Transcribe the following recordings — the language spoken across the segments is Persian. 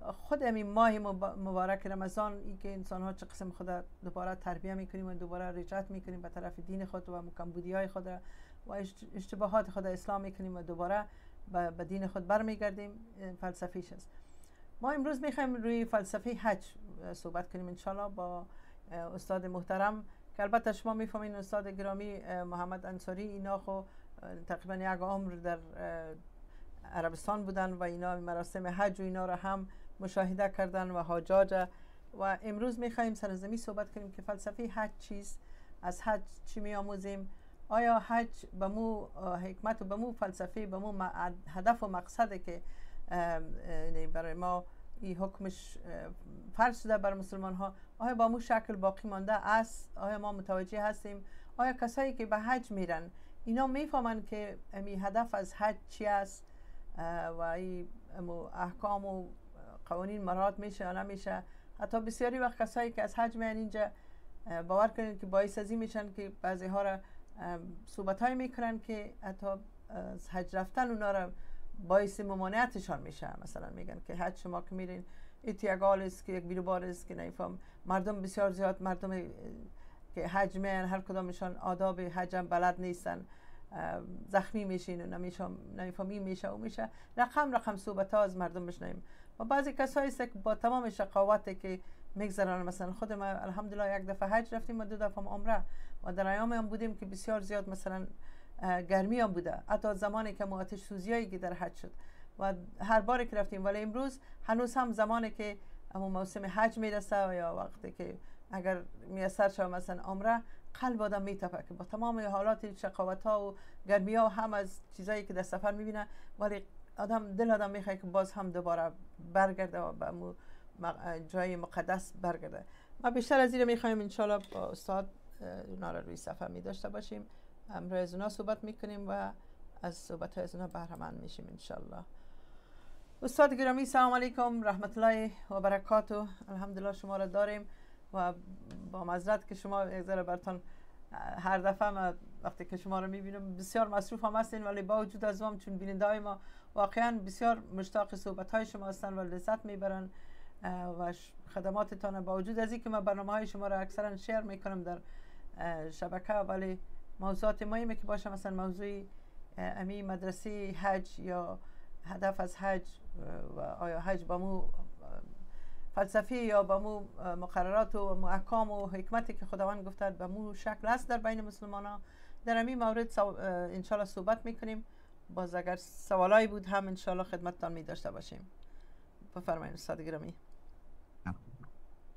خود همین ماه مبارک رمضان، ای که انسان ها چه قسم خود دوباره تربیه میکنیم و دوباره رجعت میکنیم به طرف دین خود و کمبودی های خود و اشتباهات خود اصلاح میکنیم و دوباره به دین خود برمیگردیم، فلسفیش است. ما امروز میخوایم روی فلسفه حج صحبت کنیم انشالله با استاد محترم که البته شما میفهمین استاد گرامی محمد انصاری، اینا خو تقریبا یک عمر در عربستان بودن و اینا مراسم حج و اینا را هم مشاهده کردن و حجاج، و امروز میخوایم سر زمین صحبت کنیم که فلسفه حج چیست، از حج چی میآموزیم، آیا حج به مو حکمت و به مو فلسفه به مو هدف و مقصد که برای ما این حکمش فرض شده بر مسلمان ها، آیا با مو شکل باقی مانده است، آیا ما متوجه هستیم، آیا کسایی که به حج میرن اینا میفهمن که امی هدف از حج چی است و این احکام و قوانین مراعات میشه یا نمیشه. حتی بسیاری وقت کسایی که از حج میان اینجا باور کنید که باعث از این میشن که بعضی ها را صحبت های میکنن که حتی از حج رفتن اونا را باعث ممانعتشان میشه. مثلا میگن که حج شما که میرین ایت یک حال است که یک بیروبار است که نمیفهم، مردم بسیار زیاد مردم که حج میان هر کدامشان آداب حج هم بلد نیستن، زخمی میشین و نمیفهمی میشه و میشه، رقم رقم صحبت ها از مردم بشنویم. و بعضی کسایی است که با تمام شقاوت که میگذرن، مثلا خود ما الحمدلله یک دفعه حج رفتیم و دو دفعه عمره و در ایام هم بودیم که بسیار زیاد مثلا گرمی هم بوده، حتی زمانی که آتش سوزیایی که در حج شد و هر بار که رفتیم، ولی امروز هنوز هم زمانی که موسم حج میرسه و یا وقتی که اگر میسر شد مثلا عمره، قلب آدم میتپه که با تمام حالات شقاوت ها و گرمی ها هم از چیزایی که در سفر میبینه، ولی آدم دل آدم میخواد که باز هم دوباره برگرده و به جای مقدس برگرده. ما بیشتر از این میخوایم انشالله با استاد اونا را روی صفحه می داشته باشیم، امروز از اونا صحبت میکنیم و از صحبت های از اونا بهره مند میشیم انشالله. استاد گرامی سلام علیکم رحمت الله و برکاته. الحمدلله شما را داریم و با معذرت که شما یک ذره براتون هر دفعه ما وقتی که شما رو میبینم بسیار مصروف هم هستین، ولی با وجود از هم چون بیننده های ما واقعا بسیار مشتاق صحبت های شما هستن و لذت میبرن و خدماتتان، با وجود از اینکه ما برنامه های شما را اکثرا شیر میکنم در شبکه، ولی موضوعات مهمه که باشه مثلا موضوع امی مدرسه حج یا هدف از حج و آیا حج با مو فلسفی یا با مو مقررات و احکام و حکمتی که خداوند گفته به مو شکل است در بین مسلمان ها، در همین مورد انشالله صحبت میکنیم. باز اگر سوالایی بود هم انشالله خدمتتان می داشته باشیم. بفرمایید استاد گرامی.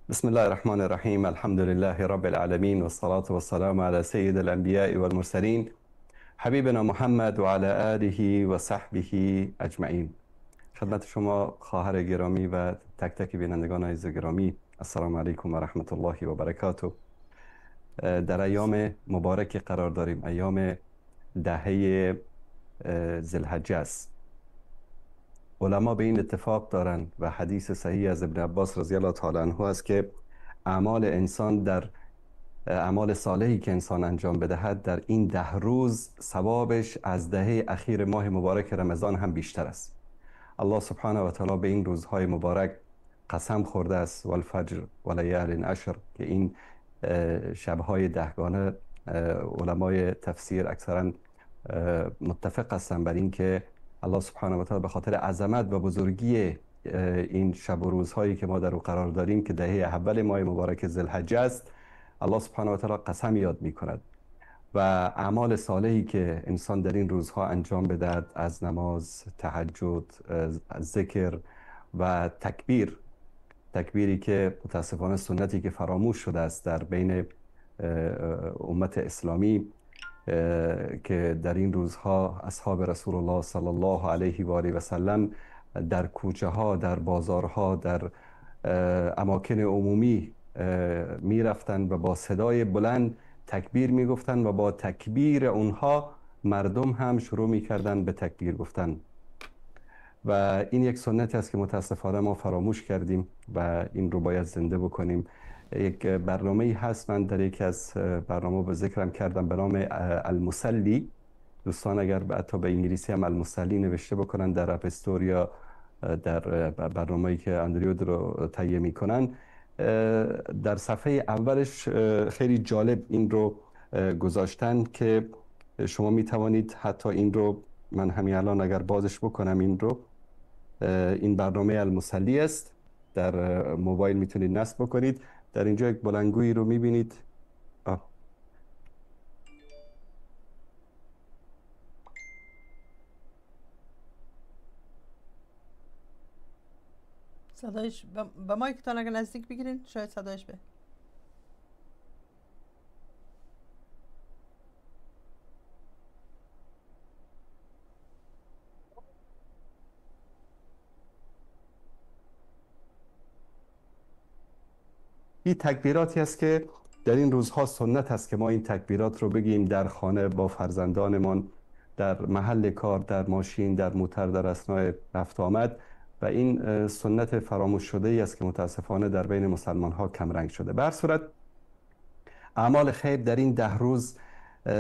بسم الله الرحمن الرحیم، الحمد لله رب العالمین والصلاة والسلام على سید الانبیاء والمرسلین حبیبنا محمد و علی آله و صحبه اجمعین. خدمت شما خواهر گرامی و تک تک بینندگان عزیز گرامی، السلام علیکم و رحمت الله و برکاته. در ایام مبارک قرار داریم، ایام دهه ذوالحجه است. علما به این اتفاق دارند و حدیث صحیح از ابن عباس رضی الله تعالی عنه است که اعمال انسان در اعمال صالحی که انسان انجام بدهد در این 10 روز ثوابش از دهه اخیر ماه مبارک رمضان هم بیشتر است. الله سبحانه و تعالی به این روزهای مبارک قسم خورده است، والفجر ولیال عشر، که این شبهای دهگانه علمای تفسیر اکثرا متفق هستند بر این که الله سبحانه و تعالی به خاطر عظمت و بزرگی این شب و روزهایی که ما در او قرار داریم که دهه اول ماه مبارک ذوالحجه است، الله سبحانه و تعالی قسم یاد می کند و اعمال صالحی که انسان در این روزها انجام بدهد از نماز، تهجد، ذکر و تکبیر، تکبیری که متاسفانه سنتی که فراموش شده است در بین امت اسلامی، که در این روزها اصحاب رسول الله صلی الله علیه و آله و سلم در کوچه ها، در بازارها، در اماکن عمومی می رفتند و با صدای بلند تکبیر می گفتند و با تکبیر اونها مردم هم شروع می کردند به تکبیر گفتن. و این یک سنتی است که متاسفانه ما فراموش کردیم و این رو باید زنده بکنیم. یک برنامه‌ای هست، من در یکی از برنامه به ذکرم کردم به نام المصلی. دوستان اگر حتی به انگلیسی هم المصلی نوشته بکنن در App Store یا در برنامه‌ای که اندریو رو تهیه میکنن، در صفحه اولش خیلی جالب این رو گذاشتن که شما میتوانید حتی این رو، من همین الان اگر بازش بکنم این رو، این برنامه المصلی است، در موبایل میتونید نصب بکنید. در اینجا یک بلندگویی رو میبینید. صدایش به مایکتان اگر نزدیک بگیرین شاید صدایش به. این تکبیراتی است که در این روزها سنت است که ما این تکبیرات رو بگیم در خانه با فرزندانمان، در محل کار، در ماشین، در موتر، در اثناء رفت آمد، و این سنت فراموش شده ای است که متاسفانه در بین مسلمان ها کمرنگ شده. به هر صورت اعمال خیر در این 10 روز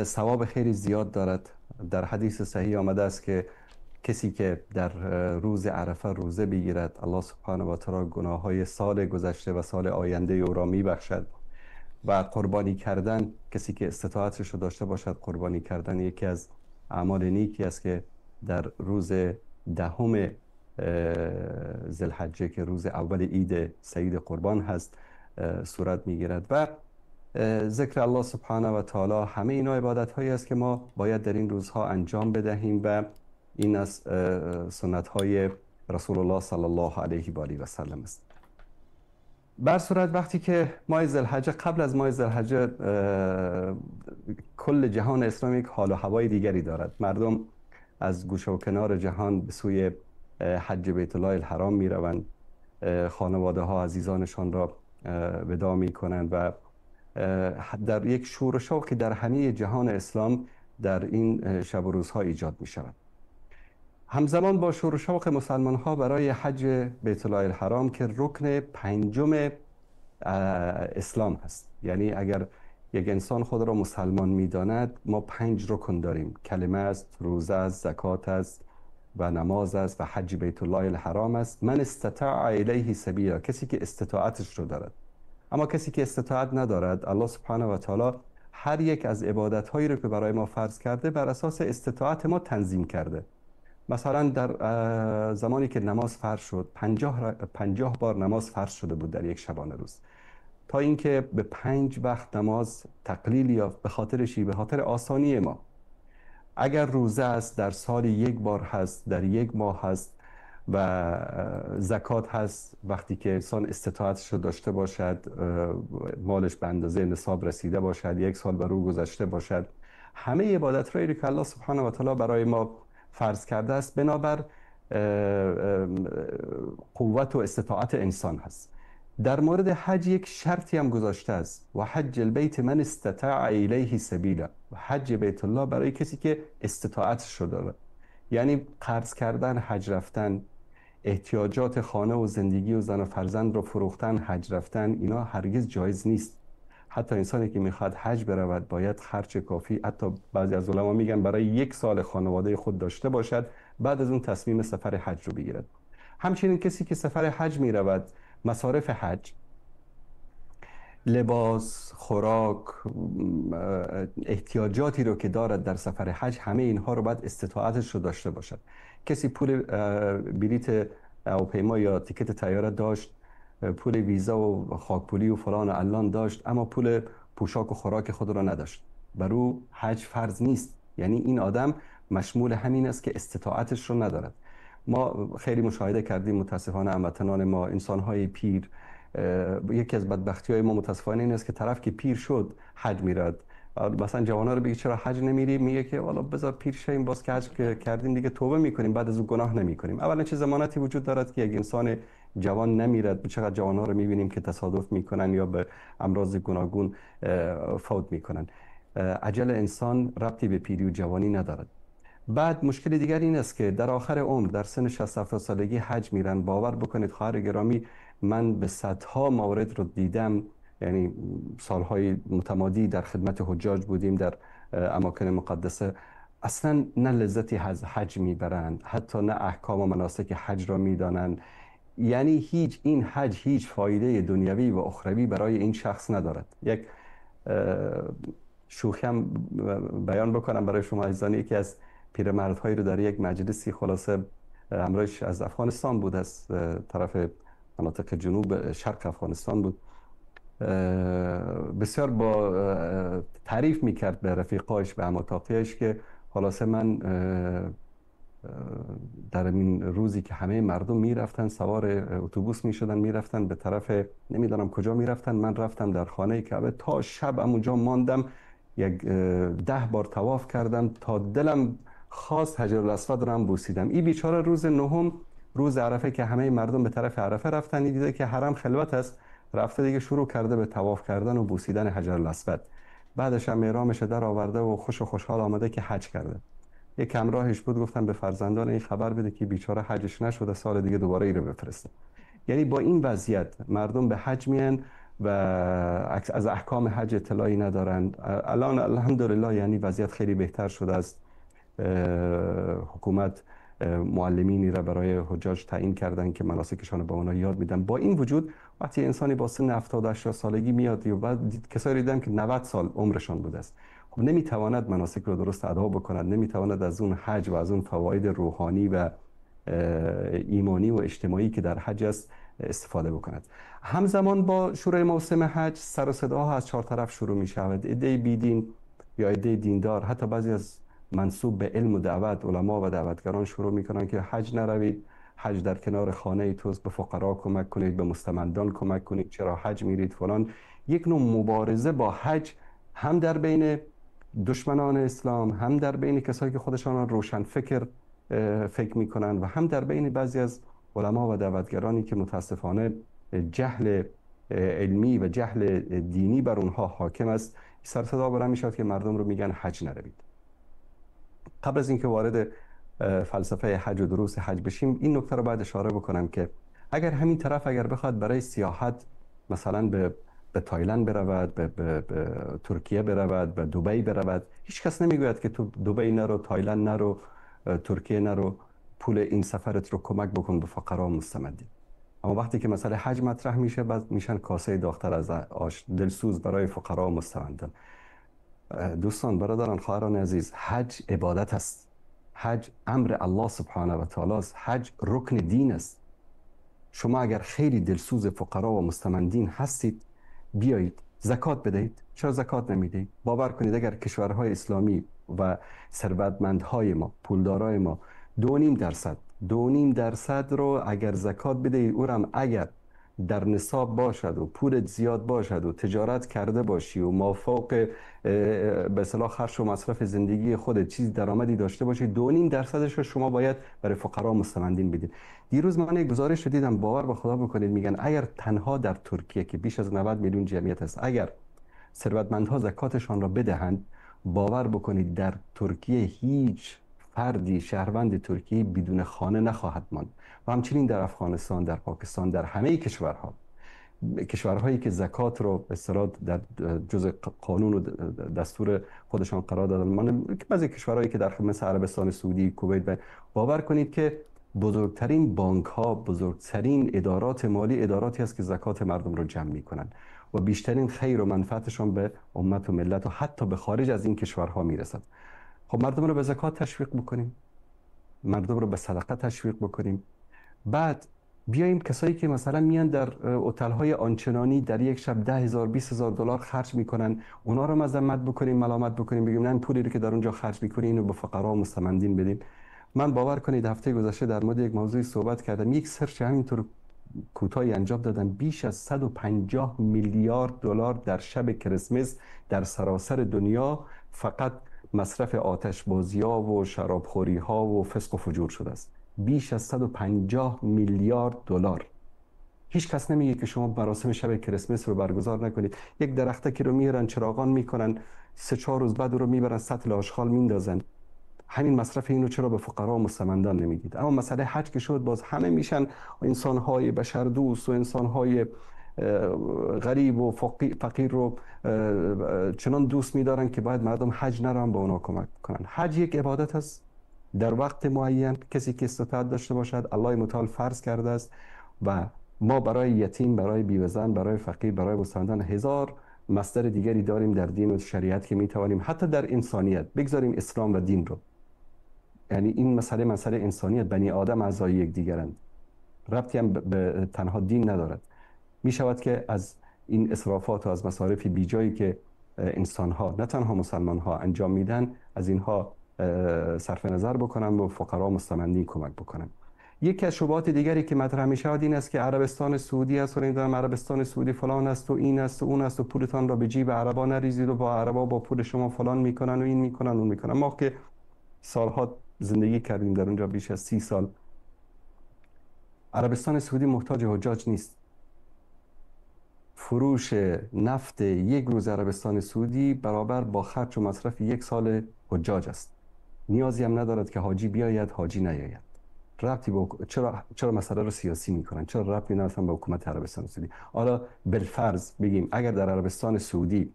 ثواب خیلی زیاد دارد. در حدیث صحیح آمده است که کسی که در روز عرفه روزه بگیرد، الله سبحانه و تعالی گناه های سال گذشته و سال آینده او را میبخشد. و قربانی کردن، کسی که استطاعتش رو داشته باشد قربانی کردن یکی از اعمال نیکی است که در روز 10 ذوالحجه که روز اول عید سعید قربان هست صورت میگیرد. و ذکر الله سبحانه و تعالی، همه اینا عبادت هایی است که ما باید در این روزها انجام بدهیم و این از سنت های رسول الله صلی الله علیه و آله و سلم است. بر صورت وقتی که ماه ذوالحجه، قبل از ماه ذوالحجه کل جهان اسلام یک حال و هوای دیگری دارد. مردم از گوشه و کنار جهان به سوی حج بیت الله الحرام می روند، خانواده ها عزیزانشان را وداع می کنند و در یک شور و شوقی در همه جهان اسلام در این شب و روزها ایجاد می شود. همزمان با شور و شوق مسلمان ها برای حج بیت الله الحرام که رکن 5 اسلام هست، یعنی اگر یک انسان خود را مسلمان می داند، ما 5 رکن داریم: کلمه است، روزه است، زکات است و نماز است و حج بیت الله الحرام است. من استطاع الیه سبیلا، کسی که استطاعتش رو دارد. اما کسی که استطاعت ندارد، الله سبحانه و تعالی هر یک از عبادت هایی رو که برای ما فرض کرده بر اساس استطاعت ما تنظیم کرده. مثلا در زمانی که نماز فرض شد، 50 بار نماز فرض شده بود در یک شبانه روز، تا اینکه به 5 وقت نماز تقلیل یافت. به خاطر چی؟ به خاطر آسانی ما. اگر روزه است در سال 1 بار هست، در 1 ماه هست، و زکات هست وقتی که انسان استطاعتش رو داشته باشد، مالش به اندازه نصاب رسیده باشد، 1 سال بر او گذشته باشد. همه عبادت هایی که الله سبحانه و تعالی برای ما فرض کرده است بنابر قوت و استطاعت انسان هست. در مورد حج یک شرطی هم گذاشته است: و حج البیت من استطاع الیه سبیلا. و حج بیت الله برای کسی که استطاعتش رو داره، یعنی قرض کردن، حج رفتن، احتیاجات خانه و زندگی و زن و فرزند رو فروختن، حج رفتن، اینا هرگز جایز نیست. حتی انسانی که میخواد حج برود باید خرج کافی، حتی بعضی از علما میگن برای 1 سال خانواده خود داشته باشد، بعد از اون تصمیم سفر حج رو بگیرد. همچنین کسی که سفر حج میرود، مصارف حج، لباس، خوراک، احتیاجاتی رو که دارد در سفر حج، همه اینها رو باید استطاعتش رو داشته باشد. کسی پول بلیت هواپیما یا تیکت طیاره داشت، پول ویزا و خاکپولی و فلان و علان داشت، اما پول پوشاک و خوراک خود را نداشت، بر او حج فرض نیست. یعنی این آدم مشمول همین است که استطاعتش رو ندارد. ما خیلی مشاهده کردیم متاسفانه هموطنان ما، انسان‌های پیر، یکی از بدبختی‌های ما متاسفانه این است که طرف که پیر شد حج میرد. مثلا جوان‌ها رو بگی چرا حج نمیری، میگه که والا بذار پیر شیم، باز که حج کردیم دیگه توبه میکنیم، بعد از اون گناه نمیکنیم. اولا چه ضمانتی وجود دارد که یک انسان جوان نمیرد؟ چقدر جوان‌ها رو میبینیم که تصادف میکنن یا به امراض گوناگون فوت میکنن. عجل انسان ربطی به پیری و جوانی ندارد. بعد مشکل دیگر این است که در آخر عمر، در سن 60-70 سالگی حج میرن. باور بکنید خواهر گرامی، من به صدها مورد رو دیدم، یعنی سالهای متمادی در خدمت حجاج بودیم در اماکن مقدسه، اصلا نه لذتی از حج میبرند، حتی نه احکام و مناسک حج را میدانند. یعنی هیچ، این حج هیچ فایده دنیوی و اخروی برای این شخص ندارد. یک شوخی هم بیان بکنم برای شما عزیزان. یکی از پیرمردهایی رو در یک مجلسی، خلاصه همراهش از افغانستان بود، از طرف مناطق جنوب شرق افغانستان بود، بسیار با تعریف میکرد به رفیقاش، به هم‌اتاقیش که خلاصه من در این روزی که همه مردم میرفتن سوار اتوبوس میشدن میرفتن به طرف نمیدانم کجا میرفتن، من رفتم در خانه کعبه تا شب اونجا ماندم، یک 10 بار طواف کردم تا دلم خواست حجر الاسود رو هم بوسیدم. این بیچاره روز نهم، روز عرفه که همه مردم به طرف عرفه رفتن، دیده که حرم خلوت است، رفته دیگه شروع کرده به طواف کردن و بوسیدن حجر الاسود. بعدش هم احرامش در آورده و خوش و خوشحال آمده که حج کرده. یک همراهش بود، گفتم به فرزندان این خبر بده که بیچاره حجش نشده، سال دیگه دوباره ای رو بفرسته. یعنی با این وضعیت مردم به حج میان و از احکام حج اطلاعی ندارند. الان الحمدلله یعنی وضعیت خیلی بهتر شده است. حکومت معلمینی را برای حجاج تعیین کردن که مناسکشان با اونا یاد میدن. با این وجود وقتی انسانی با سن 70 80 سالگی میاد و بعد کسایی دیدم که 90 سال عمرشان بوده است، خب نمیتواند مناسک رو درست ادا بکند، نمیتواند از اون حج و از اون فواید روحانی و ایمانی و اجتماعی که در حج است استفاده بکند. همزمان با شروع موسم حج سر و صداها از 4 طرف شروع می شود. عده بیدین یا عده دیندار، حتی بعضی از منسوب به علم و دعوت، علما و دعوتگران شروع میکنن که حج نروید، حج در کنار خانه توست، به فقرا کمک کنید، به مستمندان کمک کنید، چرا حج میرید فلان. یک نوع مبارزه با حج هم در بین دشمنان اسلام، هم در بین کسایی که خودشان روشن فکر فکر میکنن و هم در بین بعضی از علما و دعوتگرانی که متاسفانه جهل علمی و جهل دینی بر اونها حاکم است، سر صدا بلند میشد که مردم رو میگن حج نروید. قبل از اینکه وارد فلسفه حج و دروس حج بشیم، این نکته رو باید اشاره بکنم که اگر همین طرف اگر بخواد برای سیاحت مثلا به تایلند برود، به ترکیه برود، به دبی برود، هیچ کس نمیگوید که تو دبی نرو، تایلند نرو، ترکیه نرو، پول این سفرت رو کمک بکن به فقرا و مستمدین. اما وقتی که مسئله حج مطرح میشه، بعد میشن کاسه داغ‌تر از آش، دلسوز برای فقرا و مستمندان. دوستان، برادران، خواهران عزیز، حج عبادت است. حج امر الله سبحانه و تعالی است. حج رکن دین است. شما اگر خیلی دلسوز فقرا و مستمندین هستید، بیایید زکات بدهید. چرا زکات نمیدهید؟ باور کنید اگر کشورهای اسلامی و ثروتمندهای ما، پولدارای ما 2.5% رو اگر زکات بدهید، او هم اگر در نصاب باشد و پولت زیاد باشد و تجارت کرده باشی و مافوق به اصطلاح خرج و مصرف زندگی خودت چیز درآمدی داشته باشی، 2.5% رو شما باید برای فقرا و مستمندین بدید. دیروز من یک گزارش رو دیدم، باور به خدا بکنید، میگن اگر تنها در ترکیه که بیش از 90 میلیون جمعیت است، اگر ثروتمندها زکاتشان را بدهند، باور بکنید در ترکیه هیچ فردی شهروند ترکیه بدون خانه نخواهد ماند. و همچنین در افغانستان، در پاکستان، در همه کشورها، کشورهایی که زکات رو به اصطلاح در جزء قانون و دستور خودشان قرار دادن، من بعضی کشورهایی که در مثل عربستان سعودی، کویت، باور کنید که بزرگترین بانک ها، بزرگترین ادارات مالی اداراتی است که زکات مردم رو جمع میکنن و بیشترین خیر و منفعتشان به امت و ملت و حتی به خارج از این کشورها میرسد. خب مردم رو به زکات تشویق بکنیم، مردم رو به صدقه تشویق بکنیم. بعد بیایم کسایی که مثلا میان در هتل‌های آنچنانی در یک شب 10,000 20,000 دلار خرج میکنن، اونا رو مذمت بکنیم، ملامت بکنیم، بگیم نه پولی رو که در اونجا خرج میکنی اینو به فقرا و مستمندین بدیم. من باور کنید هفته گذشته در مورد یک موضوعی صحبت کردم، یک search همینطور کوتاهی انجام دادم، بیش از 150 میلیارد دلار در شب کریسمس در سراسر دنیا فقط مصرف آتش‌بازی‌ها و شرابخوری‌ها و فسق و فجور شده است. بیش از 150 میلیارد دلار. هیچ کس نمیگه که شما مراسم شب کریسمس رو برگزار نکنید. یک درخته که رو میارن چراغان میکنن، 3-4 روز بعد رو میبرن سطل آشغال میندازن. همین مصرف اینو چرا به فقرا و مستمندان نمیدید؟ اما مسئله حج که شد، باز همه میشن انسان‌های بشردوست و انسان‌های غریب و فقیر رو چنان دوست میدارن که باید مردم حج نرن به اونا کمک کنن. حج یک عبادت است در وقت معین، کسی که استطاعت داشته باشد الله متعال فرض کرده است و ما برای یتیم، برای بیوه‌زن، برای فقیر، برای مستمندان هزار مصدر دیگری داریم در دین و شریعت که میتوانیم حتی در انسانیت بگذاریم اسلام و دین رو. یعنی این مسئله انسانیت، بنی آدم اعضای یکدیگرند، ربطی هم به تنها دین ندارد. می شود که از این اسرافات و از مصارف بیجایی که انسانها، نه تنها مسلمانها انجام میدن، از اینها صرف نظر بکنن و فقرا مستمندین کمک بکنن. یکی از شبهات دیگری که مطرح می شود این است که عربستان سعودی است و نمیدونم عربستان سعودی فلان است و این است و اون است و پولتان را به جیب عربا نریزید و با عربا با پول شما فلان میکنن و این میکنن و اون میکنن. ما که سالها زندگی کردیم در اونجا، بیش از 30 سال، عربستان سعودی محتاج حجاج نیست. فروش نفت یک روز عربستان سعودی برابر با خرج و مصرف یک سال حجاج است. نیازی هم ندارد که حاجی بیاید حاجی نیاید. ربطی با چرا مسئله رو سیاسی میکنن؟ چرا ربطی ندارن به حکومت عربستان سعودی؟ حالا بالفرض بگیم اگر در عربستان سعودی،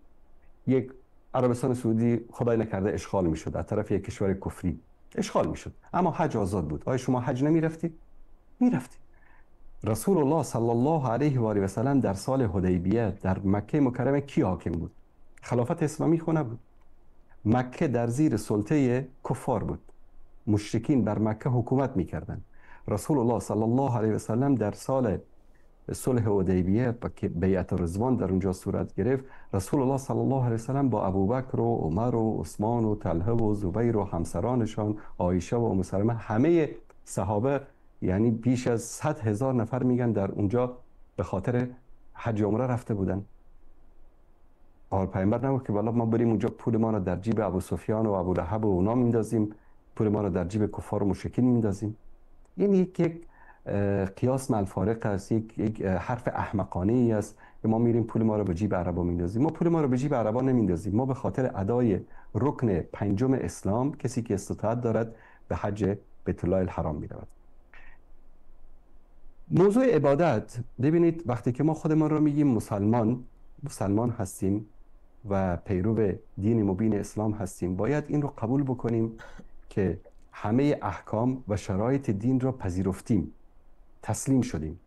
یک عربستان سعودی خدای نکرده اشغال میشد از طرف یک کشور کفری، اشغال میشد، اما حج آزاد بود، آیا شما حج نمیرفتید؟ میرفتید. رسول الله صلی الله علیه و آله و سلم در سال حدیبیه در مکه مکرمه کی حاکم بود؟ خلافت اسلامی خو نبود. مکه در زیر سلطه کفار بود، مشرکین بر مکه حکومت میکردند. رسول الله صلی الله علیه و سلم در سال صلح حدیبیه که بیعت رضوان در اونجا صورت گرفت، رسول الله صلی الله علیه و سلم با ابوبکر و عمر و عثمان و طلحه و زبیر و همسرانشان، عایشه و ام سلمه، همه صحابه، یعنی بیش از 100,000 نفر میگن در اونجا به خاطر حج عمره رفته بودن. آل پیامبر نگفت که والا ما بریم اونجا پول ما را در جیب ابو سفیان و ابو لهب و اونا میندازیم، پول ما را در جیب کفار و مشرکین میندازیم. این یک قیاس مع الفارق است، یک حرف احمقانه ای است که ما میریم پول ما را به جیب عربا میندازیم. ما پول ما را به جیب عربا نمیندازیم. ما به خاطر ادای رکن پنجم اسلام، کسی که استطاعت دارد به حج بیت الله الحرام میرود. موضوع عبادت، ببینید وقتی که ما خودمان را میگیم مسلمان، مسلمان هستیم و پیرو دین مبین اسلام هستیم، باید این رو قبول بکنیم که همه احکام و شرایط دین را پذیرفتیم، تسلیم شدیم.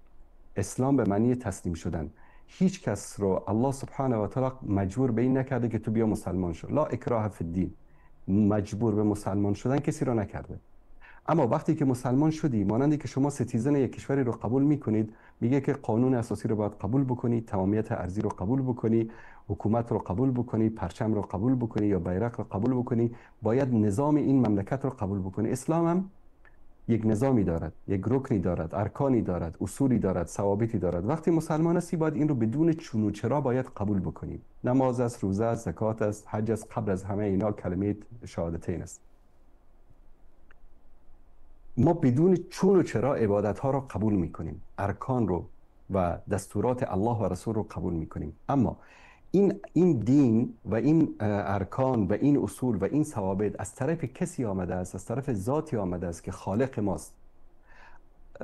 اسلام به معنی تسلیم شدن. هیچ کس رو الله سبحانه و تعالی مجبور به این نکرده که تو بیا مسلمان شو. لا اکراه فی الدین، مجبور به مسلمان شدن کسی رو نکرده. اما وقتی که مسلمان شدی، مانندی که شما citizen یک کشوری رو قبول میکنید، میگه که قانون اساسی رو باید قبول بکنی، تمامیت ارضی رو قبول بکنی، حکومت رو قبول بکنی، پرچم رو قبول بکنی یا بیرق رو قبول بکنی، باید نظام این مملکت رو قبول بکنی. اسلام هم یک نظامی دارد، یک رکنی دارد، ارکانی دارد، اصولی دارد، ثوابتی دارد. وقتی مسلمان هستی باید این رو بدون چون و چرا باید قبول بکنیم. نماز است، روزه است، زکات است، حج است، قبل از همه اینا کلمه شهادتین است. ما بدون چون و چرا عبادت ها رو قبول میکنیم، ارکان رو و دستورات الله و رسول رو قبول میکنیم. اما این دین و این ارکان و این اصول و این ثوابت از طرف کسی آمده است، از طرف ذاتی آمده است که خالق ماست،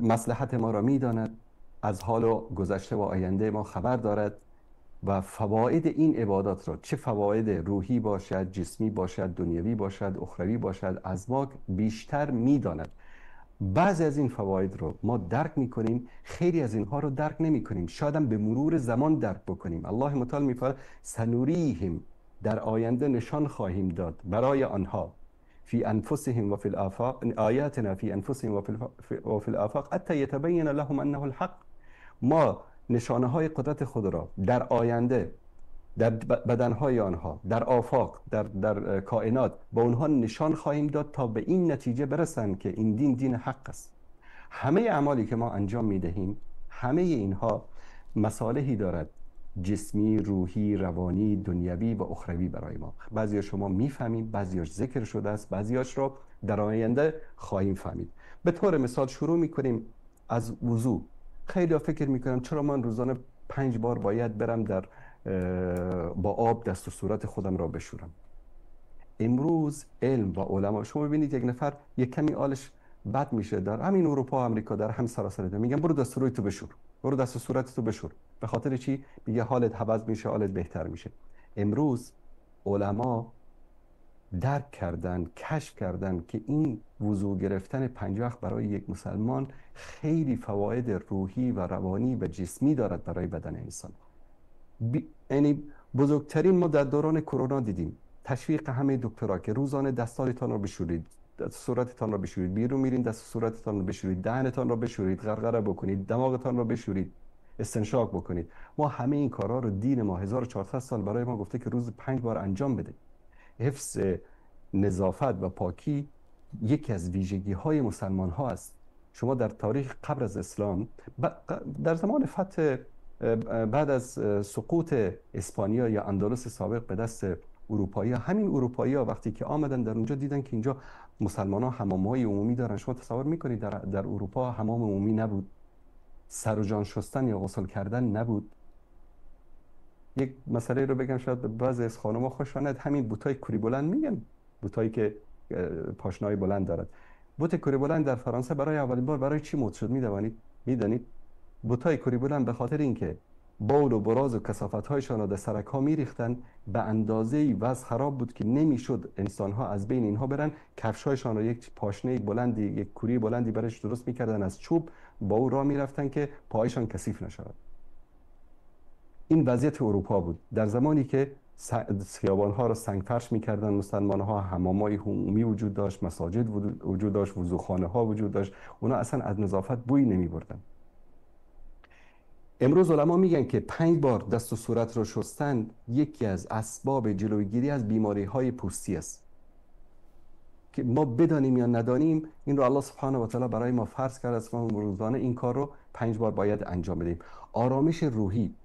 مصلحت ما را میداند، از حال و گذشته و آینده ما خبر دارد و فواید این عبادات را، چه فواید روحی باشد، جسمی باشد، دنیوی باشد، اخروی باشد، از ما بیشتر میداند. بعضی از این فواید رو ما درک میکنیم، خیلی از اینها رو درک نمیکنیم، شاید هم به مرور زمان درک بکنیم. الله متعال میفرماید سنوریهم، در آینده نشان خواهیم داد برای آنها، فی انفسهم و فی الآفاق، آیاتنا فی انفسهم و فی الآفاق حتی یتبین لهم انه الحق. ما نشانه های قدرت خود را در آینده در بدنهای آنها، در آفاق، در کائنات با اونها نشان خواهیم داد تا به این نتیجه برسند که این دین دین حق است. همه اعمالی که ما انجام میدهیم، همه اینها مصالحی دارد، جسمی، روحی، روانی، دنیوی و اخروی برای ما. بعضی شما میفهمیم، بعضیاش ذکر شده است، بعضیاش رو در آینده خواهیم فهمید. به طور مثال شروع میکنیم از وضو. خیلی فکر میکنم چرا من روزانه 5 بار باید برم در با آب دست و صورت خودم را بشورم. امروز علم و علما، شما ببینید یک نفر یک کمی آلش بد میشه در همین اروپا و امریکا، در هم سراسر دنیا، میگن برو دست و روی تو بشور، برو دست و صورت تو بشور، به خاطر چی؟ میگه حالت عوض میشه، حالت بهتر میشه. امروز علما درک کردن، کشف کردن که این وضو گرفتن 5 وقت برای یک مسلمان خیلی فواید روحی و روانی و جسمی دارد برای بدن انسان. یعنی بزرگترین ما در دوران کرونا دیدیم تشویق همه دکترها که روزانه دستانتان را بشورید، صورتتان را بشورید، بیرون میرین دست صورتتان را بشورید، دهنتان را بشورید، غرغره بکنید، دماغتان را بشورید، استنشاق بکنید. ما همه این کارها رو دین ما 1400 سال برای ما گفته که روز 5 بار انجام بده. حفظ نظافت و پاکی یکی از ویژگی های مسلمان ها است. شما در تاریخ قبل از اسلام، در زمان فتح، بعد از سقوط اسپانیا یا اندلس سابق به دست اروپایی، همین اروپایی ها وقتی که آمدن در اونجا دیدن که اینجا مسلمان ها حمام های عمومی دارن. شما تصور میکنید در اروپا حمام عمومی نبود، سر و جان شستن یا غسل کردن نبود. یک مسئله رو بگم شاید به بعضی از خانم‌ها خوش آید، همین بوتای کوری بلند میگن، بوتایی که پاشنه‌های بلند دارد. بوت کوری بلند در فرانسه برای اولین بار برای چی مد شد میدانید؟ بوتای کوری بلند به خاطر اینکه بول و براز و کثافت‌هایشان را در سرک‌ها می‌ریختن، به اندازه‌ای وضع خراب بود که نمی‌شد انسان‌ها از بین اینها برن. کفش‌هایشان را یک پاشنه بلندی، یک کوری بلندی برایش درست می‌کردن از چوب، با او راه می‌رفتن که پایشان کثیف نشود. این وضعیت اروپا بود در زمانی که خیابان‌ها را سنگ فرش می‌کردن مسلمان‌ها، حمام‌های عمومی وجود داشت، مساجد وجود داشت، وضوخانه‌ها وجود داشت. اونا اصلا از نظافت بویی نمی‌بردن. امروز علما میگن که 5 بار دست و صورت رو شستن یکی از اسباب جلوگیری از بیماری‌های پوستی است که ما بدانیم یا ندانیم این رو الله سبحانه و تعالی برای ما فرض کرده است. ما روزانه این کار رو 5 بار باید انجام بدیم. آرامش روحی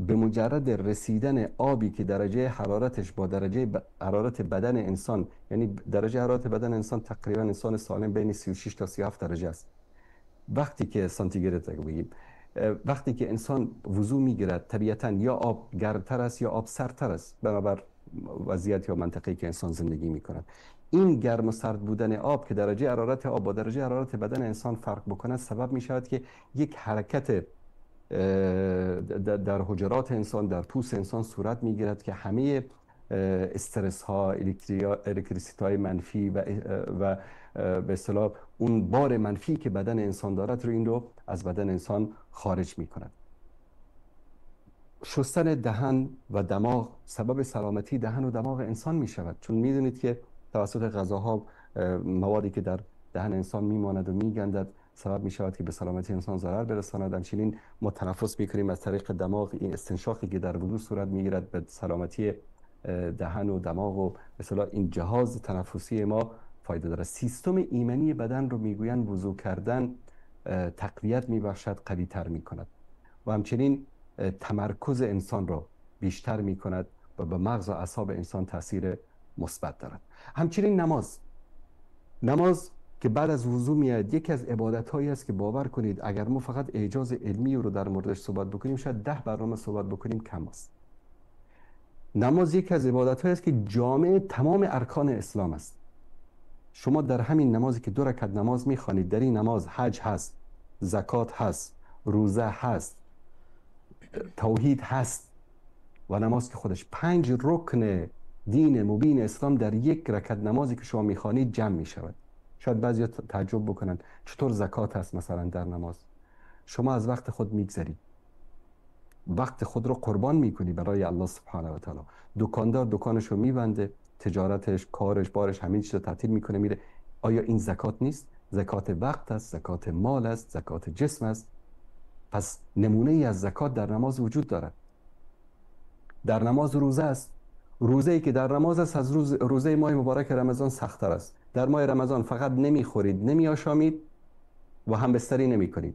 به مجرد رسیدن آبی که درجه حرارتش با درجه حرارت بدن انسان، یعنی درجه حرارت بدن انسان تقریبا انسان سالم بین 36 تا 37 درجه است، وقتی که سانتیگراد بگیم، وقتی که انسان وضو میگیرد طبیعتا یا آب گرمتر است یا آب سردتر است بنابر وضعیت یا منطقه‌ای که انسان زندگی میکند. این گرم و سرد بودن آب که درجه حرارت آب با درجه حرارت بدن انسان فرق بکند سبب میشود که یک حرکت در حجرات انسان، در پوست انسان صورت میگیرد که همه استرس ها، الکتریسیته های منفی و به اصطلاح اون بار منفی که بدن انسان دارد رو این رو از بدن انسان خارج میکند. شستن دهن و دماغ سبب سلامتی دهن و دماغ انسان میشود، چون میدونید که توسط غذاها موادی که در دهن انسان میماند و میگندد سبب می شود که به سلامتی انسان ضرر برساند. همچنین ما تنفس میکنیم از طریق دماغ، این استنشاقی که در وضو صورت میگیرد به سلامتی دهن و دماغ و مثلا این جهاز تنفسی ما فایده دارد. سیستم ایمنی بدن رو میگویند وضو کردن تقویت میبخشد، قوی تر میکند و همچنین تمرکز انسان را بیشتر میکند و به مغز و اعصاب انسان تاثیر مثبت دارد. همچنین نماز که بعد از وضو میاد یکی از عبادت‌هایی است که باور کنید اگر ما فقط اعجاز علمی رو در موردش صحبت بکنیم شاید 10 برنامه صحبت بکنیم کم است. نماز یکی از عبادت‌هایی است که جامع تمام ارکان اسلام است. شما در همین نمازی که 2 رکعت نماز می‌خوانید، در این نماز حج هست، زکات هست، روزه هست، توحید هست و نماز که خودش 5 رکن دین مبین اسلام در یک رکعت نمازی که شما می‌خوانید جمع می‌شود. شاید بعضیا تعجب بکنن چطور زکات هست مثلا در نماز. شما از وقت خود میگذری، وقت خود رو قربان میکنی برای الله سبحانه و تعالی. دکاندار دکانش رو میبنده، تجارتش، کارش، بارش، همین چیز رو تعطیل میکنه میره. آیا این زکات نیست؟ زکات وقت است، زکات مال است، زکات جسم است. پس نمونه ای از زکات در نماز وجود دارد. در نماز روزه است. روزه ای که در نماز است از روزه ماه مبارک رمضان سخت‌تر است. در ماه رمضان فقط نمیخورید، نمیآشامید و همبستری نمیکنید.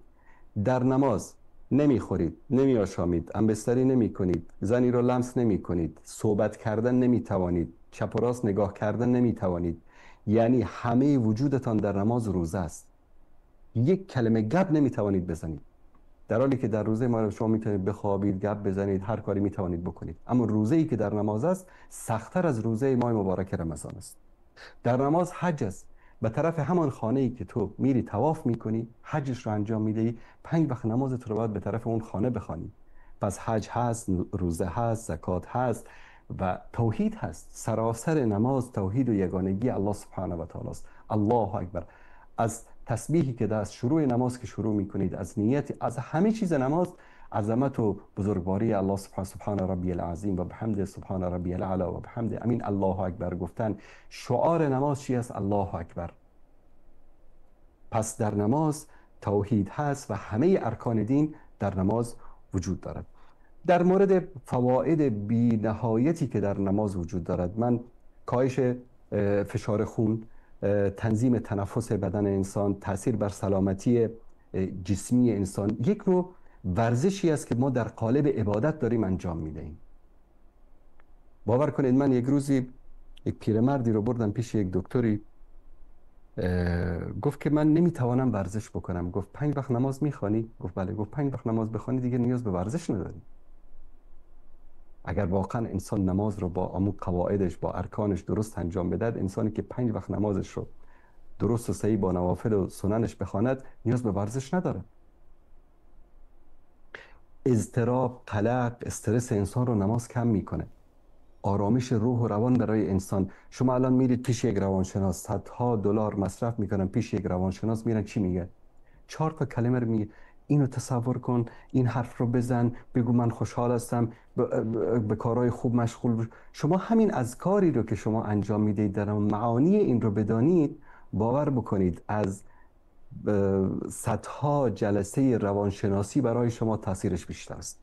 در نماز نمیخورید، نمیآشامید، همبستری نمیکنید، زنی رو لمس نمیکنید، صحبت کردن نمیتوانید، چپ و راست نگاه کردن نمیتوانید. یعنی همه وجودتان در نماز روزه است. یک کلمه گپ نمیتوانید بزنید. در حالی که در روزه ما شما میتونید بخوابید، گپ بزنید، هر کاری میتوانید بکنید. اما روزه ای که در نماز است سخت‌تر از روزه ماه مبارک رمضان است. در نماز حج است. به طرف همان خانه ای که تو میری طواف میکنی، حجش رو انجام میدهی، 5 وقت نمازت رو باید به طرف اون خانه بخوانی. پس حج هست، روزه هست، زکات هست و توحید هست. سراسر نماز توحید و یگانگی الله سبحانه و تعالی است. الله اکبر. از تسبیحی که از شروع نماز که شروع میکنید، از نیت، از همه چیز نماز، عظمت و بزرگواری الله سبحانه، سبحان ربی العظیم و بحمد، سبحان ربی الاعلی و بحمد، امین الله اکبر گفتن. شعار نماز چی است؟ الله اکبر. پس در نماز توحید هست و همه ارکان دین در نماز وجود دارد. در مورد فواید بی نهایتی که در نماز وجود دارد، من کاهش فشار خون، تنظیم تنفس بدن انسان، تاثیر بر سلامتی جسمی انسان، یک نوع ورزشی است که ما در قالب عبادت داریم انجام میدهیم. باور کنید من یک روزی یک پیرمردی رو بردم پیش یک دکتری، گفت که من نمیتوانم ورزش بکنم. گفت 5 وقت نماز میخوانی؟ گفت بله. گفت 5 وقت نماز بخوانی دیگه نیاز به ورزش نداری. اگر واقعا انسان نماز رو با امو قواعدش، با ارکانش درست انجام بدهد، انسانی که 5 وقت نمازش رو درست و صحیح با نوافل و سننش بخواند نیاز به ورزش نداره. اضطراب، قلق، استرس انسان رو نماز کم میکنه. آرامش روح و روان برای انسان. شما الان میرید پیش یک روانشناس، صدها دلار مصرف میکنن پیش یک روانشناس، میرن چی میگه؟ 4 تا کلمه رو میگه. اینو تصور کن، این حرف رو بزن، بگو من خوشحال هستم، به کارهای خوب مشغول باش. شما همین از کاری رو که شما انجام میدید در معانی این رو بدانید، باور بکنید از صدها جلسه روانشناسی برای شما تاثیرش بیشتر است.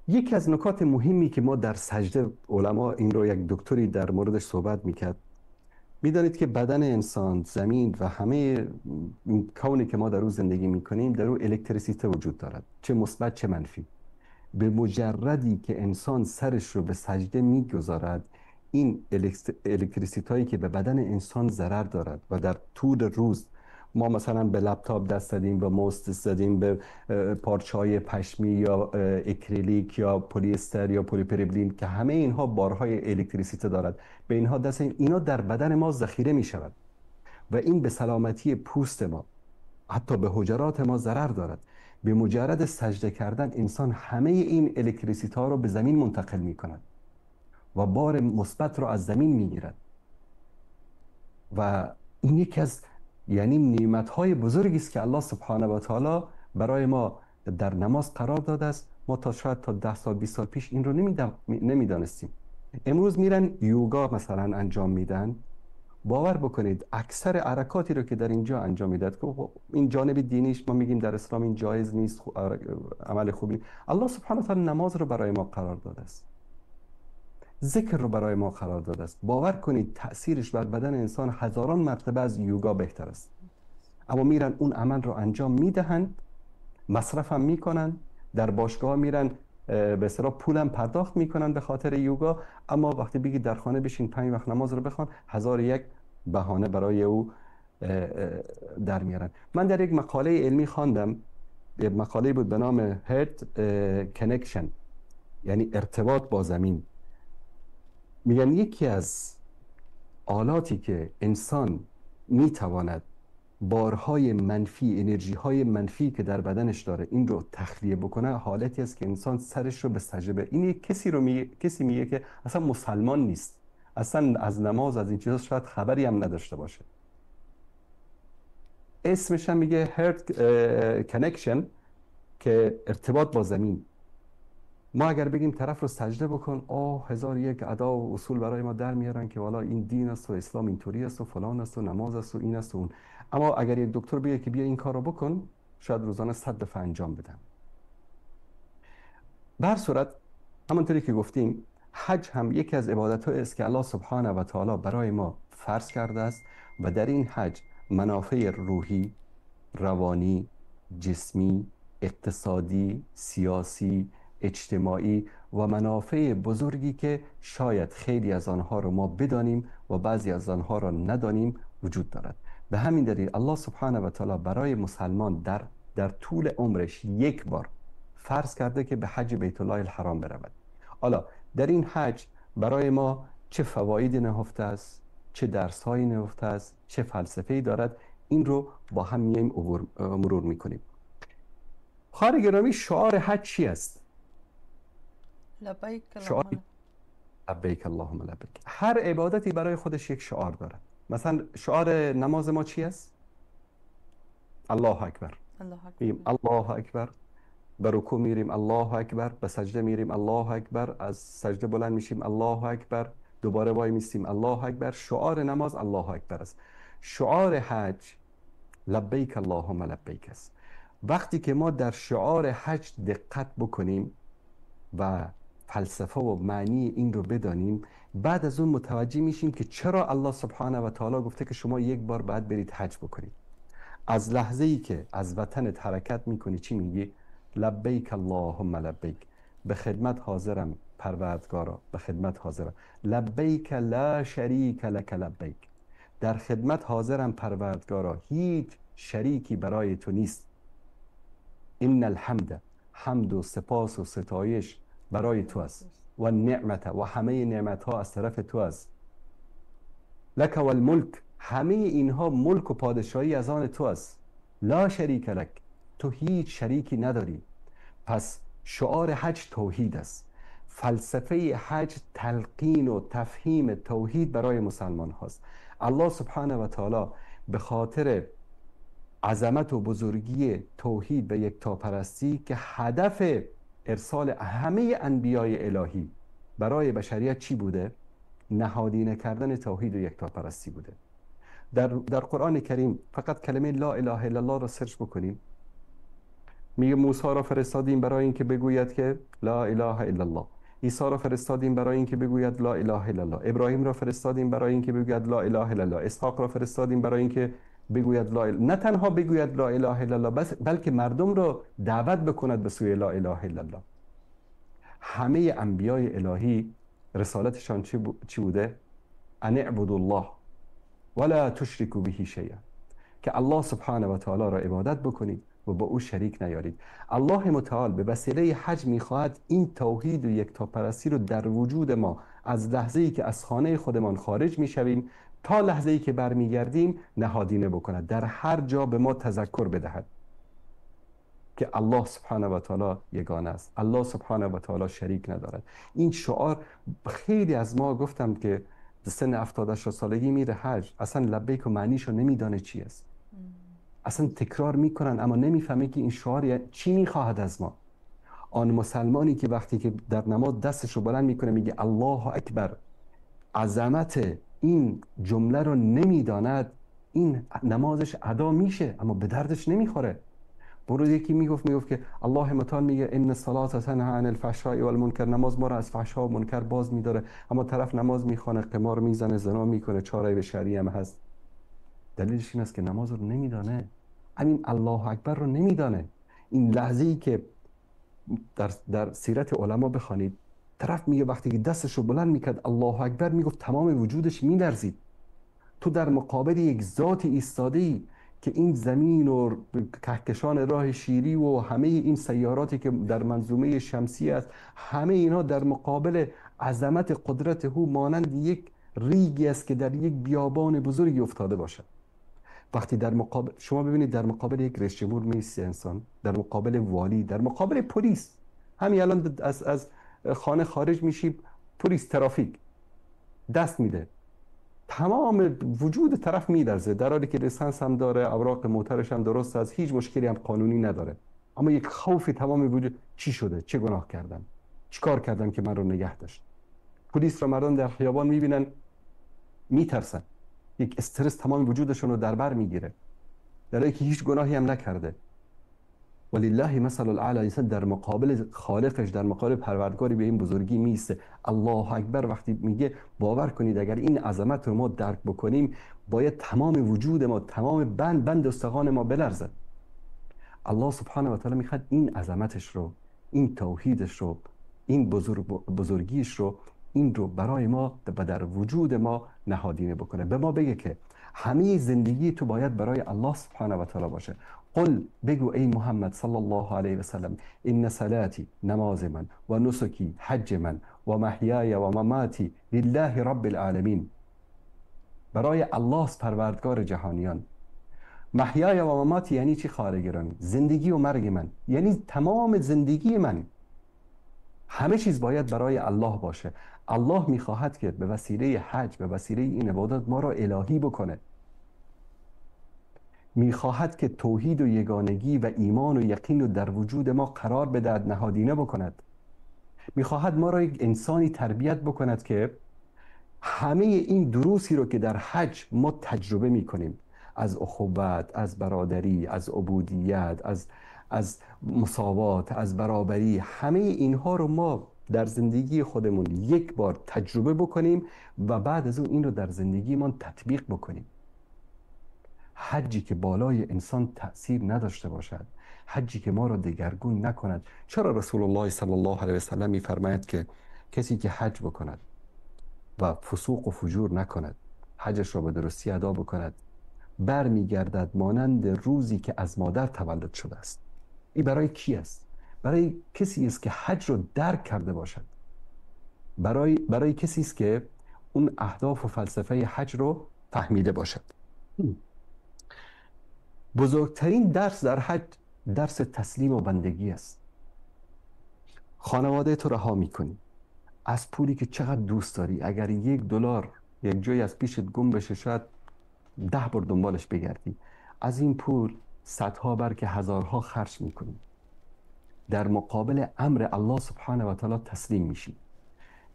یکی از نکات مهمی که ما در سجده، علما این رو یک دکتری در موردش صحبت میکرد، میدانید که بدن انسان، زمین و همه کونی که ما در او زندگی میکنیم، در او الکتریسیته وجود دارد، چه مثبت چه منفی. به مجردی که انسان سرش رو به سجده میگذارد، این الکتریسیتایی که به بدن انسان ضرر دارد و در طول روز ما مثلا به لپتاپ دست زدیم، به موس دست زدیم، به پارچه‌های پشمی یا اکریلیک یا پلیستر یا پلیپریبلین که همه اینها بارهای الکتریسیته دارد، به اینها دست زدیم، اینا در بدن ما ذخیره می شود و این به سلامتی پوست ما، حتی به حجرات ما ضرر دارد. به مجرد سجده کردن انسان همه این الکتریسیته ها رو به زمین منتقل می کند و بار مثبت رو از زمین می گیرد و این یکی از یعنی نعمت‌های بزرگی است که الله سبحانه و تعالی برای ما در نماز قرار داده است. ما تا شاید تا 10 سال 20 سال پیش این رو نمیدانستیم. امروز میرن یوگا مثلا انجام میدن. باور بکنید اکثر حرکاتی رو که در اینجا انجام میداد که این جانب دینیش، ما میگیم در اسلام این جایز نیست، عمل خوبی. الله سبحانه و تعالی نماز رو برای ما قرار داده است، ذکر رو برای ما قرار داده است. باور کنید تأثیرش بر بدن انسان هزاران مرتبه از یوگا بهتر است. اما میرن اون عمل رو انجام میدهند، مصرف هم میکنن، در باشگاه میرن، به اصطلاح پولم پرداخت میکنن به خاطر یوگا. اما وقتی بگید در خانه بشین 5 وقت نماز رو بخوان، 1001 بهانه برای او در میارن. من در یک مقاله علمی خواندم، مقاله بود به نام Earth Connection، یعنی ارتباط با زمین. میگن یکی از آلاتی که انسان میتواند بارهای منفی، انرژی های منفی که در بدنش داره این رو تخلیه بکنه، حالتی است که انسان سرش رو به سجده. این یک کسی رو میگه، کسی میگه که اصلا مسلمان نیست، اصلا از نماز از این چیزا شاید خبری هم نداشته باشه. اسمش هم میگه Earth Connection، که ارتباط با زمین. ما اگر بگیم طرف رو سجده بکن، آه 1001 ادا و اصول برای ما در میارن که والا این دین است و اسلام اینطوری است و فلان است و نماز است و این است و اون. اما اگر یک دکتر بگه که بیا این کار رو بکن، شاید روزانه 100 دفعه انجام بدم. به هر صورت همونطوری که گفتیم، حج هم یکی از عبادت‌ها است که الله سبحانه و تعالی برای ما فرض کرده است و در این حج منافع روحی، روانی، جسمی، اقتصادی، سیاسی، اجتماعی و منافع بزرگی که شاید خیلی از آنها رو ما بدانیم و بعضی از آنها را ندانیم وجود دارد. به همین دلیل الله سبحانه و تعالی برای مسلمان در طول عمرش یک بار فرض کرده که به حج بیت الله الحرام برود. حالا در این حج برای ما چه فوایدی نهفته است، چه درس‌هایی نهفته است، چه فلسفه‌ای دارد، این رو با هم میایم مرور میکنیم. خواهر گرامی، شعار حج چی است؟ لبیک شعار لبیک اللهم لبیک. هر عبادتی برای خودش یک شعار داره. مثلا شعار نماز ما چی است؟ الله اکبر. الله اکبر. الله اکبر. به رکوع میریم الله اکبر، به سجده میریم الله اکبر، از سجده بلند میشیم الله اکبر، دوباره وای میستیم الله اکبر. شعار نماز الله اکبر است. شعار حج لبیک اللهم لبیک است. وقتی که ما در شعار حج دقت بکنیم و فلسفه و معنی این رو بدانیم، بعد از اون متوجه میشیم که چرا الله سبحانه و تعالی گفته که شما یک بار بعد برید حج بکنید. از لحظه ای که از وطنت حرکت میکنی چی میگی؟ لبیک اللهم لبیک، به خدمت حاضرم پروردگارا، به خدمت حاضرم. لبیک لا شریک لک لبیک، در خدمت حاضرم پروردگارا، هیچ شریکی برای تو نیست. ان الحمد، حمد و سپاس و ستایش برای تو است، و نعمت، و همه نعمت ها از طرف تو است. لک و الملک، همه اینها ملک و پادشاهی از آن تو است. لا شریک لک، تو هیچ شریکی نداری. پس شعار حج توحید است. فلسفه حج تلقین و تفهیم توحید برای مسلمان هاست. الله سبحانه و تعالی به خاطر عظمت و بزرگی توحید و یکتاپرستی که هدف ارسال همه انبیای الهی برای بشریت چی بوده؟ نهادینه کردن توحید و یکتاپرستی بوده. در قرآن کریم فقط کلمه لا اله الا الله را سرچ بکنیم، میگه موسی را فرستادیم برای اینکه بگوید که لا اله الا الله، عیسی را فرستادیم برای اینکه بگوید لا اله الا الله، ابراهیم را فرستادیم برای اینکه بگوید لا اله الا الله، اسحاق را فرستادیم برای اینکه بگوید لا اله، نه تنها بگوید لا اله الا الله بس، بلکه مردم را دعوت بکند به سوی لا اله الا الله. همه انبیای الهی رسالتشان چی بوده؟ ان اعبدوا الله ولا تشركوا به شیئا، که الله سبحانه و تعالی را عبادت بکنید و با او شریک نیارید. الله متعال به وسیله حج میخواهد این توحید و یکتاپرستی رو در وجود ما از لحظه‌ای که از خانه خودمان خارج میشویم تا لحظه‌ای که برمیگردیم نهادینه بکند، در هر جا به ما تذکر بدهد که الله سبحانه و تعالی یگانه است، الله سبحانه و تعالی شریک ندارد. این شعار خیلی از ما گفتم که سن 70 سالگی میره حج، اصلا لبیک و معنیشو نمیدانه چی است، اصلا تکرار میکنن اما نمیفهمه که این شعار چی میخواهد از ما. آن مسلمانی که وقتی که در نماز دستش رو بلند میکنه میگه الله اکبر، عظمت این جمله رو نمیداند، این نمازش ادا میشه اما به دردش نمیخوره. برو یکی میگفت که الله متعال میگه ان الصلاه تنها عن الفحشاء والمنکر، نماز ما رو از فحشا و منکر باز میداره، اما طرف نماز میخوانه، قمار میزنه، زنا میکنه، چاره به شرعی هم هست. دلیلش این است که نماز رو نمیدانه، همین الله اکبر رو نمیدانه. این لحظه‌ای که در سیرت علما بخوانید، طرف میگه وقتی که دستش رو بلند میکرد الله اکبر میگفت تمام وجودش میلرزید. تو در مقابل یک ذات ایستاده‌ای که این زمین و کهکشان راه شیری و همه این سیاراتی که در منظومه شمسی است، همه اینها در مقابل عظمت قدرت او مانند یک ریگی است که در یک بیابان بزرگی افتاده باشد. وقتی در مقابل شما ببینید، در مقابل یک رئیس جمهور میستی انسان، در مقابل والی، در مقابل پلیس، همین الان از خانه خارج میشی، پلیس ترافیک دست میده، تمام وجود طرف میلرزه، در حالی که لیسانس هم داره، اوراق موترش هم درست است، هیچ مشکلی هم قانونی نداره، اما یک خوفی تمام وجود، چی شده، چه گناه کردم، چیکار کردم که من رو نگه داشت. پلیس را مردم در خیابان میبینن میترسن، یک استرس تمام وجودشون رو در بر میگیره، در حالی که هیچ گناهی هم نکرده. ولله مثل الاعلی، انسان در مقابل خالقش، در مقابل پروردگاری به این بزرگی میسته. الله اکبر وقتی میگه، باور کنید اگر این عظمت رو ما درک بکنیم، باید تمام وجود ما، تمام بند بند استخوان ما بلرزد. الله سبحانه و تعالی میخواد این عظمتش رو، این توحیدش رو، این بزرگیش رو، این رو برای ما و در وجود ما نهادینه بکنه، به ما بگه که همه زندگی تو باید برای الله سبحانه و تعالی باشه. قل، بگو ای محمد صلی الله علیه و سلم، ان صلاتی، نماز من، و نسکی، حج من، و محیای و مماتی لله رب العالمین، برای الله پروردگار جهانیان. محیای و مماتی یعنی چی خواهر گرامی؟ زندگی و مرگ من، یعنی تمام زندگی من، همه چیز باید برای الله باشه. الله میخواهد که به وسیله حج، به وسیله این عبادت ما را الهی بکنه. میخواهد که توحید و یگانگی و ایمان و یقین رو در وجود ما قرار بدهد، نهادینه بکند. میخواهد ما را یک انسانی تربیت بکند که همه این دروسی رو که در حج ما تجربه میکنیم، از اخوت، از برادری، از عبودیت، از مساوات، از برابری، همه اینها رو ما در زندگی خودمون یک بار تجربه بکنیم و بعد از اون این رو در زندگیمان تطبیق بکنیم. حجی که بالای انسان تأثیر نداشته باشد، حجی که ما را دگرگون نکند. چرا رسول الله صلی الله علیه و سلم می‌فرماید که کسی که حج بکند و فسوق و فجور نکند، حجش را به درستی ادا بکند، برمیگردد مانند روزی که از مادر تولد شده است. این برای کی است؟ برای کسی است که حج رو درک کرده باشد، برای کسی است که اون اهداف و فلسفه حج رو فهمیده باشد. بزرگترین درس در حج درس تسلیم و بندگی است. خانواده تو رها میکنی، از پولی که چقدر دوست داری، اگر $1 یک جایی از پیشت گم بشه شاید 10 بار دنبالش بگردی، از این پول صدها بر که هزارها خرج میکنی. در مقابل امر الله سبحانه و تعالی تسلیم میشی.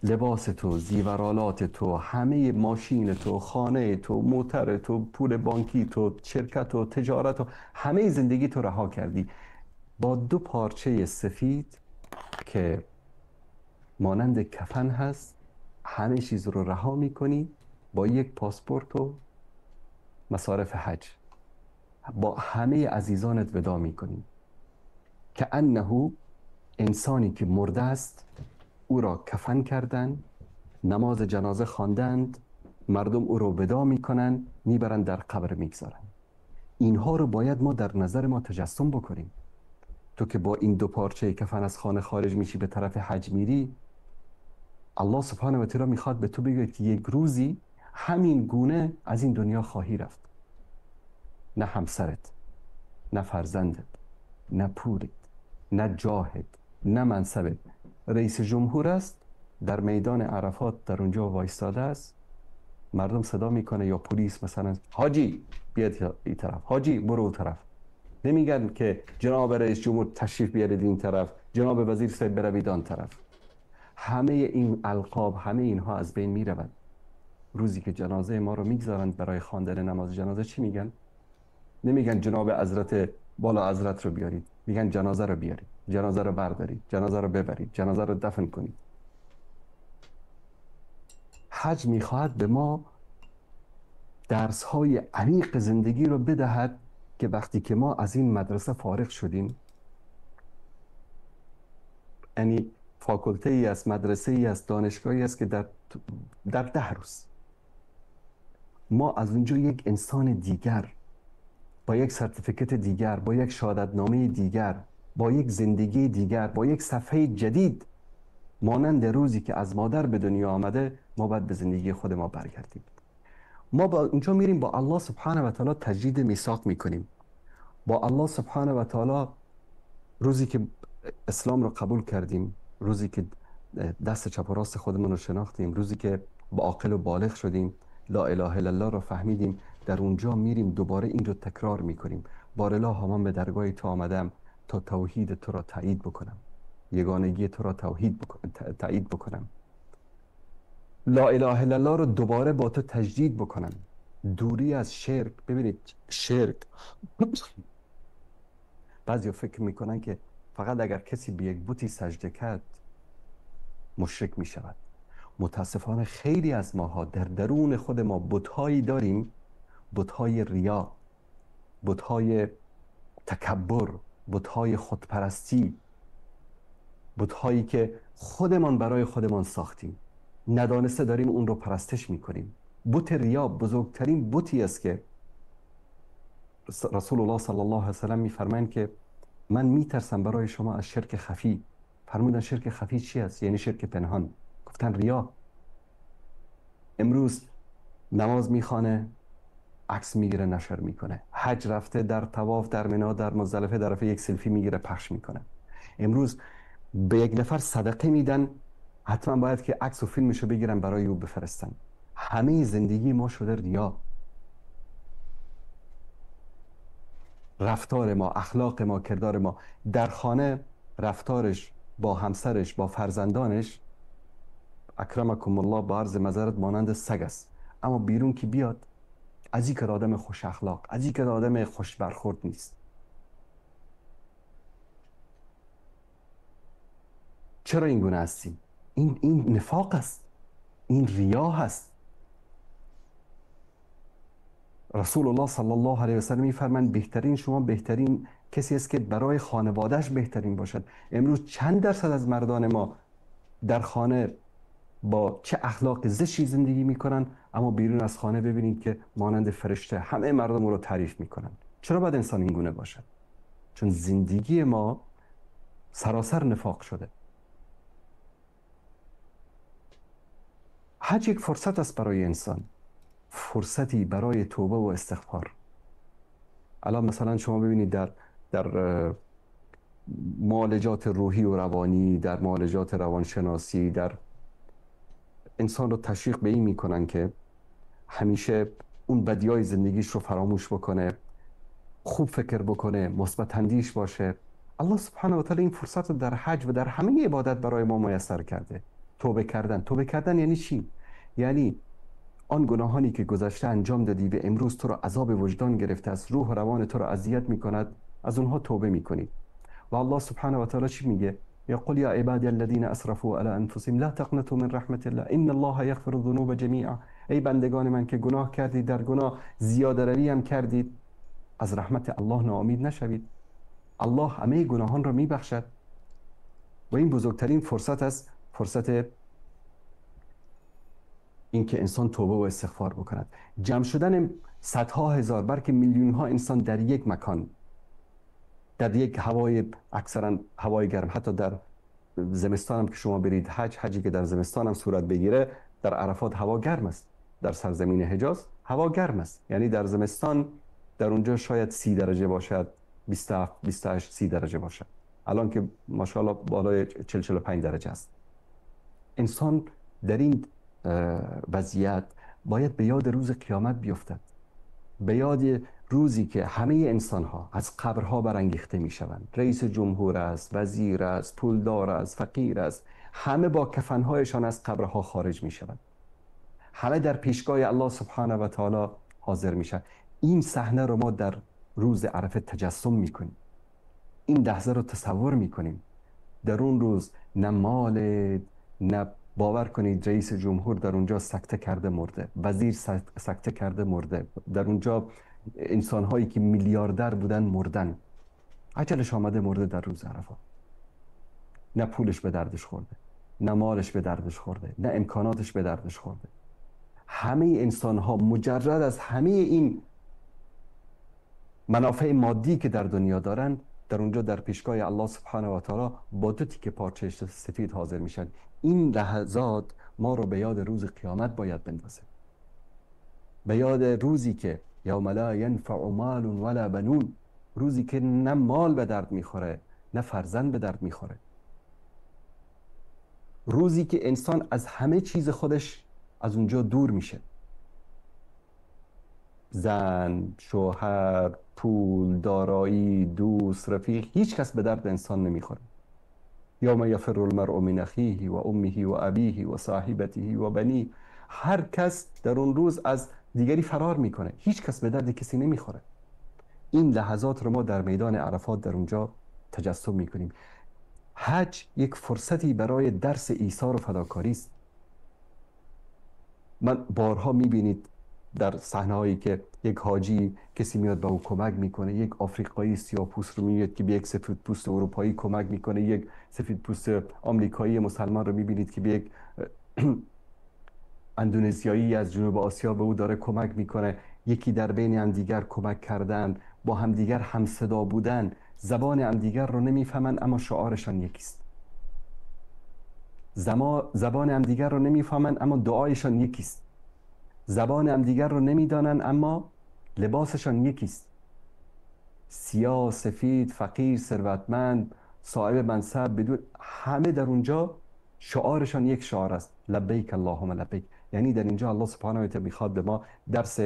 لباس تو، زیورالات تو، همه ماشین تو، خانه تو، موتر تو، پول بانکی تو، شرکت و تجارت و همه زندگی تو رها کردی، با 2 پارچه سفید که مانند کفن هست همه چیز رو رها میکنی، با یک پاسپورت و مصارف حج با همه عزیزانت ودا میکنی. که انه انسانی که مرده است، او را کفن کردند، نماز جنازه خواندند، مردم او را ودا میکنند، میبرند در قبر میگذارند. اینها رو باید ما در نظر ما تجسم بکنیم. تو که با این 2 پارچه کفن از خانه خارج میشی به طرف حج میری، الله سبحانه و تعالی میخواد به تو بگه که یک روزی همین گونه از این دنیا خواهی رفت. نه همسرت، نه فرزندت، نه پولت، نه جاهت، نه منصبت. رئیس جمهور است، در میدان عرفات در اونجا وایستاده است، مردم صدا میکنه یا پلیس مثلا، حاجی بیاد این طرف، حاجی برو اون طرف. نمیگن که جناب رئیس جمهور تشریف بیارید این طرف، جناب وزیر صاحب بروید آن طرف. همه این القاب، همه اینها از بین میرود. روزی که جنازه ما رو میگذارند برای خواندن نماز جنازه چی میگن؟ نمیگن جناب حضرت بالا حضرت رو بیارید، میگن جنازه رو بیارید، جنازه رو بردارید، جنازه رو ببرید، جنازه رو دفن کنید. حج میخواهد به ما درس های عمیق زندگی رو بدهد که وقتی که ما از این مدرسه فارغ شدیم، یعنی فاکولته ای است، مدرسه ای است، دانشگاهی است که در 10 روز ما از اونجا یک انسان دیگر، با یک certificate دیگر، با یک شهادتنامه دیگر، با یک زندگی دیگر، با یک صفحه جدید، مانند روزی که از مادر به دنیا آمده، ما باید به زندگی خود ما برگردیم. ما با اونجا میریم با الله سبحانه و تعالی تجدید میثاق میکنیم. با الله سبحانه و تعالی روزی که اسلام رو قبول کردیم، روزی که دست چپ و راست خودمون رو شناختیم، روزی که با عاقل و بالغ شدیم، لا اله الا الله رو فهمیدیم، در اونجا میریم دوباره این رو تکرار میکنیم. بارالله من به درگاه تو آمدم تا توحید تو را تایید بکنم، یگانگی تو را تایید بکنم، لا اله الا الله رو دوباره با تو تجدید بکنم. دوری از شرک. ببینید شرک، بعضی فکر میکنن که فقط اگر کسی به یک بتی سجده کرد مشرک میشود. متاسفانه خیلی از ماها در درون خود ما بت‌هایی داریم، بت‌های ریا، بت‌های تکبر، بت‌های خودپرستی، بت‌هایی که خودمان برای خودمان ساختیم، ندانسته داریم اون رو پرستش میکنیم. بت ریا بزرگترین بتی است که رسول الله صلی الله علیه و سلم میفرمایند که من میترسم برای شما از شرک خفی. فرمودن شرک خفی چی است؟ یعنی شرک پنهان. گفتن ریا. امروز نماز میخوانه، عکس میگیره نشر میکنه. حج رفته، در طواف، در منا، در مزدلفه، در عرفه یک سلفی میگیره پخش میکنه. امروز به یک نفر صدقه میدن، حتما باید که عکس و فیلمشو بگیرن برای او بفرستن. همه زندگی ما شده ریا. رفتار ما، اخلاق ما، کردار ما در خانه، رفتارش با همسرش، با فرزندانش، اکرمکم الله، با عرض معذرت مانند سگ است. اما بیرون که بیاد، از این که آدم خوش اخلاق، از این که آدم خوش برخورد نیست. چرا این گونه هستیم؟ این نفاق است، این ریا هست. رسول الله صلی الله علیه و سلم میفرمایند بهترین شما بهترین کسی است که برای خانوادهش بهترین باشد. امروز چند درصد از مردان ما در خانه با چه اخلاق زشتی زندگی میکنن، اما بیرون از خانه ببینید که مانند فرشته همه مردم رو تعریف میکنن. چرا باید انسان این گونه باشد؟ چون زندگی ما سراسر نفاق شده. حج یک فرصت است برای انسان، فرصتی برای توبه و استغفار. الان مثلا شما ببینید در معالجات روحی و روانی، در معالجات روانشناسی، در انسان رو تشویق به این میکنن که همیشه اون بدیای زندگیش رو فراموش بکنه، خوب فکر بکنه، مثبت اندیش باشه. الله سبحانه و تعالی این فرصت رو در حج و در همه عبادت برای ما میسر کرده. توبه کردن. توبه کردن یعنی چی؟ یعنی آن گناهانی که گذشته انجام دادی و امروز تو رو عذاب وجدان گرفته است، روح و روان تو رو اذیت میکند، از اونها توبه میکنی. و الله سبحانه و تعالی چی میگه؟ یقول یا عبادی الذین اسرفوا علی انفسهم لا تقنطوا من رحمت الله ان الله یغفر الذنوب جمیعا. ای بندگان من که گناه کردید، در گناه زیاده روی هم کردید، از رحمت الله ناامید نشوید. الله همه گناهان را میبخشد. و این بزرگترین فرصت است، فرصت اینکه انسان توبه و استغفار بکند. جمع شدن صدها هزار بلکه میلیون ها انسان در یک مکان، در یک هوای، اکثرا هوای گرم، حتی در زمستان هم که شما برید حج، حجی که در زمستان هم صورت بگیره، در عرفات هوا گرم است، در سرزمین حجاز هوا گرم است. یعنی در زمستان در اونجا شاید 30 درجه باشد، 27 28 30 درجه باشد. الان که ماشاءالله بالای 40 45 درجه است. انسان در این وضعیت باید به یاد روز قیامت بیفتد، به یاد روزی که همه انسان ها از قبرها برانگیخته می شوند. رئیس جمهور است، وزیر است، پولدار است، فقیر است، همه با کفنهایشان از قبرها خارج می شوند. همه در پیشگاه الله سبحانه و تعالی حاضر می شوند. این صحنه رو ما در روز عرفه تجسم می کنیم، این لحظه رو تصور می کنیم. در اون روز نه مال، نه، باور کنید رئیس جمهور در اونجا سکته کرده مرده، وزیر سکته کرده مرده، در اونجا انسان‌هایی که میلیاردر بودن مردن، عجلش آمده مرده در روز عرفه. نه پولش به دردش خورده، نه مالش به دردش خورده، نه امکاناتش به دردش خورده. همه انسان‌ها مجرد از همه این منافع مادی که در دنیا دارن، در اونجا در پیشگاه الله سبحانه و تعالی با دو تیکه پارچه سفید حاضر میشن. این لحظات ما رو به یاد روز قیامت باید بندازه، به یاد روزی که یوم لا ینفع مال ولا بنون، روزی که نه مال به درد میخوره نه فرزند به درد میخوره، روزی که انسان از همه چیز خودش از اونجا دور میشه، زن، شوهر، پول، دارایی، دوست، رفیق، هیچ کس به درد انسان نمیخوره. یوم یفر المرء من اخیه و امه و ابیه و صاحبته و بنیه. هر کس در اون روز از دیگری فرار میکنه، هیچ کس به درد کسی نمیخوره. این لحظات رو ما در میدان عرفات در اونجا تجسم میکنیم. حج یک فرصتی برای درس ایثار و فداکاری است. من بارها میبینید در صحنه‌هایی که یک حاجی کسی میاد به او کمک میکنه، یک آفریقایی سیاه‌پوست رو میبینید که به یک سفیدپوست اروپایی کمک میکنه، یک سفیدپوست آمریکایی مسلمان رو میبینید که به یک اندونزیایی از جنوب آسیا به او داره کمک میکنه. یکی در بین همدیگر کمک کردن، با همدیگر همصدا بودن، زبان همدیگر رو نمیفهمن اما شعارشان یکیست، زبان همدیگر رو نمیفهمن اما دعایشان یکیست، زبان همدیگر رو نمیدانن اما لباسشان یکیست، سیاه، سفید، فقیر، ثروتمند، صاحب منصب، بدون، همه در اونجا شعارشان یک شعار است: لبیک اللهم لبیک. یعنی در اینجا الله سبحانه و تعالی میخواد به ما درس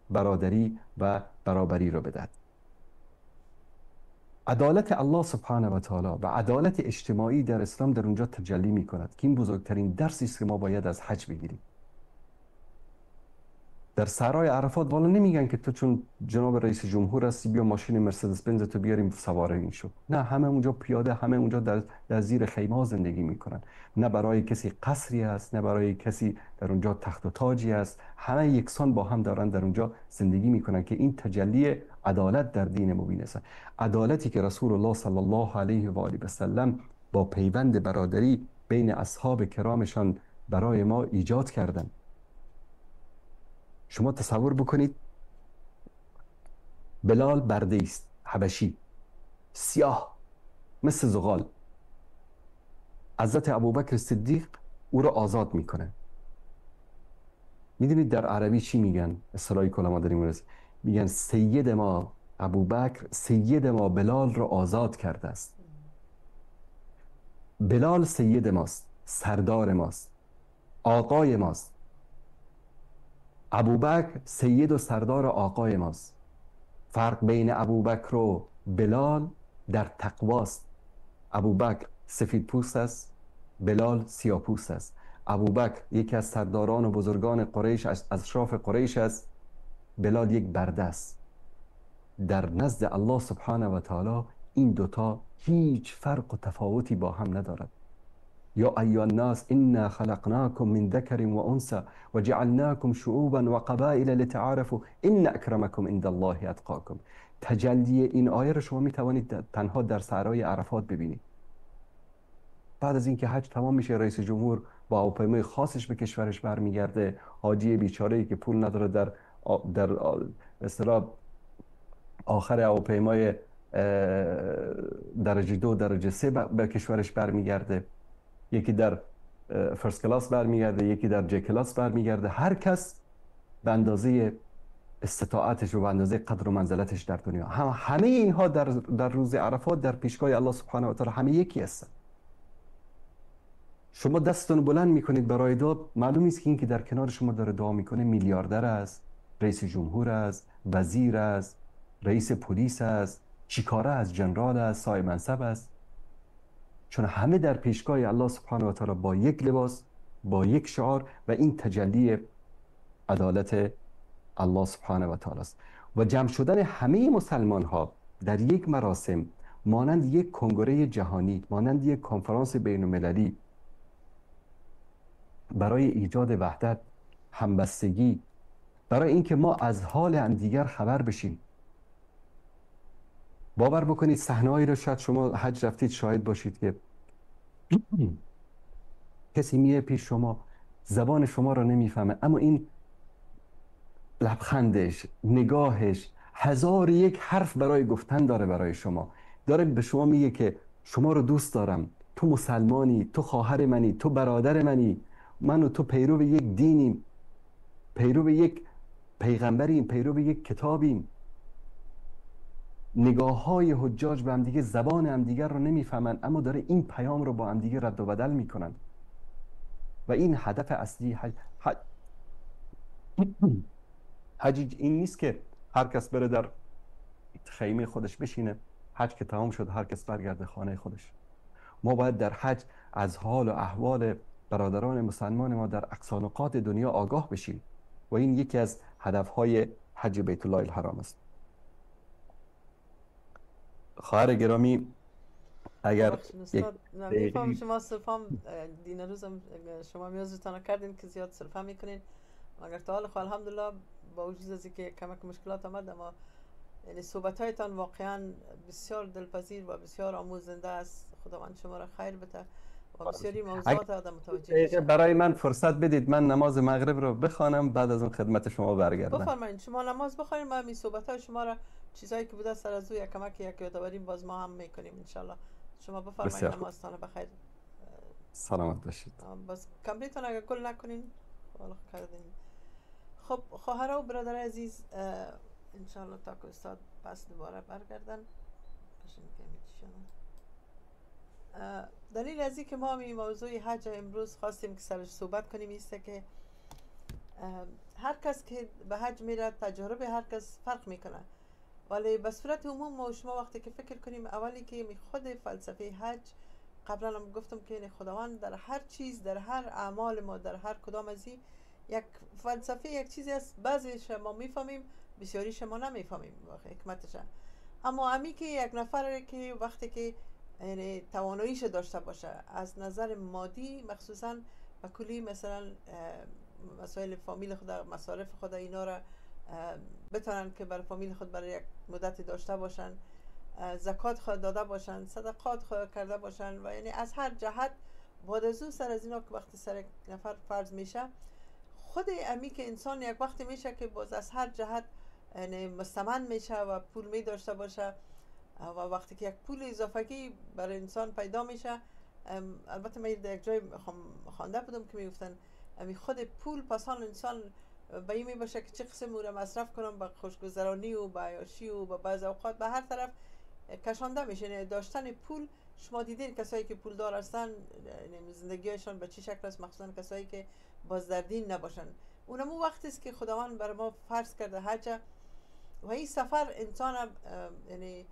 برادری و برابری رو بدهد. عدالت الله سبحانه و تعالی و عدالت اجتماعی در اسلام در اونجا تجلی میکند که این بزرگترین درسی است که ما باید از حج بگیریم. در صحرای عرفات والا نمیگن که تو چون جناب رئیس جمهور هستی بیا ماشین مرسدس بنز تو بیاریم سوار این شو. نه، همه اونجا پیاده، همه اونجا در زیر خیمه ها زندگی میکنن. نه برای کسی قصری است، نه برای کسی در اونجا تخت و تاجی است. همه یکسان با هم دارن در اونجا زندگی میکنن که این تجلی عدالت در دین مبین است. عدالتی که رسول الله صلی الله علیه و آله و سلم با پیوند برادری بین اصحاب کرامشان برای ما ایجاد کردند. شما تصور بکنید بلال برده است، حبشی، سیاه مثل زغال. حضرت ابوبکر صدیق او را آزاد میکنه. میدونید در عربی چی میگن؟ اصطلاحی که ما داریم میگن سید ما ابوبکر، سید ما بلال را آزاد کرده است. بلال سید ماست، سردار ماست، آقای ماست. ابوبکر سید و سردار آقای ماست. فرق بین ابوبکر و بلال در تقواست. ابوبکر سفید پوست است، بلال سیاه پوست است. ابوبکر یکی از سرداران و بزرگان قریش، از اشراف قریش است. بلال یک برده است. در نزد الله سبحانه و تعالی این دوتا هیچ فرق و تفاوتی با هم ندارد. یا ایها الناس انا خلقناکم من ذکر و انثی و جعلناکم شعوبا و قبائل لتعارفوا ان اکرمکم عند الله اتقاکم. تجلی این آیه رو شما می توانید تنها در صحرای عرفات ببینید. بعد از اینکه حج تمام میشه، رئیس جمهور با هواپیمای خاصش به کشورش برمیگرده. حاجی بیچاره‌ای که پول نداره در اصطلاح آخر هواپیمای درجه 2 درجه 3 به کشورش برمیگرده. یکی در first class برمیگرده، یکی در J class برمیگرده. هر کس به اندازه استطاعتش و به اندازه قدر و منزلتش در دنیا. همه اینها در روز عرفات در پیشگاه الله سبحانه و تعالی همه یکی هستند. شما دستتون بلند میکنید برای دعا، معلوم نیست که این که در کنار شما داره دعا میکنه میلیاردر است، رئیس جمهور است، وزیر است، رئیس پلیس است، چیکاره است، جنرال است، صاحب منصب است. چون همه در پیشگاه الله سبحانه و تعالی با یک لباس، با یک شعار، و این تجلی عدالت الله سبحانه و تعالی است. و جمع شدن همه مسلمان ها در یک مراسم مانند یک کنگره جهانی، مانند یک کنفرانس بین المللی برای ایجاد وحدت، همبستگی، برای اینکه ما از حال همدیگر خبر بشیم. باور بکنید صحنه‌هایی رو شاید شما حج رفتید شاهد باشید که کسی میه پیش شما، زبان شما رو نمیفهمه، اما این لبخندش، نگاهش، هزار یک حرف برای گفتن داره برای شما. داره به شما میگه که شما رو دوست دارم، تو مسلمانی، تو خواهر منی، تو برادر منی، من و تو پیرو یک دینیم، پیرو یک پیغمبریم، پیرو یک کتابیم. نگاه های حجاج به همدیگه، زبان همدیگر رو نمیفهمن، اما داره این پیام رو با همدیگه رد و بدل میکنن. و این هدف اصلی حج این نیست که هر کس بره در خیمه خودش بشینه، حج که تمام شد هر کس برگرده خانه خودش. ما باید در حج از حال و احوال برادران مسلمان ما در اقصا نقاط دنیا آگاه بشیم و این یکی از هدفهای حج بیت الله الحرام است. خواهر گرامی، اگر یک شما صرفا دین روزم شما میازتان کردین که زیاد صرفا میکنین، مگر تا حال الحمدلله با وجود از اینکه کمک مشکلات آمد، اما یعنی صحبت هایتان واقعا بسیار دلپذیر و بسیار آموزنده است. خداوند شما را خیر بده و بسیاری موضوعات آدم متوجه میشه. برای من فرصت بدید من نماز مغرب رو بخوانم، بعد از اون خدمت شما برگردم. بفرمایید شما نماز بخوانید، ما این صحبت های شما را چیزایی که بوده سر از او یک کمک یک یادآوری باز ما هم میکنیم ان شاء الله. شما بفرمایید نمازتان بخیر. سلامت باشید. باز کمپلیتون اگر کل نکنین خب کردین. خب خواهرها و برادر عزیز، انشالله تا که استاد پس دوباره برگردن باشین که دلیل از که ما این موضوع حج امروز خواستیم که سرش صحبت کنیم ایسته که هر کس که به حج میره تجربه هر کس فرق میکنه، ولی به صورت عموم ما شما وقتی که فکر کنیم اولی که خود فلسفه حج، قبلا هم گفتم که خداوند در هر چیز، در هر اعمال ما، در هر کدام از این یک فلسفه، یک چیزی است، بعضیش ما میفهمیم، بسیاریش ما نمیفهمیم حکمتش. اما امی که یک نفر که وقتی که یعنی تواناییش داشته باشه از نظر مادی، مخصوصا به کلی مثلا مسائل فامیل خود، مصارف خود، اینا را بتونن که برای فامیل خود برای یک مدتی داشته باشن، زکات خود داده باشن، صدقات خود کرده باشن و یعنی از هر جهت بعد از اون سر از اینا که وقتی سر یک نفر فرض میشه، خود امی که انسان یک وقتی میشه که باز از هر جهت یعنی مستمند میشه و پول می داشته باشه و وقتی که یک پول اضافگی برای انسان پیدا میشه، البته من در یک جای خوانده بودم که میگفتن امی خود پول پسان انسان به این می باشه که چه قسم او را مصرف کنم، به خوشگذرانی و به عیاشی و به بعض اوقات به هر طرف کشانده میشه. یعنی داشتن پول، شما دیدین کسایی که پولدار هستن زندگیشان به چه شکل است، مخصوصا کسایی که باز در دین نباشن. اونمو وقتی است که خداوند بر ما فرض کرده حج و این سفر انسان یعنی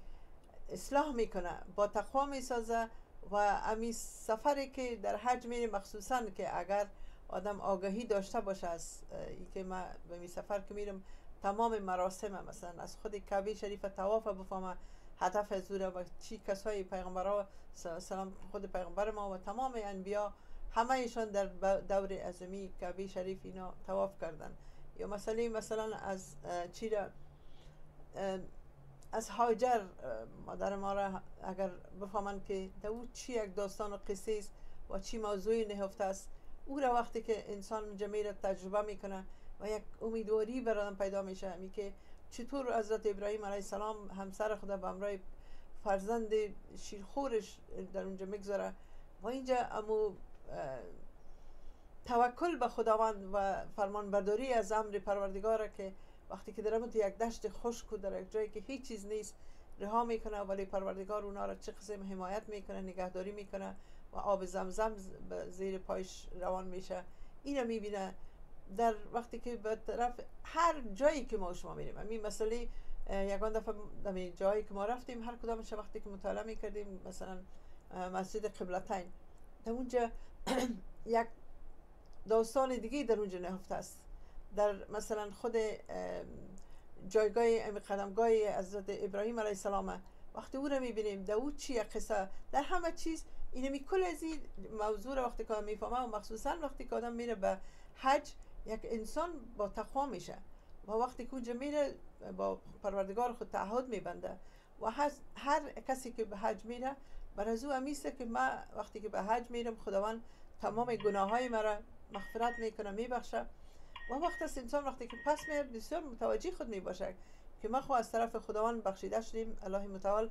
اصلاح میکنه، با تقوا میسازه و امی سفری که در حج میره، مخصوصا که اگر آدم آگاهی داشته باشه از اینکه ما به می سفر که میرم تمام مراسم، مثلا از خود کعبه شریف طواف بفهمه هدف از و چی کسای پیغمبرها سلام، خود پیغمبر ما و تمام انبیا همه ایشان در دور عظیمی کعبه شریف اینا طواف کردن. یا مثلا از چی را از هاجر مادر ما را اگر بفهمن که در او چی یک داستان و قصه است و چی موضوعی نهفته است، او را وقتی که انسان جمعی را تجربه میکنه و یک امیدواری بر آدم پیدا میشه، می که چطور حضرت ابراهیم علیه السلام همسر خود به همراه فرزند شیرخورش در اونجا میگذاره و اینجا امو توکل به خداوند و فرمانبرداری از امر پروردگار که وقتی که در یک دشت خشک و در یک جایی که هیچ چیز نیست رها میکنه، ولی پروردگار اونا را چه قسم حمایت میکنه، نگهداری میکنه و آب زمزم زیر پایش روان میشه. اینو میبینه در وقتی که به طرف هر جایی که ما شما میریم. همین مسئله یکان دفعه در جایی که ما رفتیم هر کدامش وقتی که مطالعه میکردیم، مثلا مسجد قبلتین، در اونجا یک داستان دیگه در اونجا نهفته است. در مثلا خود جایگاه قدمگاه حضرت ابراهیم علیه السلام وقتی او رو میبینیم در او چی قصه، در همه چیز اینمی کل از این موضوع رو وقتی که آدم میفهمه و مخصوصا وقتی که آدم میره به حج، یک انسان با تقوا میشه و وقتی که اونجا میره با پروردگار خود تعهد میبنده و هر کسی که به حج میره بر از او امیسته که ما وقتی که به حج میرم خداوند تمام گناه های مرا مغفرت میکنه، میبخشه. و وقت است انسان وقتی که پس میاد بسیار متوجه خود میباشه که ما خو از طرف خداوند بخشیده شدیم، الله متعال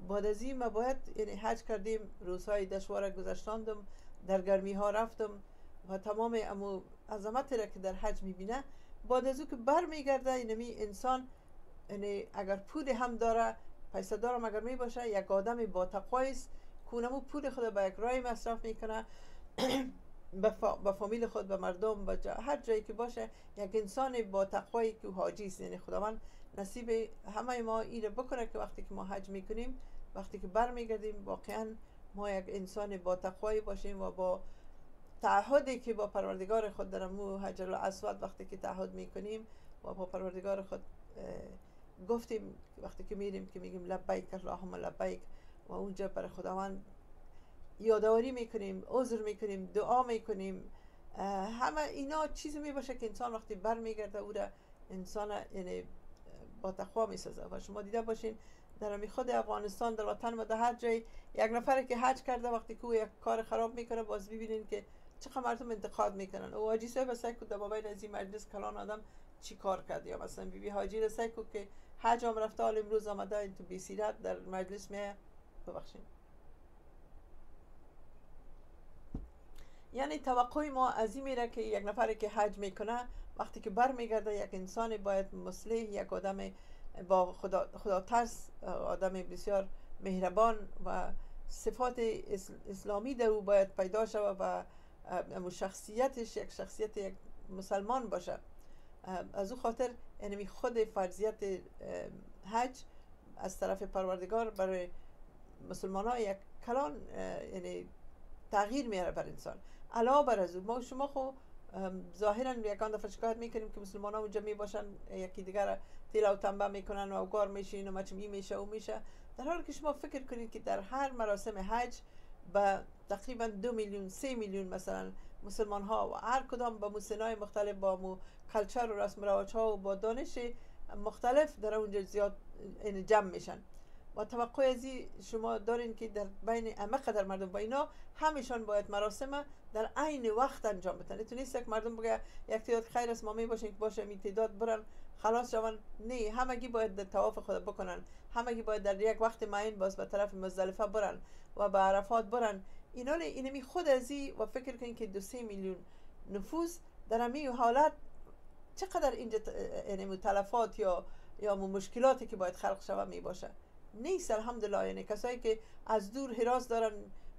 بعد از این ما باید یعنی حج کردیم، روزهای دشوار گذشتاندم، در گرمی ها رفتم و تمام امو عظمت را که در حج میبینه، بعد از او که بر میگرده اینمی انسان یعنی اگر پول هم داره، پیسه دارم اگر میباشه، یک آدم با تقوی است که اونمو پول خود به یک رای مصرف میکنه، به فامیل خود، به مردم، به هر جایی که باشه، یک انسان با تقوایی که حاجی است. یعنی خداوند نصیب همه ما اینو بکنه که وقتی که ما حج میکنیم، وقتی که برمیگردیم، واقعا ما یک انسان با تقوایی باشیم و با تعهدی که با پروردگار خود در مو حجر الاسود وقتی که تعهد میکنیم و با پروردگار خود گفتیم وقتی که میریم که میگیم لبیک اللهم لبیک، و اونجا برای خداوند یادآوری میکنیم، عذر میکنیم، دعا میکنیم، همه اینا چیزی میباشه که انسان وقتی برمیگرده او را انسان یعنی با تقوا میسازه. و شما دیده باشین در خود افغانستان، در وطن ما، در هر جای یک نفر که حج کرده وقتی که او یک کار خراب میکنه، باز ببینین که چقدر مردم انتقاد میکنن. او حاجی صاحب سعی کو در مابین از این مجلس کلان آدم چی کار کرد، یا مثلا بیبی حاجی را سعی کو که حج هم رفته حال امروز آمده این تو بی سیرت در مجلس می ببخشین. یعنی توقع ما از این میره که یک نفر که حج میکنه وقتی که برمیگرده یک انسان باید مصلح، یک آدم با خدا ترس، آدم بسیار مهربان و صفات اسلامی در او باید پیدا شود و شخصیتش یک شخصیت یک مسلمان باشه. از او خاطر یعنی خود فرضیت حج از طرف پروردگار برای مسلمان ها یک کلان یعنی تغییر میاره بر انسان. علاوه بر از او ما شما خو ظاهرا یکان دفعه شکایت میکنیم که مسلمان ها اونجا میباشن، یکی دیگر تیله و تنبه میکنن و اوگار میشین و مچمی میشه و میشه، در حالی که شما فکر کنید که در هر مراسم حج به تقریبا 2 میلیون 3 میلیون مثلا مسلمان ها و هر کدام با مسنای مختلف، با مو کلچر و رسم رواج ها و با دانش مختلف در اونجا زیاد جمع میشن و توقع از شما دارین که در بین همه قدر مردم با اینا همیشان باید مراسم در عین وقت انجام بدن. تو نیست یک مردم بگه یک تعداد خیر است ما می باشیم که باشه می تعداد برن خلاص شون، نه، همگی باید طواف خود بکنن، همگی باید در یک وقت معین باز به طرف مزدلفه برن و به عرفات برن. اینا اینمی خود ازی و فکر کنین که 2-3 میلیون نفوس در همین حالت چقدر اینجا یعنی تلفات یا مشکلاتی که باید خلق شوه می باشه. نیست الحمدلله. یعنی کسایی که از دور هراس دارن،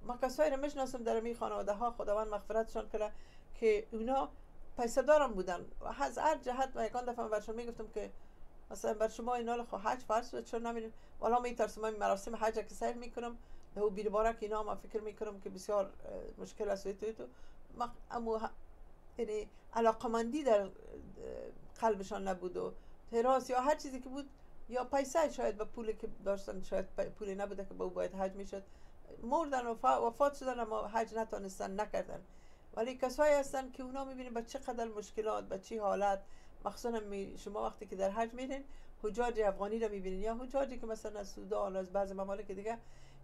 ما کسایی رو میشناسم در می خانواده ها، خداوند مغفرتشان کنه، که اونا پیسه دارم بودن و از هر جهت. و یکان دفعه برشون میگفتم که مثلا بر شما اینا خو حج فرض شد چون نمیرین، والا میترسم من مراسم حج که سیر میکنم ده بیربارک اینا، ما فکر میکنم که بسیار مشکل است تو اما یعنی علاقمندی در قلبشان نبود و هراس یا هر چیزی که بود یا پیسه، شاید به پولی که داشتن، شاید پولی نبوده که با او باید حج میشد، مردن و وفات شدن اما حج نتانستن، نکردن. ولی کسایی هستن که اونا میبینن با چقدر مشکلات، با چی حالت، مخصوصا شما وقتی که در حج میرین حجاج افغانی رو میبینین یا حجاجی که مثلا از سودان از بعض ممالک دیگه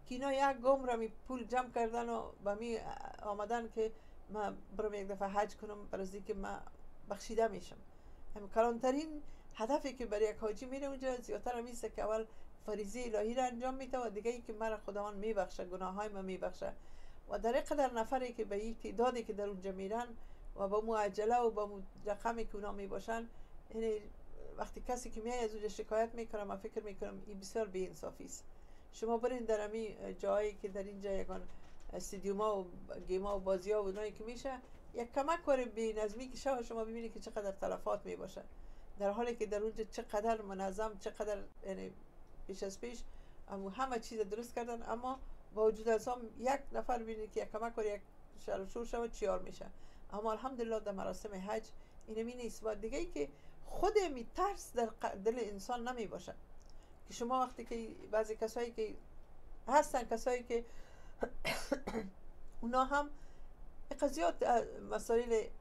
که اینا یک گم را می پول جمع کردن و به می آمدن که من برم یک دفعه حج کنم برای که من بخشیده میشم. هم کلانترین هدفی که برای یک حاجی میره اونجا زیادتر هم ایست که اول فریضه الهی را انجام میده و دیگه ای که مرا خداوند میبخشه، گناه های من میبخشه. و در قدر نفری که به یک تعدادی که در اونجا میرن و با مو عجله و با مو رقمی که اونا میباشن، یعنی وقتی کسی که میای از اونجا شکایت میکنه، من فکر میکنم این بسیار بی انصافی است. شما برین در امی جایی که در اینجا یگان استادیوم و game ا و بازی ها و اونایی که میشه، یک کمک کار بی نظمی که شما ببینید که چقدر تلفات میباشه، در حالی که در اونجا چقدر منظم، چقدر یعنی پیش از پیش همه چیز درست کردن، اما با وجود از هم یک نفر ببینید که یک کمک کار یک شر و شور شود چیار میشه. اما الحمدلله در مراسم حج اینمی نیست. و دیگه ای که خود می ترس در دل انسان نمی باشه که شما وقتی که بعضی کسایی که هستن، کسایی که اونا هم قضیات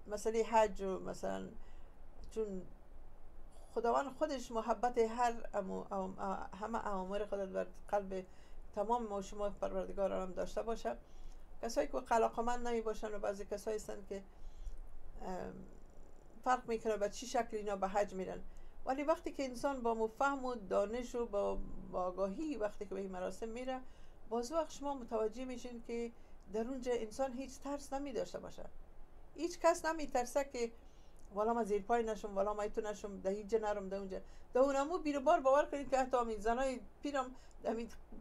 مسئله حج و مثلا چون خداوند خودش محبت هر همه اوامر خود بر قلب تمام ما شما پروردگار عالم داشته باشه. کسایی که علاقمند نمی باشن و بعضی کسایی هستن که فرق میکنه به چی شکل اینا به حج میرن، ولی وقتی که انسان با مفهم و دانش و با آگاهی وقتی که به این مراسم میره، باز وقت شما متوجه میشین که در اونجا انسان هیچ ترس نمی داشته باشه. هیچ کس نمی ترسه که والا ما زیر پای نشم، والا ما ایتو نشم، ده هیچ نرم، ده اونجا ده اونمو بیرو بار. باور کنید که حتی همین زنای پیرم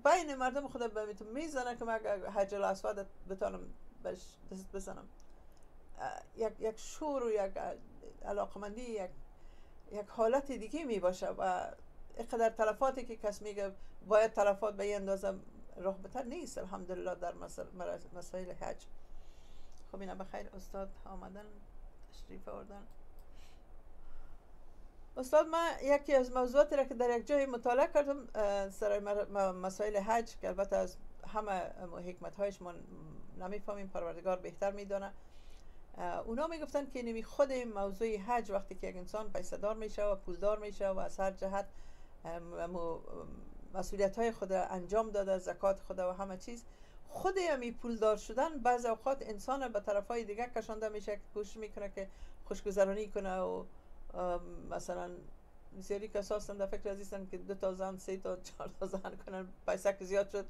بین مردم خدا به میزنه که من حجر الاسود بتانم بهش دست بزنم. یک شور و یک علاقمندی، یک حالت دیگه می باشه و اینقدر تلفاتی که کس میگه باید تلفات به این اندازه راه بتر نیست الحمدلله در مسائل حج. خب اینا بخیر استاد آمدن تشریف آوردن. استاد من یکی از موضوعاتی را که در یک جای مطالعه کردم سر مسائل حج که البته از همه حکمت هایش ما نمیفهمیم، پروردگار بهتر میدانه. اونا میگفتن که نمی خود موضوع حج وقتی که یک انسان پیسه دار میشه و پولدار میشه و از هر جهت مسئولیت های خود انجام داده، زکات خود و همه چیز، خود همی پولدار شدن بعض اوقات انسان به طرف های دیگه کشانده میشه که کوشش میکنه که خوشگذرانی کنه و مثلا بسیاری کسا هستن در فکر از که 2 تا زن، 3 تا 4 تا زن کنن، پیسه که زیاد شد،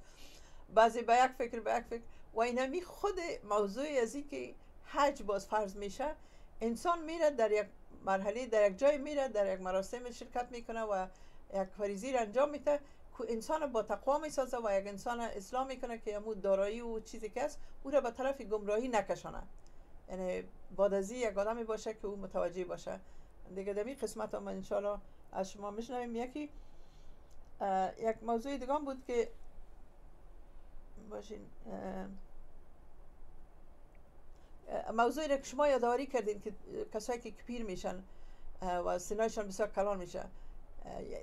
بعضی به یک فکر به یک فکر و اینمی خود موضوع از این که حج باز فرض میشه، انسان میره در یک مرحله، در یک جای میره، در یک مراسم شرکت میکنه و یک فریضه را انجام میده که انسان با تقوا میسازه و یک انسان اصلاح میکنه که امو دارایی و چیزی که است او را به طرف گمراهی نکشانه. یعنی بعد از یک آدمی باشه که او متوجه باشه دیگه. در این قسمت هم انشالله از شما میشنویم. یکی یک موضوع دیگه بود که باشین، موضوعی را که شما یادآوری کردین که کسایی که پیر میشن و سنایشان بسیار کلان میشه،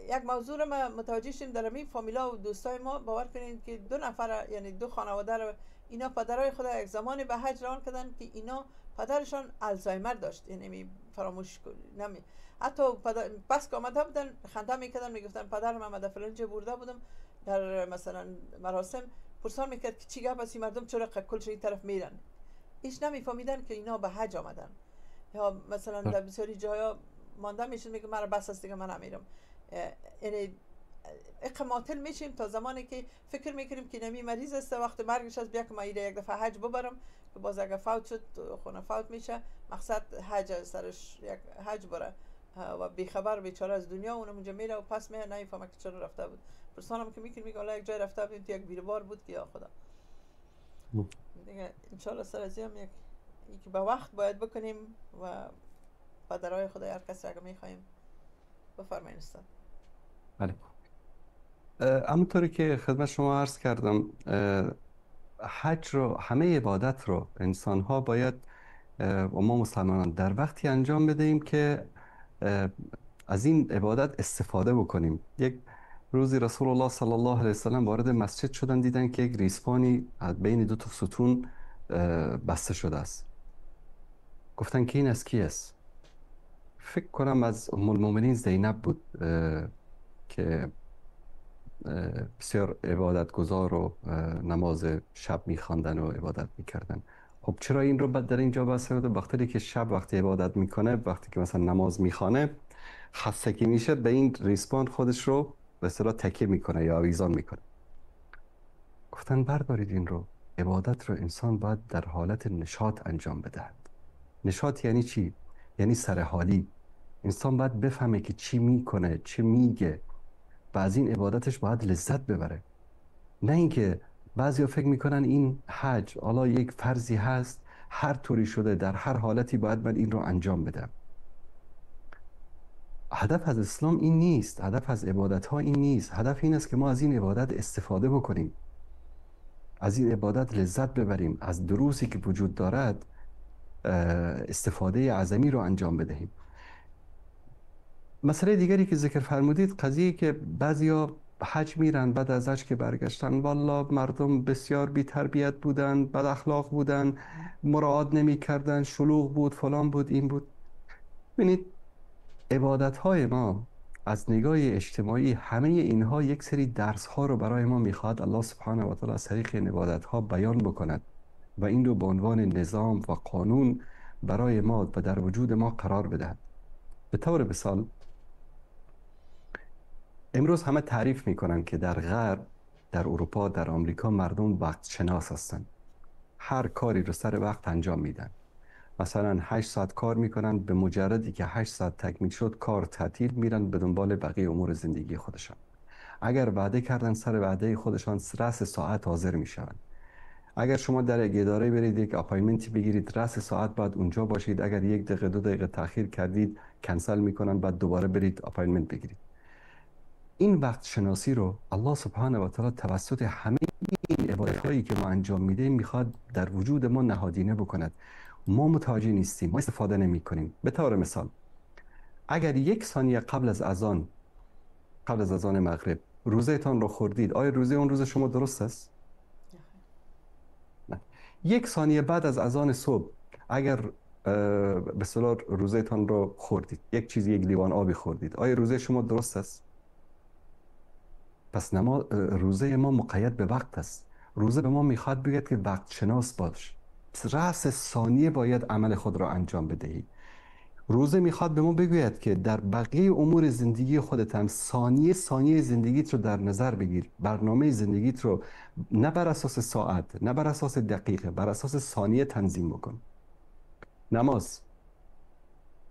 یک موضوع را ما متوجه شدیم در این فامیلا و دوستای ما. باور کنین که دو نفر، یعنی دو خانواده را، اینا پدرای خود یک زمانی به حج روان کردن که اینا پدرشان آلزایمر داشت، یعنی فراموش نمی، حتی پس که آمده بودن خنده میکردن، میگفتن پدرم آمده فلان جا برده بودم در مثلا مراسم، پرسان میکرد که چی گپ است، مردم چرا کلش این طرف میرن؟ هیچ نمیفهمیدن که اینا به حج آمدن. یا مثلا در بسیاری جایا مانده میشن، میگه مرا بس است دیگه، من نمیرم. یعنی اقماتل میشیم تا زمانی که فکر میکنیم که نمی مریض است، وقت مرگش است، بیا که من یک دفعه حج ببرم که باز اگه فوت شد خونه فوت میشه، مقصد حج سرش یک حج بره و بیخبر بیچاره از دنیا اونم اونجا میره و پس میه نمیفهمه که چرا رفته بود. پرسانم که میکنه میگه یک جای رفته بودیم تو یک بیربار بود که یا خدا دیگه. انشالله سر از هم یک به وقت باید بکنیم و پدرای خدای هر کس اگه میخوایم. بفرمایید استاد. بله، همونطوری که خدمت شما عرض کردم، حج رو، همه عبادت رو انسان ها باید و ما مسلمانان در وقتی انجام بدهیم که از این عبادت استفاده بکنیم. یک روزی رسول الله صلی الله علیه وسلم وارد مسجد شدن، دیدن که یک ریسپانی بین دو تا ستون بسته شده است. گفتن که این از کی است؟ فکر کنم از ام المؤمنین زینب بود که بسیار عبادت گذار و نماز شب میخواندن و عبادت میکردن. خب چرا این رو در اینجا بسته بوده؟ وقتی که شب وقتی عبادت میکنه، وقتی که مثلا نماز میخوانه، خستگی میشه، به این ریسپان خودش رو به اصطلاح تکیه میکنه یا آویزان میکنه. گفتن بردارید این رو. عبادت رو انسان باید در حالت نشاط انجام بدهد. نشاط یعنی چی؟ یعنی سرحالی. انسان باید بفهمه که چی میکنه، چی میگه و از این عبادتش باید لذت ببره. نه اینکه بعضیا فکر میکنن این حج حالا یک فرضی هست، هر طوری شده در هر حالتی باید من این رو انجام بدم. هدف از اسلام این نیست، هدف از عبادت ها این نیست. هدف این است که ما از این عبادت استفاده بکنیم، از این عبادت لذت ببریم، از دروسی که وجود دارد استفاده اعظمی رو انجام بدهیم. مسئله دیگری که ذکر فرمودید، قضیه که بعضیا حج میرن، بعد از حج که برگشتن والا مردم بسیار بی تربیت بودن، بد اخلاق بودن، مراعات نمی کردن، شلوغ بود، فلان بود، این بود. ببینید عبادت های ما از نگاه اجتماعی همه اینها یک سری درس ها رو برای ما میخواد الله سبحانه و تعالی از طریق این عبادت ها بیان بکند و این رو به عنوان نظام و قانون برای ما و در وجود ما قرار بدهد. به طور مثال امروز همه تعریف میکنن که در غرب، در اروپا، در آمریکا مردم وقت شناس هستن، هر کاری رو سر وقت انجام میدن. مثلا 8 ساعت کار میکنن، به مجردی که 8 ساعت تکمیل شد کار تعطیل، میرن به دنبال بقیه امور زندگی خودشان. اگر وعده کردن سر وعده خودشان رأس ساعت حاضر میشوند. اگر شما در یک اداره برید یک appointment ی بگیرید، رأس ساعت بعد اونجا باشید. اگر 1 دقیقه 2 دقیقه تاخیر کردید کنسل میکنن، بعد دوباره برید appointment بگیرید. این وقت شناسی رو الله سبحانه و تعالی توسط همه این عبادت‌هایی که ما انجام میدیم میخواد در وجود ما نهادینه بکند. ما متوجه نیستیم، ما استفاده نمی کنیم. به طور مثال اگر 1 ثانیه قبل از اذان، قبل از اذان مغرب روزه تان رو خوردید، آیا روزه اون روز شما درست است؟ نه. 1 ثانیه بعد از اذان صبح اگر به اصطلاح روزه تان رو خوردید، یک چیزی، یک لیوان آبی خوردید، آیا روزه شما درست است؟ پس روزه ما مقید به وقت است. روزه به ما میخواد بگه که وقت شناس باش، رأس ثانیه باید عمل خود را انجام بدهی. روزه میخواد به ما بگوید که در بقیه امور زندگی خودت هم ثانیه ثانیه زندگیت رو در نظر بگیر. برنامه زندگیت رو نه بر اساس ساعت، نه بر اساس دقیقه، بر اساس ثانیه تنظیم بکن. نماز،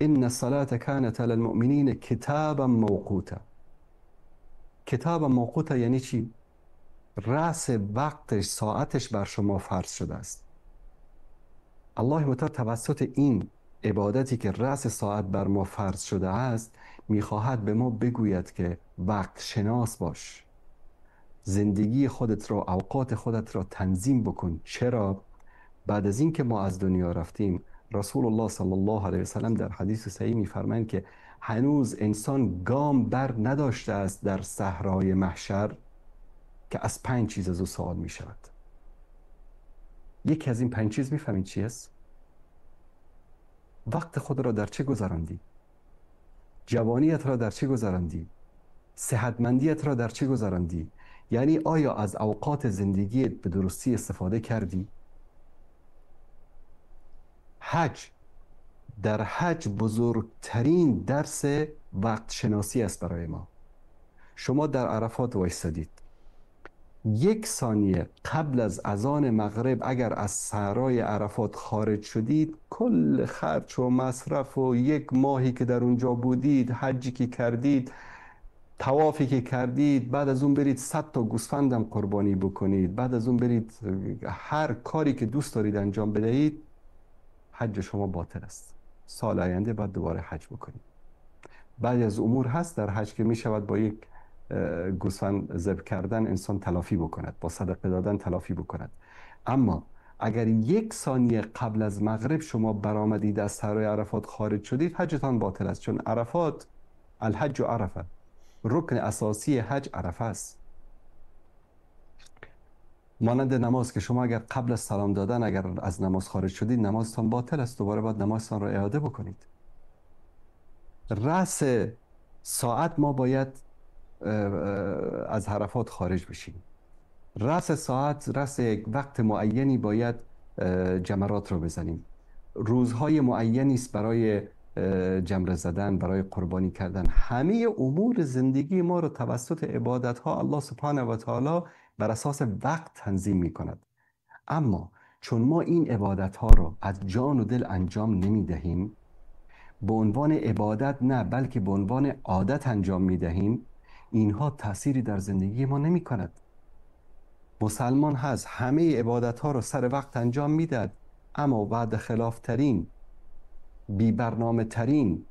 ان الصلاة كانت على المؤمنین کتابا موقوتا. کتاب موقوت یعنی چی؟ رأس وقتش، ساعتش بر شما فرض شده است. الله متعال توسط این عبادتی که رأس ساعت بر ما فرض شده است میخواهد به ما بگوید که وقت شناس باش، زندگی خودت را، اوقات خودت را تنظیم بکن. چرا؟ بعد از این که ما از دنیا رفتیم، رسول الله صلی الله علیه وسلم در حدیث صحیح میفرمایند که هنوز انسان گام بر نداشته است در صحرای محشر که از 5 چیز از او سوال می شود. یکی از این 5 چیز میفهمید چی است؟ وقت خود را در چه گذراندی؟ جوانیت را در چه گذراندی؟ صحتمندیت را در چه گذراندی؟ یعنی آیا از اوقات زندگیت به درستی استفاده کردی؟ حج، در حج بزرگترین درس وقت شناسی است برای ما. شما در عرفات وایستادید، 1 ثانیه قبل از اذان مغرب اگر از صحرای عرفات خارج شدید، کل خرج و مصرف و 1 ماهی که در اونجا بودید، حجی که کردید، طوافی که کردید، بعد از اون برید 100 تا گوسفندم قربانی بکنید، بعد از اون برید هر کاری که دوست دارید انجام بدهید، حج شما باطل است. سال آینده باید دوباره حج بکنید. بعضی از امور هست در حج که می شود با یک گوسفند ذبح کردن انسان تلافی بکند، با صدقه دادن تلافی بکند. اما اگر 1 ثانیه قبل از مغرب شما برآمدید از صحرای عرفات خارج شدید، حجتان باطل است. چون عرفات، الحج عرفه، رکن اساسی حج عرفه است. مانند نماز که شما اگر قبل از سلام دادن اگر از نماز خارج شدید، نمازتان باطل است، دوباره باید نمازتان را اعاده بکنید. رأس ساعت ما باید از عرفات خارج بشیم. رأس ساعت، رأس یک وقت معینی باید جمرات رو بزنیم. روزهای معینی است برای جمره زدن، برای قربانی کردن. همه امور زندگی ما رو توسط عبادت ها الله سبحانه و تعالی بر اساس وقت تنظیم می کند. اما چون ما این عبادت ها رو از جان و دل انجام نمی دهیم، به عنوان عبادت نه بلکه به عنوان عادت انجام می دهیم، اینها تأثیری در زندگی ما نمی کند. مسلمان هست همه عبادت ها رو سر وقت انجام می دهد، اما بعد خلاف ترین، بی برنامه ترین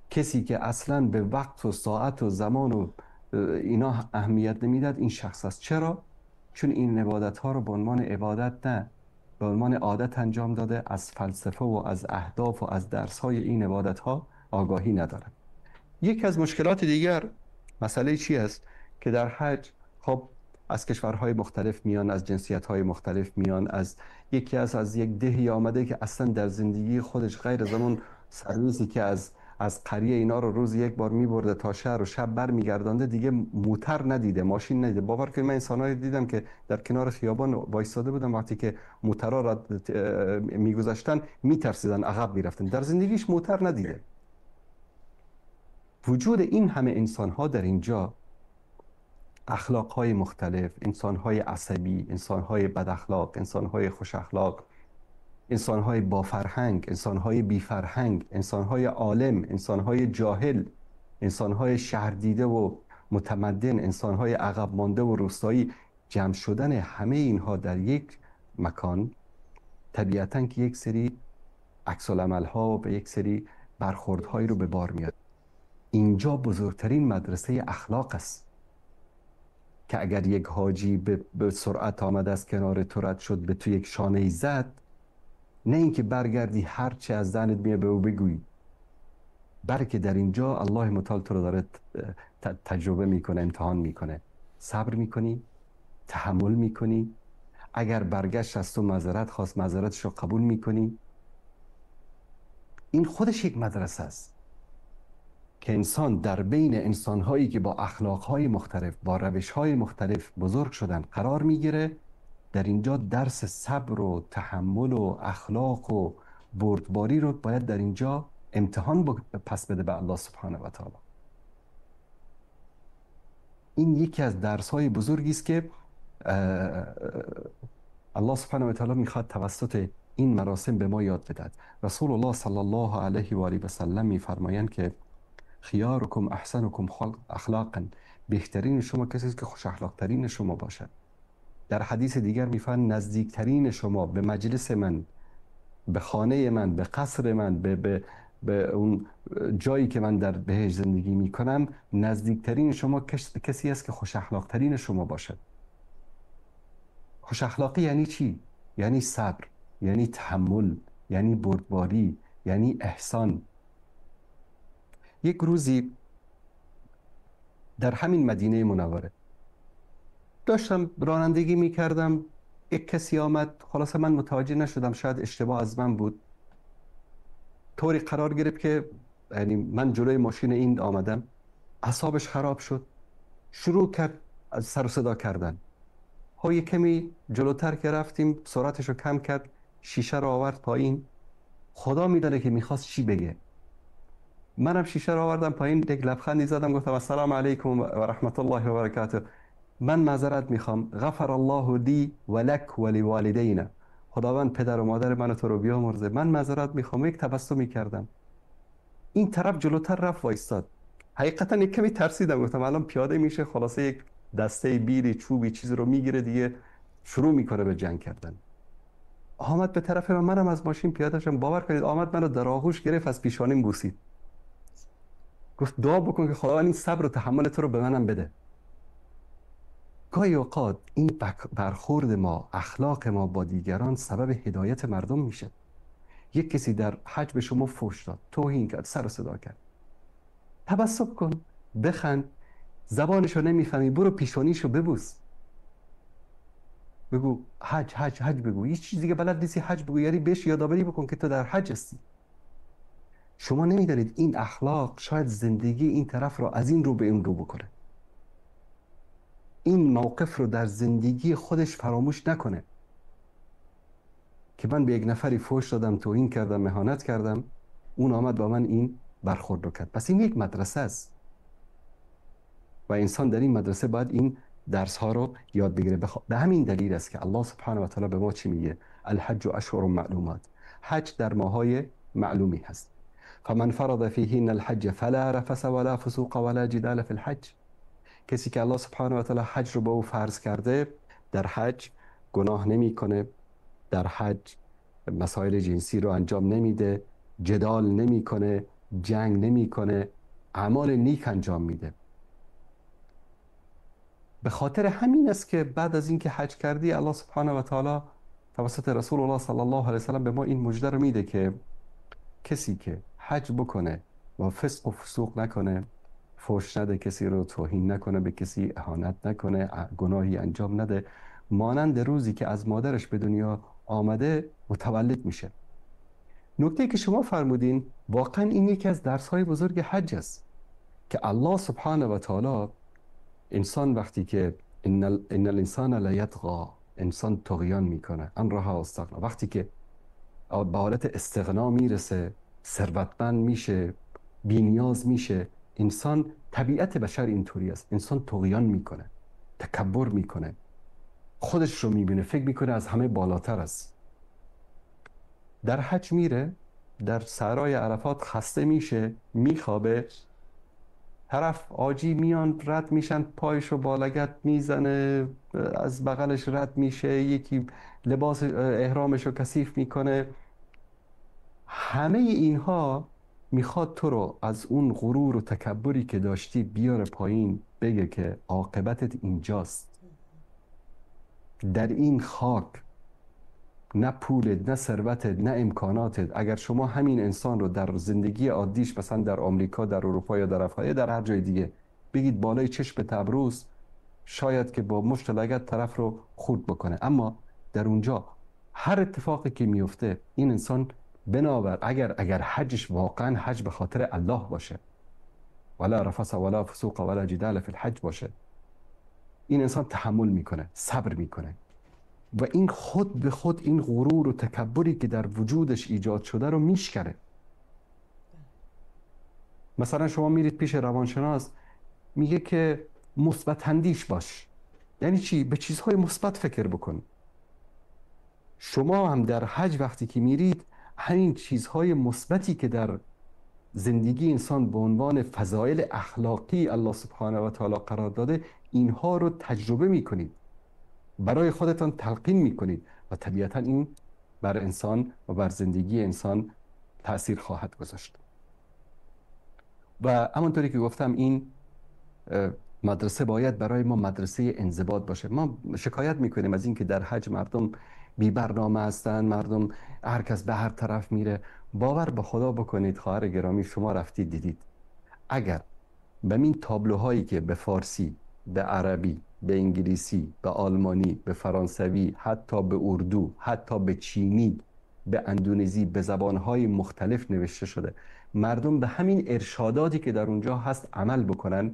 کسی که اصلا به وقت و ساعت و زمان و اینا اهمیت نمیداد این شخص است. چرا؟ چون این عبادت ها رو به عنوان عبادت نه، به عنوان عادت انجام داده، از فلسفه و از اهداف و از درس های این عبادت ها آگاهی نداره. یکی از مشکلات دیگر مسئله چی است؟ که در حج خب از کشورهای مختلف میان، از جنسیت‌های مختلف میان، از یکی از یک دهی آمده که اصلا در زندگی خودش غیر از اون سرویسی که از قریه اینا رو روز یک بار میبرده تا شهر و شب بر میگردانده دیگه موتر ندیده، ماشین ندیده. باور کنید من انسانایی دیدم که در کنار خیابان وایساده بودن، وقتی که موترها را میگذشتن میترسیدن، عقب میرفتن. در زندگیش موتر ندیده. وجود این همه انسانها در اینجا، اخلاقهای مختلف، انسانهای عصبی، انسانهای بد اخلاق، انسانهای خوش اخلاق، انسانهای با فرهنگ، انسانهای بی فرهنگ، انسانهای عالم، انسانهای جاهل، انسانهای شهر دیده و متمدن، انسانهای عقب مانده و روستایی، جمع شدن همه اینها در یک مکان طبیعتاً که یک سری عکس العمل‌ها و به یک سری برخوردهایی رو به بار میاد. اینجا بزرگترین مدرسه اخلاق است که اگر یک حاجی به سرعت آمد از کنار تو رد شد، به تو یک شانه‌ای زد، نه اینکه برگردی هر چه از ذهنت میاد به او بگویی، بلکه در اینجا الله متعال تو رو داره تجربه میکنه، امتحان میکنه. صبر میکنی، تحمل میکنی، اگر برگشت از تو معذرت خواست، معذرتش رو قبول میکنی. این خودش یک مدرسه است که انسان در بین انسانهایی که با اخلاقهای مختلف، با روشهای مختلف بزرگ شدن قرار میگیره. در اینجا درس صبر و تحمل و اخلاق و بردباری رو باید در اینجا امتحان پس بده به الله سبحانه و تعالی. این یکی از درس‌های بزرگی است که الله سبحانه و تعالی میخواد توسط این مراسم به ما یاد بدهد. رسول الله صلی الله علیه و آله و سلم میفرمایند که خیارکم احسنکم اخلاقا، بهترین شما کسی است که خوش اخلاق ترین شما باشد. در حدیث دیگر میفرمایند نزدیکترین شما به مجلس من، به خانه من، به قصر من، به اون جایی که من در بهشت زندگی میکنم، نزدیکترین شما کسی است که خوش اخلاق ترین شما باشد. خوش اخلاقی یعنی چی؟ یعنی صبر، یعنی تحمل، یعنی بردباری، یعنی احسان. یک روزی در همین مدینه منوره داشتم رانندگی میکردم، یک کسی آمد، خلاصه من متوجه نشدم، شاید اشتباه از من بود، طوری قرار گرفت که یعنی من جلوی ماشین این آمدم، اعصابش خراب شد، شروع کرد از سر و صدا کردن. ها یک کمی جلوتر که رفتیم سرعتش رو کم کرد، شیشه رو آورد پایین. خدا میدانه که میخواست چی بگه. منم شیشه رو آوردم پایین، یک لبخندی زدم، گفتم السلام علیکم و رحمت الله و برکاته، من معذرت میخوام، غفر الله لی و لک و لوالدینا، خداوند پدر و مادر من تو رو بیامرزه، من معذرت میخوام. یک تبسمی کردم. این طرف جلوتر رفت وایستاد. حقیقتا یک کمی ترسیدم، گفتم الان پیاده میشه، خلاصه یک دسته بیری چوبی چیزی رو میگیره دیگه، شروع میکنه به جنگ کردن. آمد به طرف من، منم از ماشین پیاده شدم، باور کنید آمد منو در آغوش گرفت، از پیشانیم بوسید، گفت دعا بکن که خداوند این صبر و تحمل تو رو به منم بده. گاهی اوقات این برخورد ما، اخلاق ما با دیگران سبب هدایت مردم میشه. یک کسی در حج به شما فحش داد، توهین کرد، سر و صدا کرد، تبسم کن، بخند، زبانشو نمیفهمی برو پیشانیشو ببوس، بگو حج حج حج، بگو هیچ چیز دیگه بلد نیستی حج بگو، یعنی بهش یادآوری بکن که تو در حج هستی. شما نمیدانید این اخلاق شاید زندگی این طرف را از این رو به این رو بکنه، این موقف رو در زندگی خودش فراموش نکنه که من به یک نفری فحش دادم، توهین کردم، اهانت کردم، اون آمد با من این برخورد رو کرد. پس این یک مدرسه است و انسان در این مدرسه باید این درس ها رو یاد بگیره. به همین دلیل است که الله سبحانه و تعالی به ما چی میگه؟ الحج اشهر معلومات، حج در ماهای معلومی هست. فمن فرض فیهن الحج فلا رفث ولا فسوق ولا جدال فی الحج. کسی که الله سبحانه و تعالی حج رو به او فرض کرده، در حج گناه نمیکنه، در حج مسائل جنسی رو انجام نمیده، جدال نمیکنه، جنگ نمیکنه، اعمال نیک انجام میده. به خاطر همین است که بعد از اینکه حج کردی، الله سبحانه و تعالی توسط رسول الله صلی الله علیه و سلم به ما این مژده رو میده که کسی که حج بکنه و فسق و فسوق نکنه، فحش نده کسی رو، توهین نکنه به کسی، اهانت نکنه، گناهی انجام نده، مانند روزی که از مادرش به دنیا آمده متولد میشه. نکته که شما فرمودین واقعا این یکی از درس‌های بزرگ حج است که الله سبحانه و تعالی انسان وقتی که ان الانسان لیطغی، انسان طغیان میکنه، ان رها استغنا، وقتی که به حالت استغنا میرسه، ثروتمند میشه، بی‌نیاز میشه، انسان، طبیعت بشر اینطوری است، انسان طغیان میکنه، تکبر میکنه، خودش رو میبینه، فکر میکنه از همه بالاتر است. در حج میره، در صحرای عرفات خسته میشه، میخوابه، طرف آجی میان رد میشن، پایشو با لگد میزنه، از بغلش رد میشه، یکی لباس احرامشو کثیف میکنه. همه اینها میخواد تو رو از اون غرور و تکبری که داشتی بیاره پایین، بگه که عاقبتت اینجاست، در این خاک، نه پولت، نه ثروتت، نه امکاناتت. اگر شما همین انسان رو در زندگی عادیش، مثلا در آمریکا، در اروپا یا در افریقا، در هر جای دیگه بگید بالای چشم تبروز، شاید که با مشت لگد طرف رو خورد بکنه، اما در اونجا هر اتفاقی که میفته این انسان بنابر اگر حجش واقعا حج به خاطر الله باشه، ولا رفث ولا فسوق ولا جدال فی الحج باشه، این انسان تحمل میکنه، صبر میکنه و این خود به خود این غرور و تکبری که در وجودش ایجاد شده رو میشکنه. مثلا شما میرید پیش روانشناس، میگه که مثبت اندیش باش. یعنی چی؟ به چیزهای مثبت فکر بکن. شما هم در حج وقتی که میرید، همین چیزهای مثبتی که در زندگی انسان به عنوان فضایل اخلاقی الله سبحانه و تعالی قرار داده، اینها رو تجربه میکنید، برای خودتان تلقین میکنید و طبیعتا این بر انسان و بر زندگی انسان تأثیر خواهد گذاشت. و همانطوری که گفتم این مدرسه باید برای ما مدرسه انضباط باشه. ما شکایت میکنیم از اینکه در حج مردم بی برنامه هستن، مردم هر کس به هر طرف میره. باور به خدا بکنید خواهر گرامی، شما رفتید دیدید، اگر به این تابلوهایی که به فارسی، به عربی، به انگلیسی، به آلمانی، به فرانسوی، حتی به اردو، حتی به چینی، به اندونزی، به زبانهای مختلف نوشته شده، مردم به همین ارشاداتی که در اونجا هست عمل بکنن،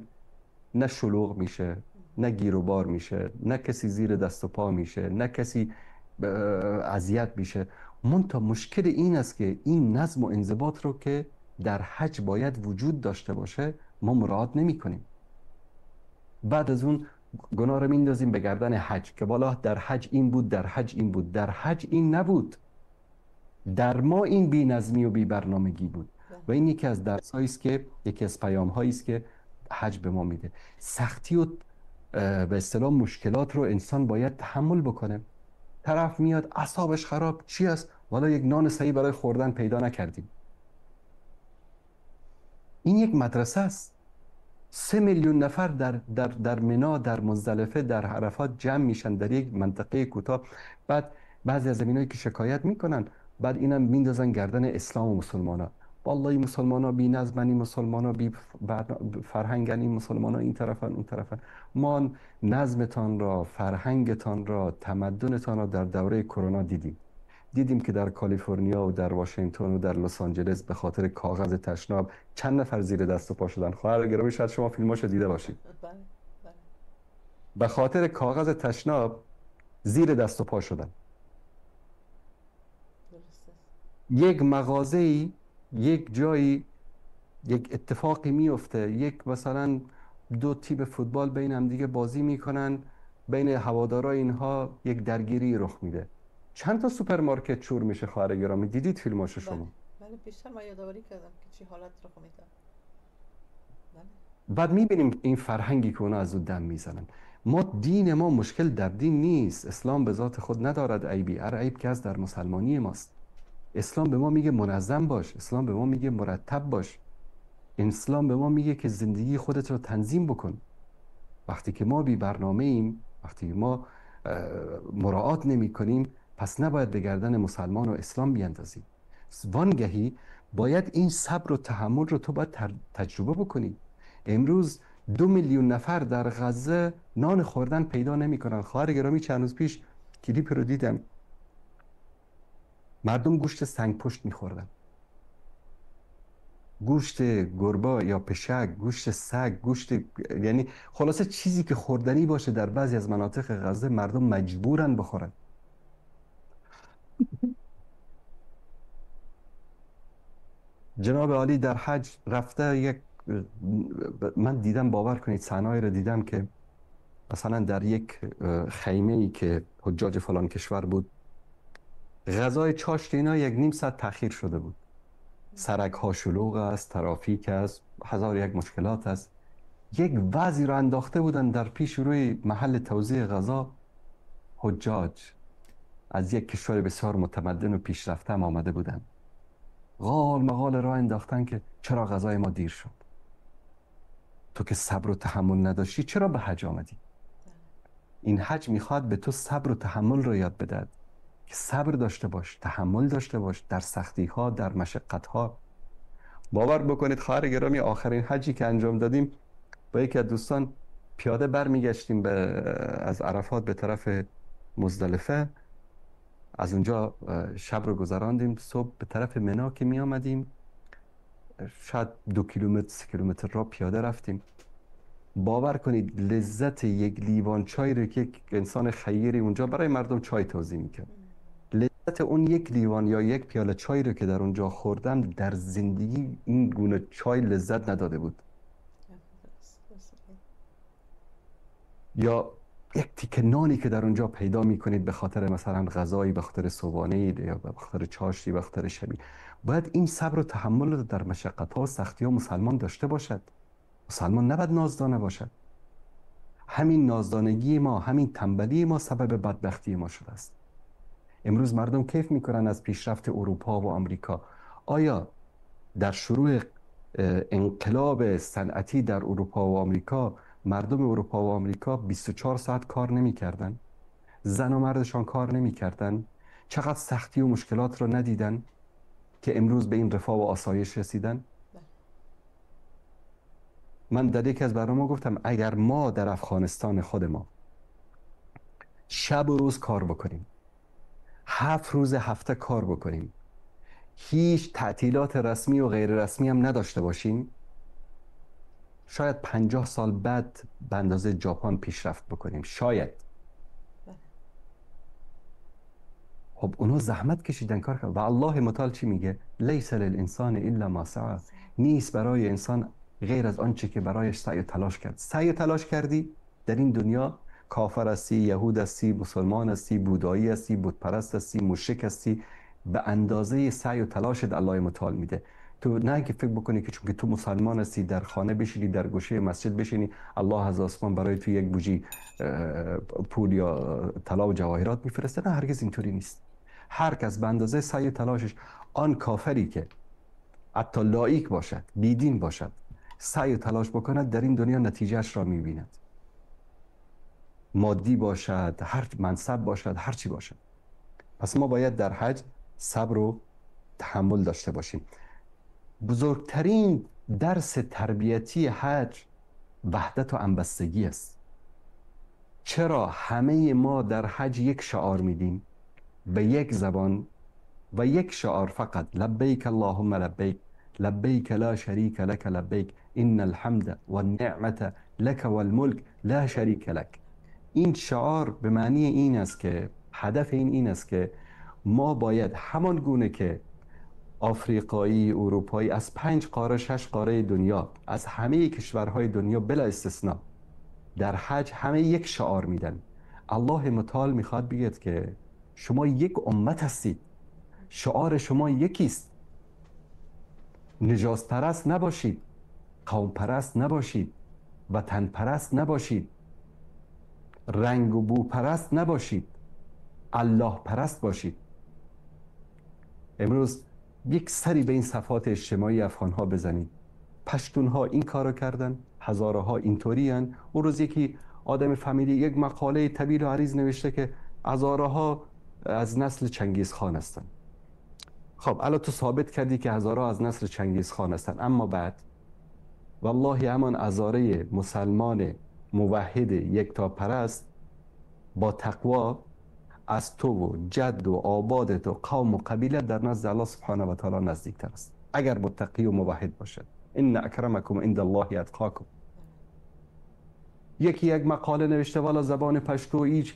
نه شلوغ میشه، نه گیر و بار میشه، نه کسی زیر دست و پا میشه، نه کسی اذیت میشه. منتها مشکل این است که این نظم و انضباط رو که در حج باید وجود داشته باشه ما مراعات نمی کنیم. بعد از اون گناه رو میندازیم به گردن حج که والا در حج این بود، در حج این بود، در حج این نبود، در ما این بی نظمی و بی برنامگی بود. و این یکی از درس‌هایی است که، یکی از پیام‌هایی است که حج به ما میده. سختی و به اصطلاح مشکلات رو انسان باید تحمل بکنه. طرف میاد اعصابش خراب، چی است؟ والا یک نان صحیح برای خوردن پیدا نکردیم. این یک مدرسه است. 3 میلیون نفر در در در منا، در مزدلفه، در عرفات جمع میشن در یک منطقه کوتاه. بعد بعضی از اینایی که شکایت میکنن، بعد اینم میندازن گردن اسلام و مسلمانا. والله مسلمانا بی نظمن، مسلمانا بی فرهنگن، این مسلمانا این طرفن اون طرفن. ما نظمتان را، فرهنگتان را، تمدنتان را در دوره کرونا دیدیم. دیدیم که در کالیفرنیا و در واشنگتن و در لس آنجلس به خاطر کاغذ تشناب چند نفر زیر دست و پا شدن. خواهر گرامی شاید شما فیلماشو دیده باشید. به خاطر کاغذ تشناب زیر دست و پا شدن. یک مغازه‌ای، یک جایی، یک اتفاقی میفته، یک مثلا دو تیم فوتبال بین هم دیگه بازی میکنن، بین هوادارای اینها یک درگیری رخ میده، چند تا سوپرمارکت چور میشه. خواهر گرامی دیدید فیلماشو شما؟ بله، بیشتر ما یادآوری کردم که چی حالت رخ میده. بله. بعد میبینیم این فرهنگی که اونا از او دم میزنن. ما دین ما مشکل در دین نیست، اسلام به ذات خود ندارد عیبی، هر عیب که از در مسلمانی ماست. اسلام به ما میگه منظم باش، اسلام به ما میگه مرتب باش، اسلام به ما میگه که زندگی خودت رو تنظیم بکن. وقتی که ما بی برنامه ایم، وقتی ما مراعات نمی کنیم، پس نباید به گردن مسلمان و اسلام بیندازیم. وانگهی باید این صبر و تحمل رو تو باید تجربه بکنی. امروز 2 میلیون نفر در غزه نان خوردن پیدا نمی کنن. خواهر گرامی چند روز پیش کلیپ رو دیدم، مردم گوشت سنگ پشت میخوردن، گوشت گربه یا پشک، گوشت سگ، گوشت، یعنی خلاصه چیزی که خوردنی باشه در بعضی از مناطق غزه مردم مجبورن بخورن. جناب عالی در حج رفته، یک من دیدم، باور کنید صحنه‌ای رو دیدم که مثلا در یک خیمه‌ای که حجاج فلان کشور بود، غذای چاشت اینا 1.5 ساعت تأخیر شده بود. سرک ها شلوغ است، ترافیک است، هزار یک مشکلات است. یک وضعی رو انداخته بودن در پیش روی محل توزیع غذا. حجاج از یک کشور بسیار متمدن و پیشرفته هم آمده بودن، غال مغال راه انداختن که چرا غذای ما دیر شد. تو که صبر و تحمل نداشتی چرا به حج آمدی؟ این حج میخواد به تو صبر و تحمل رو یاد بدهد که صبر داشته باش، تحمل داشته باش در سختی ها، در مشقت ها. باور بکنید خواهر گرامی، آخرین حجی که انجام دادیم با یکی از دوستان پیاده برمیگشتیم از عرفات به طرف مزدلفه، از اونجا شب رو گذراندیم، صبح به طرف منا که می آمدیم شاید 2 کیلومتر 3 کیلومتر را پیاده رفتیم. باور کنید لذت یک لیوان چای رو که یک انسان خیری اونجا برای مردم چای توزیع میکرد، لذت اون یک لیوان یا یک پیاله چای رو که در اونجا خوردم در زندگی این گونه چای لذت نداده بود. یا یک تیکه نانی که در اونجا پیدا میکنید به خاطر مثلا غذایی، به خاطر صبحانه یا به خاطر چاشتی، به خاطر شبی. باید این صبر و تحمل رو در مشقت ها و سختی ها مسلمان داشته باشد. مسلمان نباید نازدانه باشد. همین نازدانگی ما، همین تنبلی ما سبب بدبختی ما شده است. امروز مردم کیف میکنن از پیشرفت اروپا و آمریکا. آیا در شروع انقلاب صنعتی در اروپا و آمریکا مردم اروپا و آمریکا 24 ساعت کار نمیکردن؟ زن و مردشان کار نمیکردن؟ چقدر سختی و مشکلات را ندیدن که امروز به این رفاه و آسایش رسیدن؟ من در یکی از برنامه گفتم اگر ما در افغانستان خود ما شب و روز کار بکنیم، 7 روز هفته کار بکنیم، هیچ تعطیلات رسمی و غیر رسمی هم نداشته باشیم، شاید 50 سال بعد به اندازه ژاپن پیشرفت بکنیم. شاید. خب اونا زحمت کشیدن، کار کردن. و الله متعال چی میگه؟ لیس للانسان الا ما سعی. نیست برای انسان غیر از آنچه که برایش سعی و تلاش کرد. سعی و تلاش کردی در این دنیا، کافر هستی، یهود هستی، مسلمان هستی، بودایی هستی، بت پرست هستی، مشرک هستی، به اندازه سعی و تلاشت الله متعال میده. تو نه که فکر بکنی که چون که تو مسلمان هستی در خانه بشینی، در گوشه مسجد بشینی، الله از آسمان برای تو یک بوجی پول یا طلا و جواهرات میفرسته. نه، هرگز اینطوری نیست. هر کس به اندازه سعی و تلاشش، آن کافری که حتی لایق باشد، بیدین باشد، سعی و تلاش بکند، در این دنیا نتیجهش را میبیند. مادی باشد، هر منصب باشد، هر چی باشد. پس ما باید در حج صبر و تحمل داشته باشیم. بزرگترین درس تربیتی حج وحدت و همبستگی است. چرا همه ما در حج یک شعار میدیم به یک زبان و یک شعار فقط؟ لبیک اللهم لبیک، لبیک لا شریک لک لبیک، ان الحمد والنعمت لک والملک لا شریک لک. این شعار به معنی این است که هدف این است که ما باید همان گونه که آفریقایی، اروپایی، از 5 قاره 6 قاره دنیا، از همه کشورهای دنیا بلا استثنا در حج همه یک شعار میدن. الله متعال میخواد بگه که شما یک امت هستید، شعار شما یکیست. نجاست پرست نباشید، قوم پرست نباشید، وطن پرست نباشید، رنگ و بو پرست نباشید، الله پرست باشید. امروز یک سری به این صفات اجتماعی افغان ها بزنید. پشتون ها این کارو کردن، هزاره ها اینطوری هن. اون روز یکی آدم فامیلی یک مقاله طویل و عریض نوشته که هزاره ها از نسل چنگیز خان هستن. خب الان تو ثابت کردی که هزاره از نسل چنگیز خان هستن، اما بعد والله همان هزاره مسلمان موحد یکتاپرست با تقوا از تو و جد و آبادت و قوم و قبیله در نزد الله سبحانه و تعالی نزدیکتر است، اگر متقی و موحد باشد. ان اکرمکم عند الله اتقاکم. یکی یک مقاله نوشته والا زبان پشتو هیچ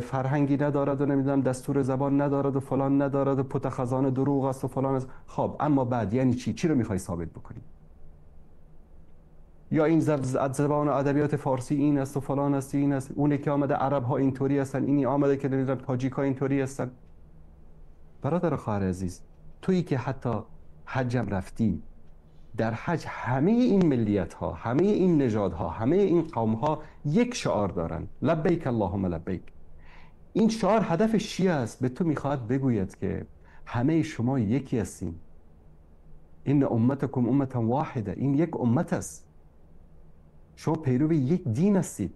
فرهنگی ندارد و نمیدونم دستور زبان ندارد و فلان ندارد و پت خزانه دروغ است و فلان است. خب اما بعد یعنی چی؟ چی رو میخوای ثابت بکنی؟ یا این زبان و ادبیات فارسی این است و فلان است این است، اونه که آمده عرب ها اینطوری هستن، اینی آمده که نمیدونم تاجیک ها اینطوری هستن. برادر و خواهر عزیز، تویی که حتی حجم رفتی، در حج همه این ملیت ها، همه این نژادها، همه این قوم ها یک شعار دارن: لبیک اللهم لبیک. این شعار هدفش چی است؟ به تو میخواد بگوید که همه شما یکی هستین. این امتکم امتا واحده، این یک امت است. شما پیرو یک دین هستید.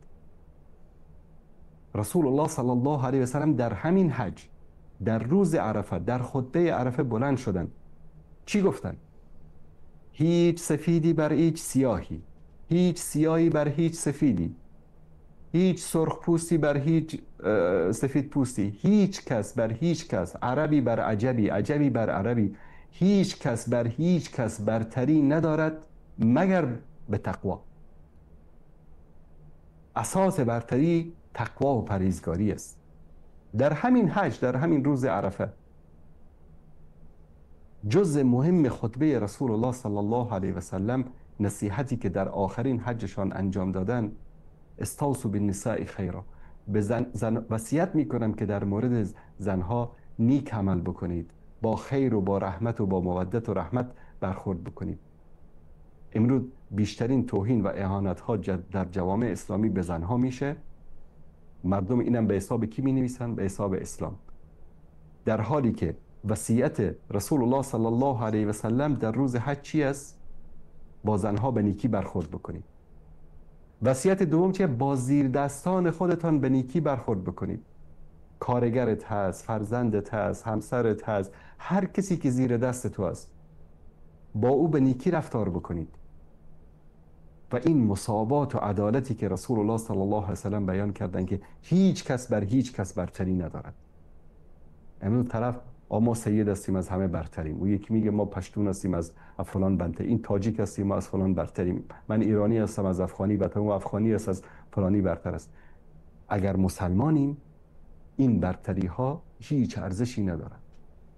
رسول الله صلی الله علیه و سلم در همین حج، در روز عرفه، در خطبه عرفه بلند شدن. چی گفتن؟ هیچ سفیدی بر هیچ سیاهی، هیچ سیاهی بر هیچ سفیدی، هیچ سرخ پوستی بر هیچ سفید پوستی، هیچ کس بر هیچ کس، عربی بر عجبی، عجبی بر عربی، هیچ کس بر هیچ کس برتری ندارد مگر به تقوا. اساس برتری تقوا و پرهیزگاری است. در همین حج، در همین روز عرفه، جزء مهم خطبه رسول الله صلی الله علیه و سلم، نصیحتی که در آخرین حجشان انجام دادن، استوصوا بالنساء خیرا، به زن وصیت میکنم که در مورد زنها نیک عمل بکنید، با خیر و با رحمت و با مودت و رحمت برخورد بکنیم. امروز بیشترین توهین و اهانت ها در جوامع اسلامی به زنها میشه. مردم اینم به حساب کی می نویسن؟ به حساب اسلام. در حالی که وصیت رسول الله صلی الله علیه و سلم در روز حج چی است؟ با زنها به نیکی برخورد بکنید. وصیت دوم چیه؟ با زیر دستان خودتان به نیکی برخورد بکنید. کارگرت هست، فرزندت هست، همسرت هست، هر کسی که زیر دست تو هست با او به نیکی رفتار بکنید. و این مساوات و عدالتی که رسول الله صلی الله علیه و سلم بیان کردن که هیچ کس بر هیچ کس برتری ندارد. امروز طرف ما سید هستیم از همه برتریم، او یکی میگه ما پشتون هستیم از فلان برتریم، این تاجیک هستیم ما از فلان برتریم، من ایرانی هستم از افغانی برتریم، او افغانی است از فلانی برتر است. اگر مسلمانیم این برتری ها هیچ ارزشی ندارد.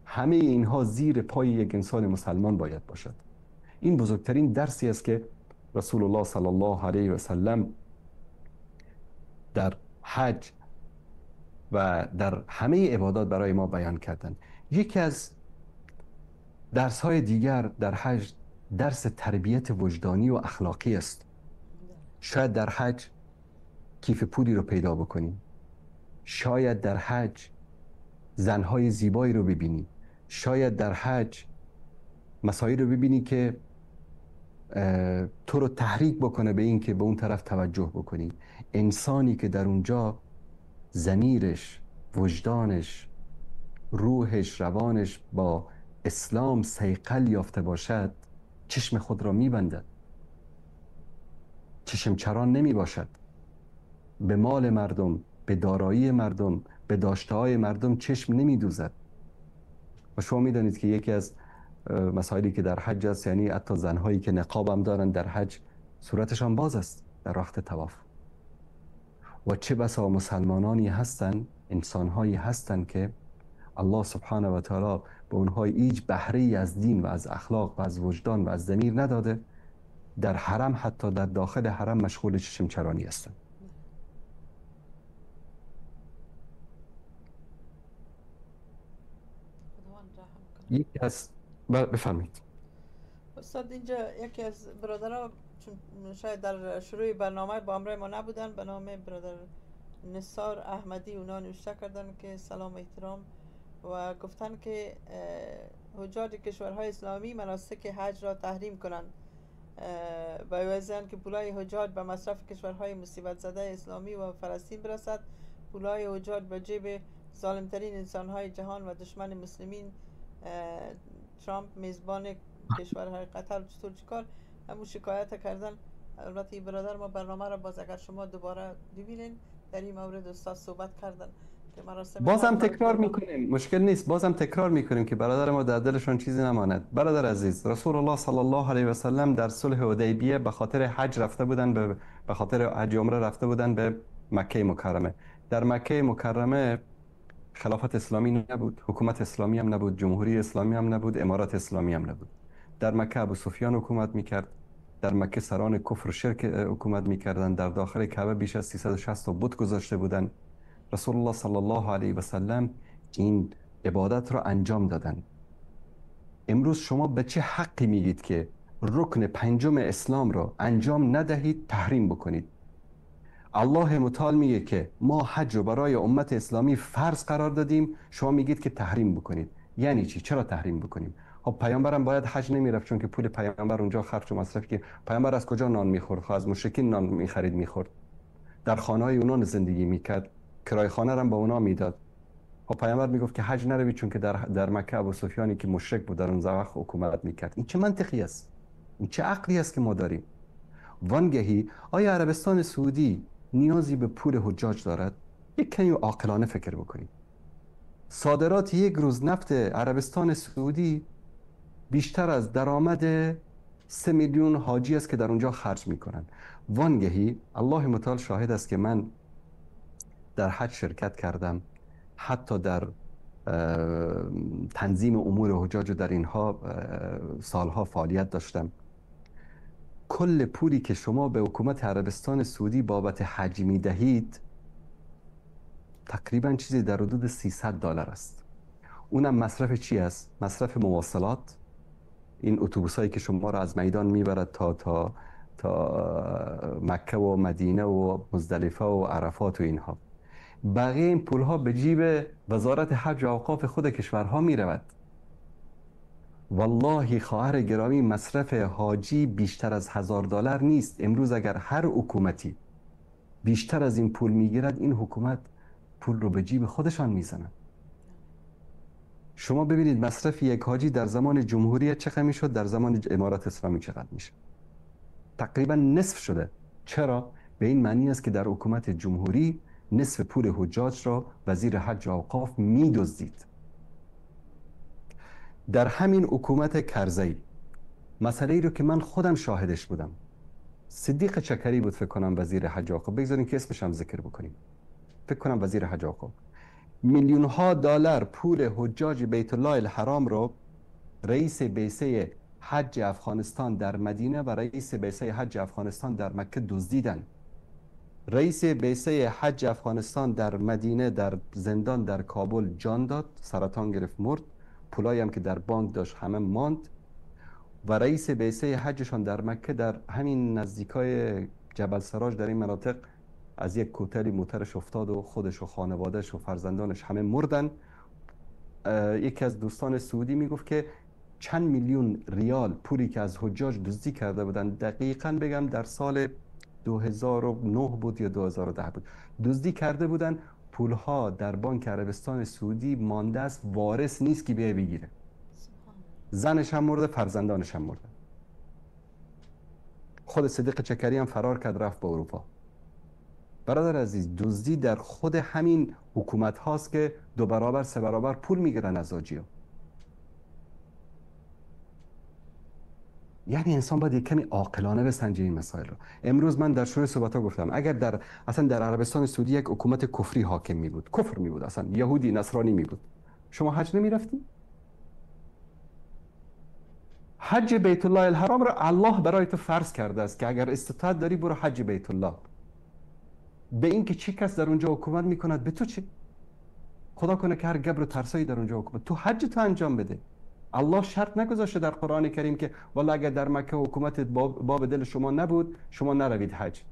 همه اینها زیر پای یک انسان مسلمان باید باشد. این بزرگترین درسی است که رسول الله صلی الله علیه و سلم در حج و در همه عبادات برای ما بیان کردند. یکی از درس‌های دیگر در حج درس تربیت وجدانی و اخلاقی است. شاید در حج کیف پولی رو پیدا بکنیم، شاید در حج زنهای زیبایی رو ببینی، شاید در حج مسائل رو ببینی که تو رو تحریک بکنه به این که به اون طرف توجه بکنی. انسانی که در اونجا ضمیرش، وجدانش، روحش، روانش با اسلام صیقل یافته باشد، چشم خود را میبندد، چشم چران نمی باشد، به مال مردم، به دارایی مردم، به داشته‌های مردم چشم نمیدوزد. و شما میدانید که یکی از مسائلی که در حج است، یعنی حتی زنهایی که نقاب هم دارن در حج صورتشان باز است در وقت طواف. و چه بسا مسلمانانی هستند، انسانهایی هستند که الله سبحانه و تعالی به اونها هیچ بهره‌ای از دین و از اخلاق و از وجدان و از ضمیر نداده، در حرم، حتی در داخل حرم مشغول چشم چرانی هستند. یکی از بفرمایید استاد. اینجا یکی از برادرها، چون شاید در شروع برنامه با همراه ما نبودن، به نام برادر نثار احمدی، اونا نوشته کردن که سلام و احترام و گفتن که حجاج کشورهای اسلامی مناسک حج را تحریم کنند و عوض که پولای حجاج به مصرف کشورهای مصیبت زده اسلامی و فلسطین برسد، پولای حجاج به جیب ظالمترین انسانهای جهان و دشمن مسلمین ترامپ میزبان کشورهای قطر چطور چیکار همون شکایت کردن. البته برادر ما برنامه را باز اگر شما دوباره ببینین در این مورد استاد صحبت کردن که مراسم بازم تکرار میکنیم، مشکل نیست، بازم تکرار میکنیم که برادر ما در دلشون چیزی نماند. برادر عزیز، رسول الله صلی الله علیه و سلم در صلح حدیبیه به خاطر حج رفته بودن، به خاطر حج عمره رفته بودن به مکه مکرمه. در مکه مکرمه خلافت اسلامی نبود، حکومت اسلامی هم نبود، جمهوری اسلامی هم نبود، امارات اسلامی هم نبود. در مکه ابو سفیان حکومت میکرد، در مکه سران کفر و شرک حکومت میکردند، در داخل کعبه بیش از 360 تا بت گذاشته بودند. رسول الله صلی الله علیه و سلم این عبادت را انجام دادند. امروز شما به چه حقی میگید که رکن پنجم اسلام را انجام ندهید، تحریم بکنید؟ الله متعال میگه که ما حج رو برای امت اسلامی فرض قرار دادیم، شما میگید که تحریم بکنید. یعنی چی؟ چرا تحریم بکنیم؟ خب پیامبرم باید حج نمیرفت، چون که پول پیامبر اونجا خرج و مصرف که پیامبر از کجا نان میخورد؟ خب از مشرکین نان میخرید میخورد، در خانه های اونان زندگی میکرد، کرایه خانه هم با اونا میداد. خب پیامبر میگفت که حج نروید، چون که در مکه ابو سفیانی که مشرک بود در اون وقت حکومت میکرد. این چه منطقی است؟ این چه عقلی است که ما داریم؟ وانگهی آیا عربستان سعودی نیازی به پول حجاج دارد؟ یک کمی عاقلانه فکر بکنید. صادرات یک روز نفت عربستان سعودی بیشتر از درآمد 3 میلیون حاجی است که در اونجا خرج میکنن. وانگهی الله متعال شاهد است که من در حج شرکت کردم، حتی در تنظیم امور حجاج در اینها سالها فعالیت داشتم. کل پولی که شما به حکومت عربستان سعودی بابت حج میدهید تقریبا چیزی در حدود $300 است. اونم مصرف چی است؟ مصرف مواصلات، این اتوبوسایی که شما را از میدان میبرد تا تا تا مکه و مدینه و مزدلفه و عرفات و اینها. بقیه این پولها به جیب وزارت حج و اوقاف خود کشورها میرود. والله خواهر گرامی، مصرف حاجی بیشتر از $1000 نیست. امروز اگر هر حکومتی بیشتر از این پول میگیرد، این حکومت پول رو به جیب خودشان میزنند. شما ببینید مصرف یک حاجی در زمان جمهوریت چقدر میشد، در زمان امارت اسلامی چقدر میشه؟ تقریبا نصف شده. چرا؟ به این معنی است که در حکومت جمهوری نصف پول حجاج را وزیر حج و اوقاف میدزدید. در همین حکومت کرزی، مسئله ای رو که من خودم شاهدش بودم، صدیق چکری بود فکر کنم وزیر حج و اوقاف، بگذاریم که اسمش هم ذکر بکنیم، فکر کنم وزیر حج و اوقاف، میلیون ها دلار پول حجاج بیت الله الحرام رو رئیس بعثه حج افغانستان در مدینه و رئیس بعثه حج افغانستان در مکه دزدیدن. رئیس بعثه حج افغانستان در مدینه در زندان در کابل جان داد، سرطان گرفت، مرد، پولایی هم که در بانک داشت همه ماند. و رئیس بعثه حجشان در مکه در همین نزدیکای جبل سراج در این مناطق از یک کوتلی موترش افتاد و خودش و خانوادهش و فرزندانش همه مردن. یکی از دوستان سعودی میگفت که چند میلیون ریال پولی که از حجاج دزدی کرده بودن، دقیقاً بگم در سال 2009 بود یا 2010 بود، دزدی کرده بودن، پولها در بانک عربستان سعودی مانده است، وارث نیست که بیای بگیره. زنش هم مرده، فرزندانش هم مرده. خود صدیق چکری هم فرار کرد رفت به اروپا. برادر عزیز، دزدی در خود همین حکومت هاست که 2 برابر 3 برابر پول میگیرن از حاجی‌ها. یعنی انسان باید یک کمی عاقلانه بسنجه این مسائل رو. امروز من در شروع صحبت‌ها گفتم اگر در اصلا در عربستان سعودی یک حکومت کفری حاکم می بود، کفر می بود، اصلا یهودی نصرانی می بود، شما حج نمی رفتی؟ حج بیت الله الحرام رو الله برای تو فرض کرده است که اگر استطاعت داری برو حج بیت الله. به اینکه چه کس در اونجا حکومت میکند به تو چه؟ خدا کنه که هر گبر و ترسایی در اونجا حکومت، تو حج تو انجام بده. الله شرط نگذاشته در قرآن کریم که والله اگر در مکه حکومت باب دل شما نبود شما نروید حج.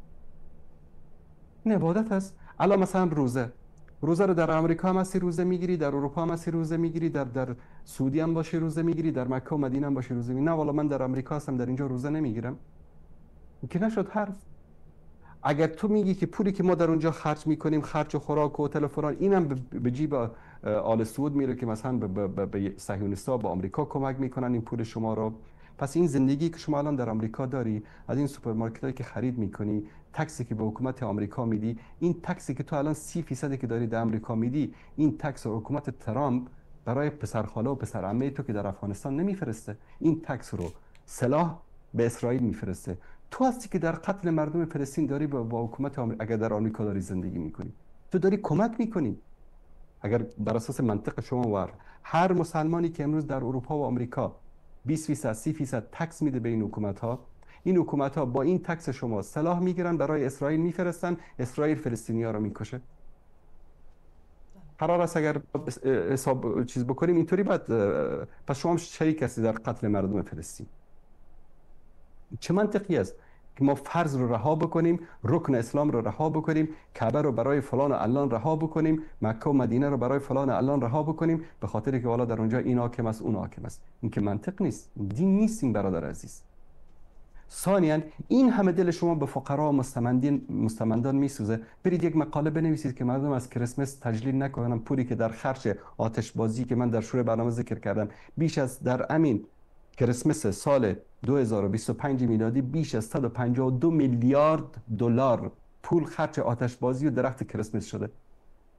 این عبادت است. الان مثلا روزه رو در آمریکا هم هستی روزه میگیری، در اروپا هم هستی روزه میگیری، در سعودی هم باشی روزه میگیری، در مکه و مدینه هم باشی روزه میگیری. نه والله من در آمریکا هستم در اینجا روزه نمیگیرم، که نشد حرف. اگر تو میگی که پولی که ما در اونجا خرج میکنیم، خرج و خوراک و هتل و فلان، اینم به جیب آل سعود میره که مثلا به صهیونیست‌ها با آمریکا کمک میکنن این پول شما رو. پس این زندگی که شما الان در آمریکا داری، از این سوپرمارکتایی که خرید میکنی، tax ی که به حکومت آمریکا میدی، این tax ی که تو الان 30% که داری در آمریکا میدی، این tax رو حکومت ترامپ برای پسرخاله و پسرعمه تو که در افغانستان نمیفرسته، این tax رو سلاح به اسرائیل میفرسته. تو هستی که در قتل مردم فلسطین داری با حکومت آمریکا، اگر در آمریکا داری زندگی میکنی، تو داری کمک میکنی. اگر بر اساس منطق شما ور هر مسلمانی که امروز در اروپا و آمریکا 20% 30% tax میده به این حکومت ها، این حکومت ها با این tax شما سلاح میگیرن برای اسرائیل میفرستن، اسرائیل فلسطینی ها رو میکشه. قرار است اگر حساب چیز بکنیم اینطوری، بعد پس شما هم شریک هستی در قتل مردم فلسطین. چه منطقی است که ما فرض رو رها بکنیم، رکن اسلام رو رها بکنیم، کعبه رو برای فلان و علان رها بکنیم، مکه و مدینه رو برای فلان و علان رها بکنیم، به خاطر که والا در اونجا این حاکم است اون حاکم است. این که منطق نیست، دین نیست این برادر عزیز. ثانیا این همه دل شما به فقرا و مستمندان میسوزه، برید یک مقاله بنویسید که مردم از کریسمس تجلیل نکنن، پولی که در خرج آتش بازی که من در شروع برنامه ذکر کردم بیش از در امین کریسمس سال 2025 میلادی بیش از 152 میلیارد دلار پول خرج آتشبازی و درخت کریسمس شده.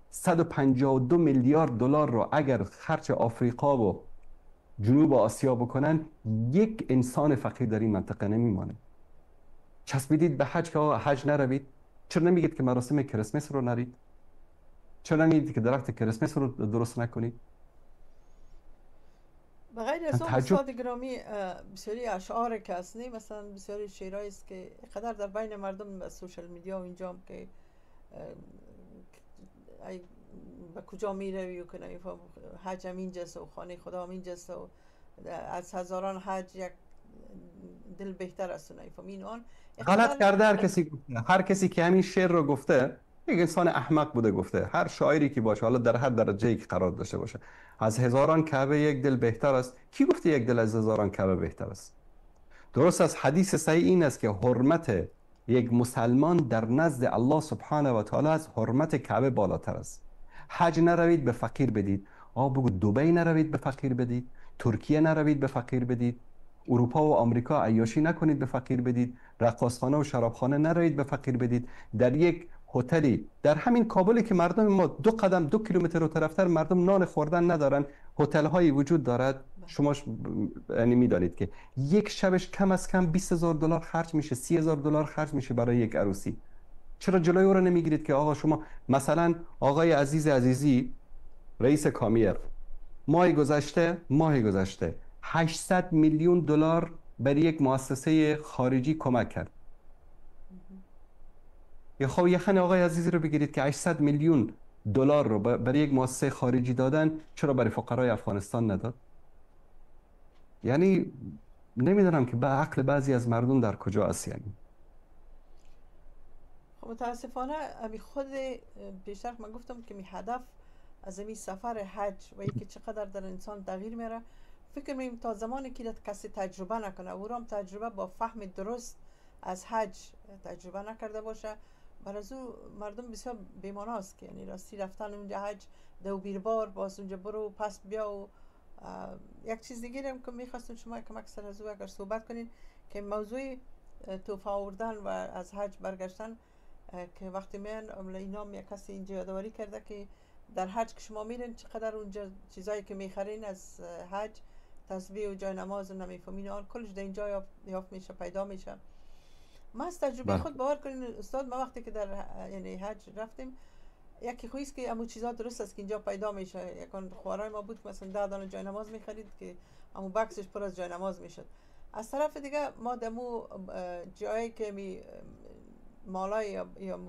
152 میلیارد دلار رو اگر خرج آفریقا و جنوب آسیا بکنن، یک انسان فقیر در این منطقه نمیمانه. چسبیدید به حج که آقا حج نروید، چرا نمیگید که مراسم کریسمس رو نرید؟ چرا نمیگید که درخت کریسمس رو درست نکنید؟ به غیر از اون استاد گرامی، بسیاری اشعار که هست، مثلا بسیاری شعرهایی است که قدر در بین مردم social media و اینجا که به کجا میروی و که نمیفهم حج هم اینجاست و خانه خدا هم اینجاست و از هزاران حج یک دل بهتر است و نمیفهم این آن. غلط کرده هر کسی گفته، هر کسی که همین شعر رو گفته یک انسان احمق بوده گفته. هر شاعری که باشه، حالا در هر درجه‌ای که قرار داشته باشه، از هزاران کعبه یک دل بهتر است. کی گفته یک دل از هزاران کعبه بهتر است؟ درست از حدیث صحیح این است که حرمت یک مسلمان در نزد الله سبحانه و تعالی از حرمت کعبه بالاتر است. حج نروید به فقیر بدید، بگو دبی نروید به فقیر بدید، ترکیه نروید به فقیر بدید، اروپا و آمریکا عیاشی نکنید به فقیر بدید، رقاصخانه و شرابخانه نروید به فقیر بدید. در یک هتلی در همین کابلی که مردم ما 2 قدم 2 کیلومتر رو طرفتر مردم نان خوردن ندارن، هتل هایی وجود دارد. شما یعنی میدانید که یک شبش کم از کم 20,000 دلار خرج میشه، 30,000 دلار خرج میشه برای یک عروسی. چرا جلوی او رو نمیگیرید که آقا شما مثلا آقای عزیز عزیزی رئیس کامیر ماه گذشته 800 میلیون دلار برای یک مؤسسه خارجی کمک کرد. یا خب یخن آقای عزیزی رو بگیرید که 800 میلیون دلار رو برای یک مؤسسه خارجی دادن، چرا برای فقرای افغانستان نداد؟ یعنی نمیدونم که به عقل بعضی از مردم در کجا است. یعنی خب متاسفانه امی خود بیشتر من گفتم که می هدف از این سفر حج و اینکه چقدر در انسان تغییر میره، فکر می‌کنم تا زمانی که کسی تجربه نکنه، او را هم تجربه با فهم درست از حج تجربه نکرده باشه، بر از او مردم بسیار بی‌معناست که یعنی راستی رفتن اونجا حج دو بیربار باز اونجا برو پس بیا. و یک چیز دیگه هم که میخواستم شما کمک سر از او اگر صحبت کنین که موضوع توفه آوردن و از حج برگشتن که وقتی میان اینا یک کسی اینجا یادآوری کرده که در حج که شما میرین چقدر اونجا چیزایی که میخرین از حج، تسبیح و جای نماز و نمیفهمین آن کلش در اینجا یافت میشه، پیدا میشه. ما از تجربه خود باور کنین استاد، ما وقتی که در یعنی حج رفتیم یکی خویست که امو چیزا درست است که اینجا پیدا میشه. یکان خوارای ما بود که مثلا 10 دانه جای نماز میخرید که امو بکسش پر از جای نماز میشد. از طرف دیگه ما دمو جایی که می مالای یا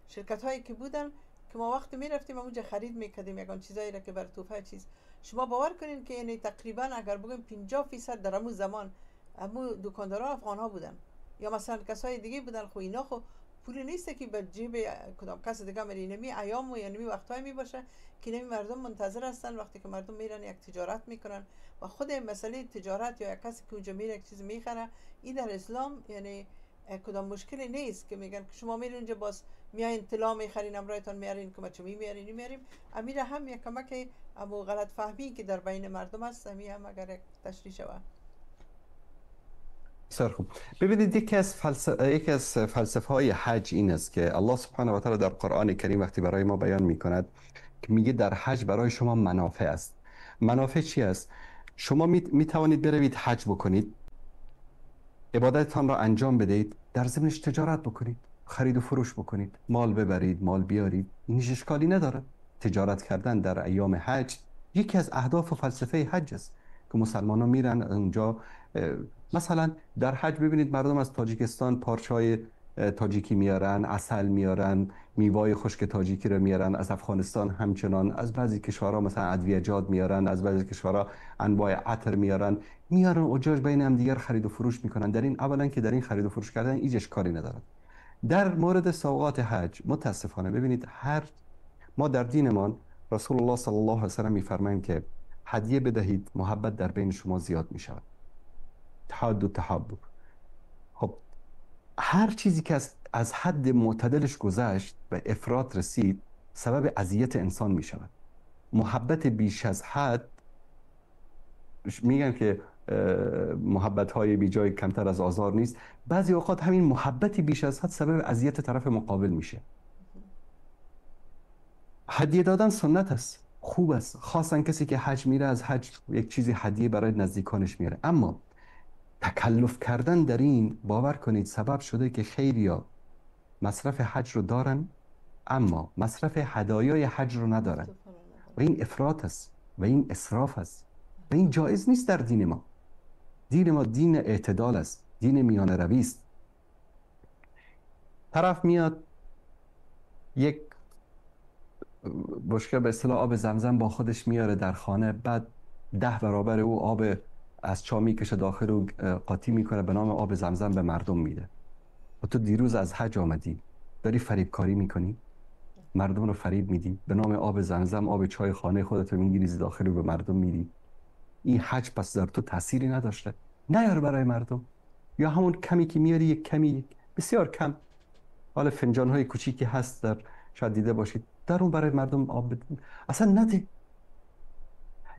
شرکت هایی که بودن که ما وقتی میرفتیم اونجا خرید میکردیم یکان چیزایی را که بر توفه چیز، شما باور کنین که یعنی تقریبا اگر بگیم 50% در امو زمان امو دکاندارا افغان ها بودن یا مثلا کسای دیگه بودن. خو اینا خو پول نیست که به جیب کدام کس دیگه میره، اینمی ایام و یعنی وقتای می باشه که نمی مردم منتظر هستن. وقتی که مردم میرن یک تجارت میکنن و خود مسئله تجارت یا یک کسی که اونجا میره یک چیز میخره، این در اسلام یعنی کدام مشکلی نیست که میگن که شما میرین اونجا باز میاین طلا میخرین امرایتان میارین که ما چه میارین میاریم. امیر هم یک کمک امو غلط فهمی که در بین مردم است، امی هم اگر یک تشریح شود. بسیار خوب. ببینید یکی از فلسفه های حج این است که الله سبحانه و تعالی در قرآن کریم وقتی برای ما بیان میکند که میگه در حج برای شما منافع است. منافع چی است؟ شما میتوانید بروید حج بکنید، عبادتتان را انجام بدهید، در ضمنش تجارت بکنید، خرید و فروش بکنید، مال ببرید، مال بیارید، این هیچ اشکالی نداره. تجارت کردن در ایام حج یکی از اهداف و فلسفه حج است که مسلمانان میرن اونجا. مثلا در حج ببینید مردم از تاجیکستان پارچه‌های تاجیکی میارن، عسل میارن، میوه خشک تاجیکی رو میارن، از افغانستان همچنان، از بعضی کشورها مثلا ادویه‌جات میارن، از بعضی کشورها انواع عطر میارن، حجاج بین هم دیگر خرید و فروش میکنن. در این اولا که در این خرید و فروش کردن هیچ اشکالی ندارد. در مورد سوغات حج متاسفانه ببینید هر ما در دینمان رسول الله صلی الله علیه و سلم میفرمایند که هدیه بدهید محبت در بین شما زیاد میشود. تحاد و تحاب. خب هر چیزی که از حد معتدلش گذشت و افراط رسید سبب اذیت انسان می شود. محبت بیش از حد، میگن که محبت های بی جای کمتر از آزار نیست، بعضی اوقات همین محبت بیش از حد سبب اذیت طرف مقابل میشه. هدیه دادن سنت است، خوب است، خاصا کسی که حج میره از حج یک چیزی هدیه برای نزدیکانش میاره. اما تکلف کردن در این، باور کنید سبب شده که خیلیا مصرف حج رو دارن اما مصرف هدایای حج رو ندارن و این افراط است و این اسراف است و این جایز نیست در دین ما. دین ما دین اعتدال است، دین میانه روی است. طرف میاد یک بشکه به اصطلاح آب زمزم با خودش میاره در خانه، بعد 10 برابر او آب از چاه میکشه داخل و قاطی میکنه، به نام آب زمزم به مردم میده. و تو دیروز از حج آمدی، داری فریبکاری میکنی، مردم رو فریب میدی، به نام آب زمزم آب چای خانه خودت رو میگیری داخل و به مردم میدی. این حج پس در تو تأثیری نداشته، نیار برای مردم. یا همون کمی که میاری، یک کمی بسیار کم، حالا فنجان های کوچیکی هست در شاید دیده باشید، در اون برای مردم آب بده، اصلا نده.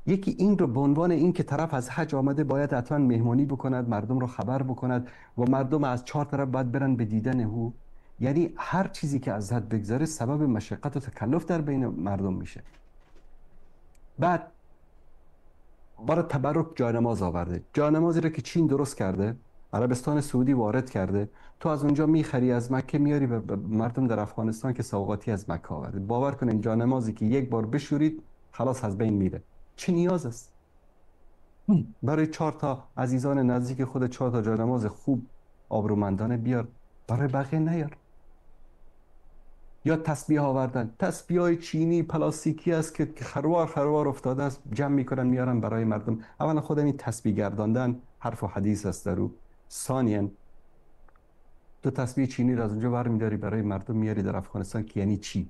یکی این رو به عنوان این که طرف از حج آمده باید حتما مهمانی بکند، مردم رو خبر بکند و مردم از 4 طرف باید برن به دیدن او. یعنی هر چیزی که از حد بگذره سبب مشقت و تکلف در بین مردم میشه. بعد برای تبرک جانماز آورده، جانمازی رو که چین درست کرده، عربستان سعودی وارد کرده، تو از اونجا میخری، از مکه میاری به مردم در افغانستان که سوغاتی از مکه آورده. باور کنین جانمازی که یک بار بشورید خلاص از بین میره. چه نیاز است؟ برای 4 تا عزیزان نزدیک خود 4 تا جانماز خوب آبرومندانه بیار، برای بقیه نیار. یا تسبیح آوردن، تسبیح های چینی پلاستیکی است که خروار خروار افتاده است، جمع میکنن میارن برای مردم. اولا خودم این تسبیح گرداندن حرف و حدیث است در او. ثانیا تو تسبیح چینی را از اونجا برمیداری برای مردم میاری در افغانستان، که یعنی چی؟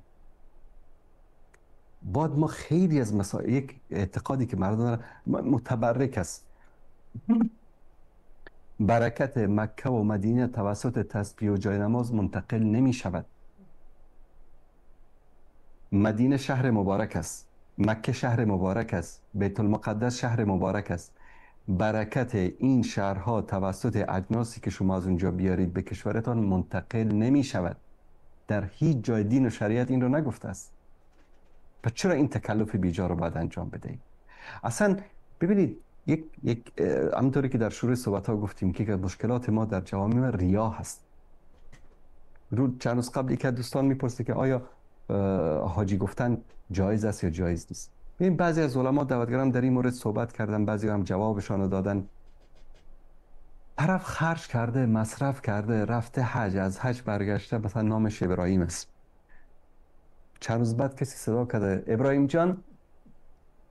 بعد ما خیلی از مسائل، یک اعتقادی که مردم دارن متبرک است، برکت مکه و مدینه توسط تسبیح و جای نماز منتقل نمی شود. مدینه شهر مبارک است، مکه شهر مبارک است، بیت المقدس شهر مبارک است. برکت این شهرها توسط اجناسی که شما از اونجا بیارید به کشورتان منتقل نمی شود. در هیچ جای دین و شریعت این رو نگفته است. پس چرا این تکلف بیجا رو باید انجام بدهیم؟ اصلا ببینید، یک همونطوری که در شروع صحبت ها گفتیم که مشکلات ما در جوامع ریا هست. رو چند روز قبل یکی از دوستان میپرسه که آیا حاجی گفتن جایز است یا جایز نیست. ببین بعضی از علما دعوتگران در این مورد صحبت کردن، بعضی هم جوابشان رو دادن. طرف خرج کرده، مصرف کرده، رفته حج، از حج برگشته، مثلا نامش ابراهیم است. چند روز بعد کسی صدا کرده ابراهیم جان،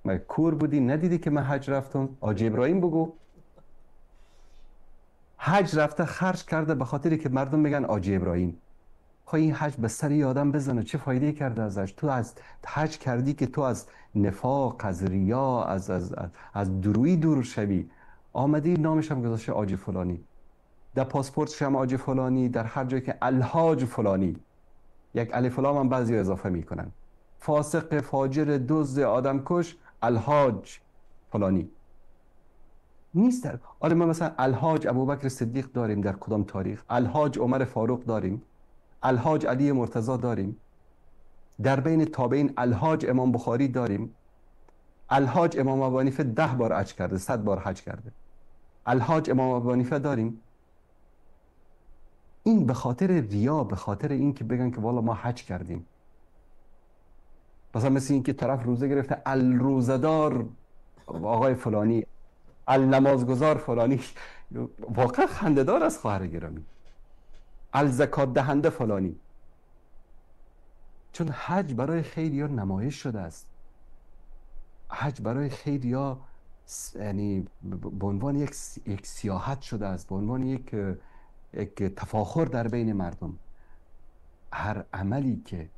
من کور بودی ندیدی که من حج رفتم؟ آج ابراهیم بگو. حج رفته خرج کرده به خاطری که مردم بگن آج ابراهیم. خب این حج به سر آدم بزنه، چه فایده کرده ازش؟ تو از حج کردی که تو از نفاق، از ریا، از از از درویی دور شوی. آمدی نامش هم گذاشته آج فلانی، در پاسپورتش هم آج فلانی، در هر جایی که الحاج فلانی، یک الف لام هم بعضی اضافه میکنن. فاسق، فاجر، دزد، آدمکش، الحاج فلانی نیست. در آره ما مثلا الحاج ابوبکر صدیق داریم در کدام تاریخ، الحاج عمر فاروق داریم، الحاج علی مرتضی داریم، در بین تابعین الحاج امام بخاری داریم، الحاج امام ابو حنیفه 10 بار حج کرده، 100 بار حج کرده، الحاج امام ابو حنیفه داریم. این به خاطر ریا، به خاطر این که بگن که والا ما حج کردیم. مثلا مثل این که طرف روزه گرفته، الروزه‌دار آقای فلانی، النمازگزار فلانی، واقعا خنده‌دار است خواهر گرامی، الزکات دهنده فلانی. چون حج برای خیلی‌ها نمایش شده است. حج برای خیلی‌ها یعنی به عنوان یک سیاحت شده است، به عنوان یک تفاخر در بین مردم. هر عملی که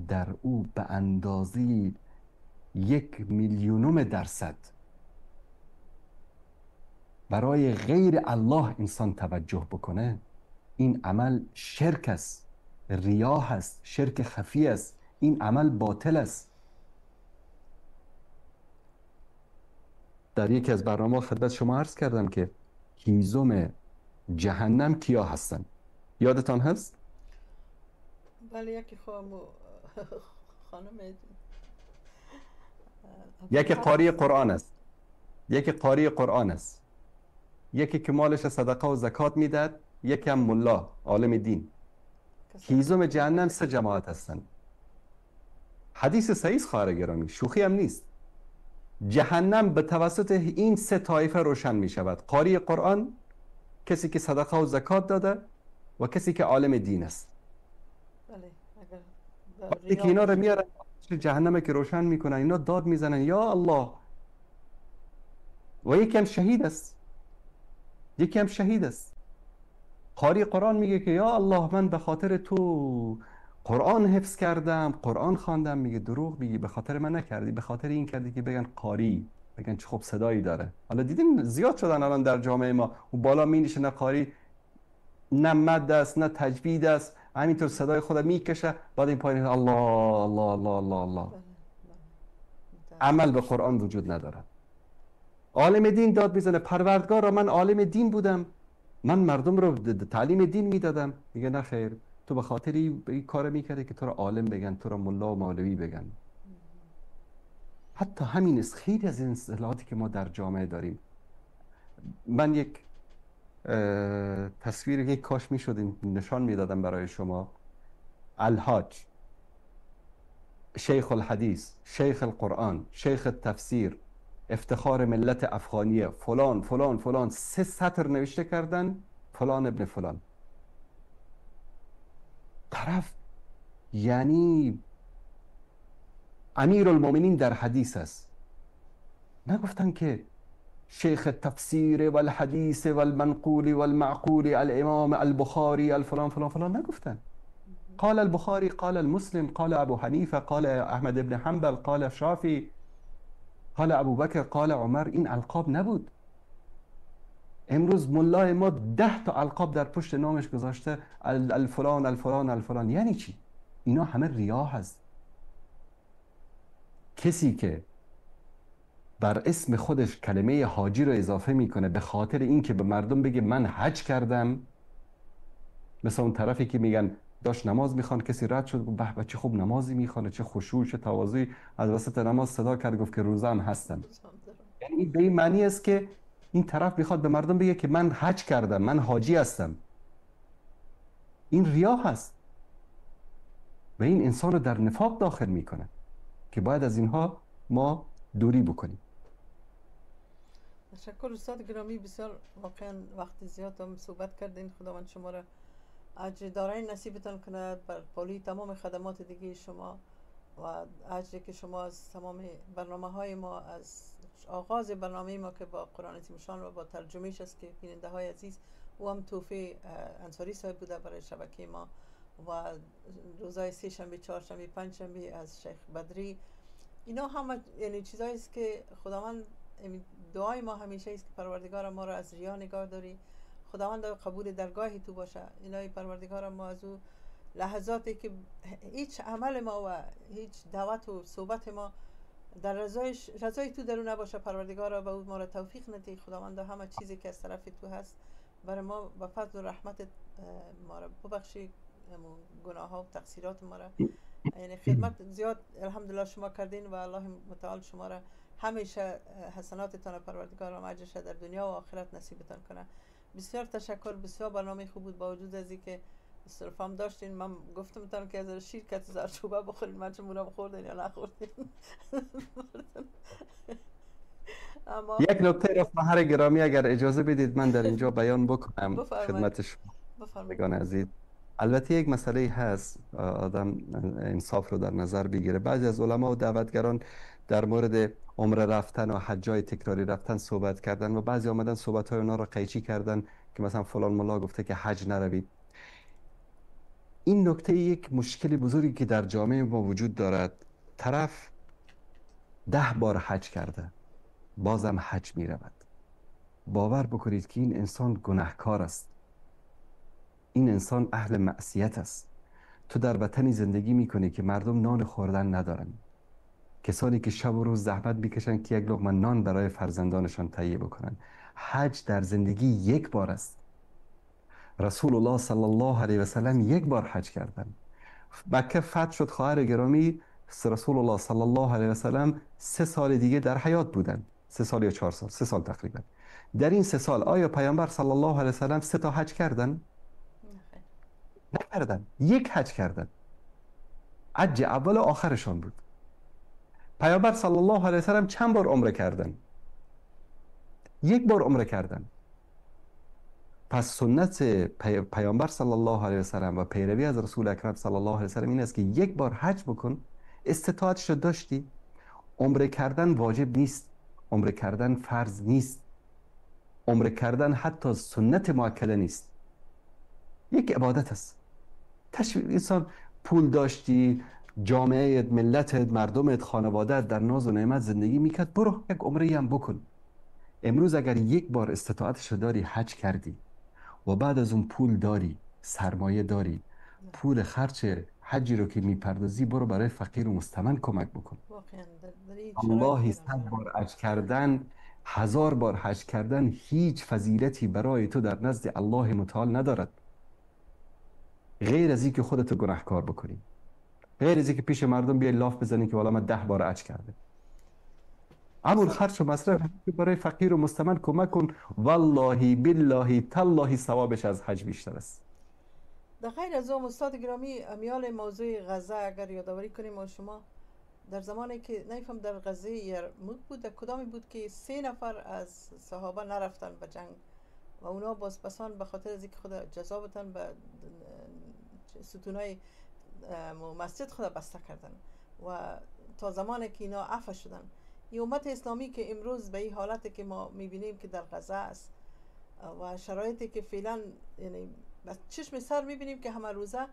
در او به اندازه 1/1,000,000% برای غیر الله انسان توجه بکنه، این عمل شرک است، ریا هست، شرک خفی است، این عمل باطل است. در یکی از برنامه‌ها خدمت شما عرض کردم که هیزم جهنم کیا هستن؟ یادتان هست؟ بله، یکی خانم، یکی قاری قرآن است، یکی قاری قرآن است، یکی که مالش صدقه و زکات میداد، یکی هم ملا عالم دین. هیزم جهنم 3 جماعت هستند. حدیث صحیح خواهر گرامی، شوخی هم نیست. جهنم به توسط این 3 طایفه روشن می شود: قاری قرآن، کسی که صدقه و زکات داده، و کسی که عالم دین است. بله، وقتی که اینا رو میارن آتش جهنم که روشن میکنن، اینا داد میزنن یا الله، و یکی هم شهید است، یکی هم شهید است. قاری قرآن میگه که یا الله من به خاطر تو قرآن حفظ کردم، قرآن خواندم. میگه دروغ میگی، به خاطر من نکردی، به خاطر این کردی که بگن قاری، بگن چه خوب صدایی داره. حالا دیدیم زیاد شدن الان در جامعه ما، و بالا می نشینه قاری، نه مد است نه تجوید است، همینطور صدای خود میکشه، بعد این پایین الله الله الله الله الله. عمل به قرآن وجود نداره. عالم دین داد میزنه پروردگارا من عالم دین بودم، من مردم رو تعلیم دین میدادم. میگه نه خیر، تو به خاطر این کار میکردی که تو رو عالم بگن، تو رو ملا و مولوی بگن. حتی همین است خیلی از این اصطلاحاتی که ما در جامعه داریم. من یک تصویر یک کاش میشد نشان میدادم برای شما. الحاج، شیخ الحدیث، شیخ القرآن، شیخ التفسیر، افتخار ملت افغانیه، فلان فلان فلان، 3 سطر نوشته کردن فلان ابن فلان. طرف یعنی امیرالمومنین در حدیث است. نگفتن که شیخ التفسیر والحدیث والمنقول والمعقول الامام البخاری الفلان فلان فلان، نگفتن. قال البخاری قال المسلم قال ابو حنیفه قال احمد ابن حنبل قال شافعی قال ابو بکر قال عمر. این القاب نبود. امروز ملای ما 10 تا القاب در پشت نامش گذاشته، الفلان الفلان الفلان. یعنی چی؟ اینا همه ریا هست. کسی که بر اسم خودش کلمه حاجی رو اضافه میکنه به خاطر اینکه به مردم بگه من حج کردم، مثل اون طرفی که میگن داشت نماز میخوان، کسی رد شد گفت به به چه خوب نمازی میخوانه، چه خشوع چه تواضعی، از وسط نماز صدا کرد گفت که روزه هم هستم. یعنی به این معنی است که این طرف میخواد به مردم بگه که من حج کردم، من حاجی هستم. این ریا هست و این انسان رو در نفاق داخل میکنه که باید از اینها ما دوری بکنیم. تشکر استاد گرامی، بسیار واقعا وقت زیاد هم صحبت کردین. خداوند شما را اجر دارای نصیبتان کند بر پالی تمام خدمات دیگه شما و اجری که شما از تمام برنامه های ما، از آغاز برنامه ما که با قرآن عظیم‌الشان و با ترجمهش است که بیننده های عزیز او هم توفیق انصاری صاحب بوده برای شبکه ما، و روزای سه شنبه، چهارشنبه، پنجشنبه از شیخ بدری، اینا همه یعنی چیزایی است که خداوند، دعای ما همیشه است که پروردگار ما را از ریا نگاه داری، خداوند قبول درگاهی تو باشه. الهی پروردگار ما از او لحظاتی که هیچ عمل ما و هیچ دعوت و صحبت ما در رضای تو درون نباشه، پروردگارا به او ما را توفیق ندی. خداوند همه چیزی که از طرف تو هست برای ما به فضل و رحمت ما را ببخشی، گناه ها و تقصیرات ما را. یعنی خدمت زیاد الحمدلله شما کردین و الله متعال شما را همیشه حسناتتان پروردگار و اجرش در دنیا و آخرت نصیبتان کنه. بسیار تشکر، بسیار برنامه خوب بود با وجود از اینکه استرفام داشتین. من گفتم تان که از شیر کت زردچوبه بخورین، من چه مورم خوردین یا نخوردین. اما یک نکته را خواهر گرامی اگر اجازه بدید من در اینجا بیان بکنم خدمت شما بفرمایید عزیز. البته یک مسئله هست، آدم انصاف رو در نظر بگیره. بعضی از علما و دعوتگران در مورد عمره رفتن و حجای تکراری رفتن صحبت کردن و بعضی آمدن صحبت های اونا رو قیچی کردن که مثلا فلان ملا گفته که حج نروید. این نکته یک مشکل بزرگی که در جامعه ما وجود دارد. طرف 10 بار حج کرده، بازم حج می رود. باور بکنید که این انسان گناهکار است، این انسان اهل معصیت است. تو در وطنی زندگی میکنی که مردم نان خوردن ندارن، کسانی که شب و روز زحمت میکشن که یک لقمه نان برای فرزندانشان تهیه بکنن. حج در زندگی یک بار است. رسول الله صلی الله علیه و سلم یک بار حج کردن. مکه فتح شد خواهر گرامی، رسول الله صلی الله علیه و سلم 3 سال دیگه در حیات بودن، 3 سال یا 4 سال، 3 سال تقریبا. در این 3 سال آیا پیامبر صلی الله علیه و سلم 3 تا حج کردن؟ نکردن، یک حج کردن. حج اول و آخرشان بود. پیامبر صلی الله علیه و سلم چند بار عمره کردن؟ یک بار عمره کردن. پس سنت پیامبر صلی الله علیه و سلم و پیروی از رسول اکرم صلی الله علیه و سلم این است که یک بار حج بکن، استطاعتش رو داشتی. عمره کردن واجب نیست، عمره کردن فرض نیست، عمره کردن حتی سنت مؤکده نیست، یک عبادت است. تشویق انسان، پول داشتی، جامعه، ملتت، مردمت، خانوادت در ناز و نعمت زندگی میکرد، برو یک عمره هم بکن. امروز اگر یک بار استطاعتش داری، حج کردی و بعد از اون پول داری، سرمایه داری، پول خرچ حجی رو که میپردازی برو برای فقیر و مستمند کمک بکن. الله 100 بار حج کردن، 1000 بار حج کردن هیچ فضیلتی برای تو در نزد الله متعال ندارد، غیر از اینکه خودتو گناهکار بکنی، غیر از اینکه پیش مردم بیای لاف بزنی که والا من 10 بار حج کردم. همون خرچ و مصرف برای فقیر و مستمند کمک کن، والله بالله تالله ثوابش از حج بیشتر است. در غیر از اون استاد گرامی، امیال موضوع غزه اگر یادآوری کنیم و شما، در زمانی که نمیفهم در غزه یرموک بود، در کدامی بود که 3 نفر از صحابه نرفتن به جنگ و اونا باز پسان به خاطر از اینکه خود جزا بتن به ستونای مسجد خود بسته کردن و تا زمانی که اینا عفو شدن. این امت اسلامی که امروز به این حالتی که ما میبینیم که در غزه است و شرایطی که فعلا یعنی بس چشم سر میبینیم که همه روزه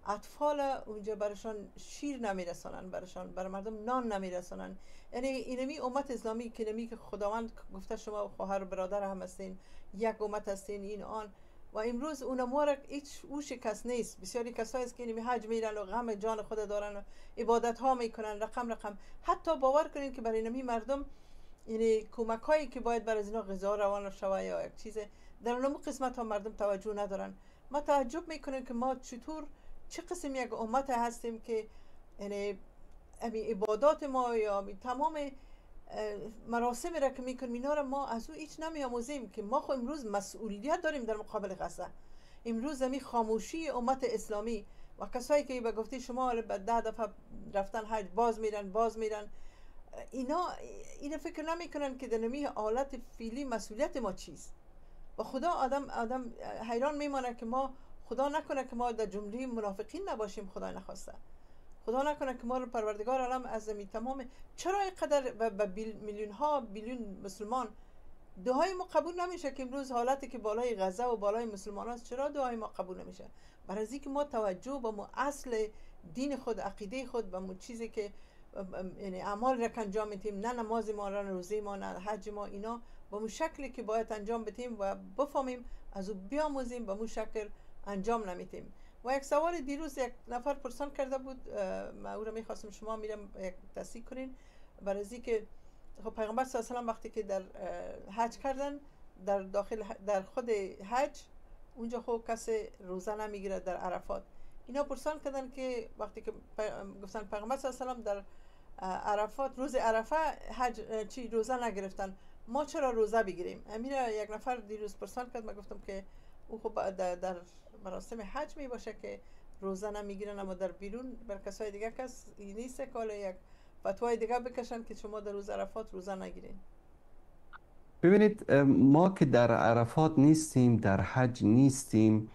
اطفال اونجا برشان شیر نمیرسانن، برشان بر مردم نان نمیرسانن. یعنی اینمی امت اسلامی که نمی که خداوند گفته شما خواهر و برادر هم هستین، یک امت هستین، این آن، و امروز اونم هیچ اوش کس نیست. بسیاری کسایی است که اینمی حج میرن و غم جان خود دارن و عبادت ها میکنن رقم رقم. حتی باور کنین که برای اینمی مردم یعنی کمک هایی که باید برای اینا غذا روان شوه یا یک چیز، در اونم قسمت ها مردم توجه ندارن. ما تعجب میکنیم که ما چطور چه قسم یک امت هستیم که یعنی عبادات ما یا تمام مراسم را که میکنیم اینا را ما از او هیچ نمیآموزیم که ما خو امروز مسئولیت داریم در مقابل غزه. امروز همی خاموشی امت اسلامی و کسایی که به گفته شما به 10 دفعه رفتن حج باز میرن باز میرن، اینا اینو فکر نمیکنن که در نمی حالت فعلی مسئولیت ما چیست. و خدا آدم حیران میمانه که ما، خدا نکنه که ما در جمله منافقین نباشیم، خدا نخواسته، خدا نکنه که ما رو پروردگار عالم از تمام، چرا اینقدر به میلیون ها بیلیون مسلمان دعای ما قبول نمیشه که امروز حالتی که بالای غزه و بالای مسلمان هست، چرا دعای ما قبول نمیشه؟ برای اینکه ما توجه به ما اصل دین خود، عقیده خود، به ما چیزی که یعنی اعمال را که انجام میدیم، نه نماز ما، نه روزه ما، نه حج ما، اینا به مو شکلی که باید انجام بدیم و بفهمیم، از او بیاموزیم، به مو شکل انجام نمیدیم. و یک سوال دیروز یک نفر پرسان کرده بود، من او را میخواستم شما میرم یک تصدیق کنین، برای اینکه خب پیغمبر صلی الله علیه و سلم وقتی که در حج کردن، در داخل در خود حج اونجا خب کسی روزه نمیگیره در عرفات. اینا پرسان کردن که وقتی که گفتن پیغمبر صلی الله علیه و سلم در عرفات روز عرفه حج چی روزه نگرفتن، ما چرا روزه بگیریم؟ امیر یک نفر دیروز پرسان کرد، من گفتم که او خب در مراسم حج می باشه که روزه نمیگیرن، اما در بیرون بر کسای دیگه کس نیست که یک فتوای دیگه بکشن که شما در روز عرفات روزه نگیرین. ببینید ما که در عرفات نیستیم، در حج نیستیم،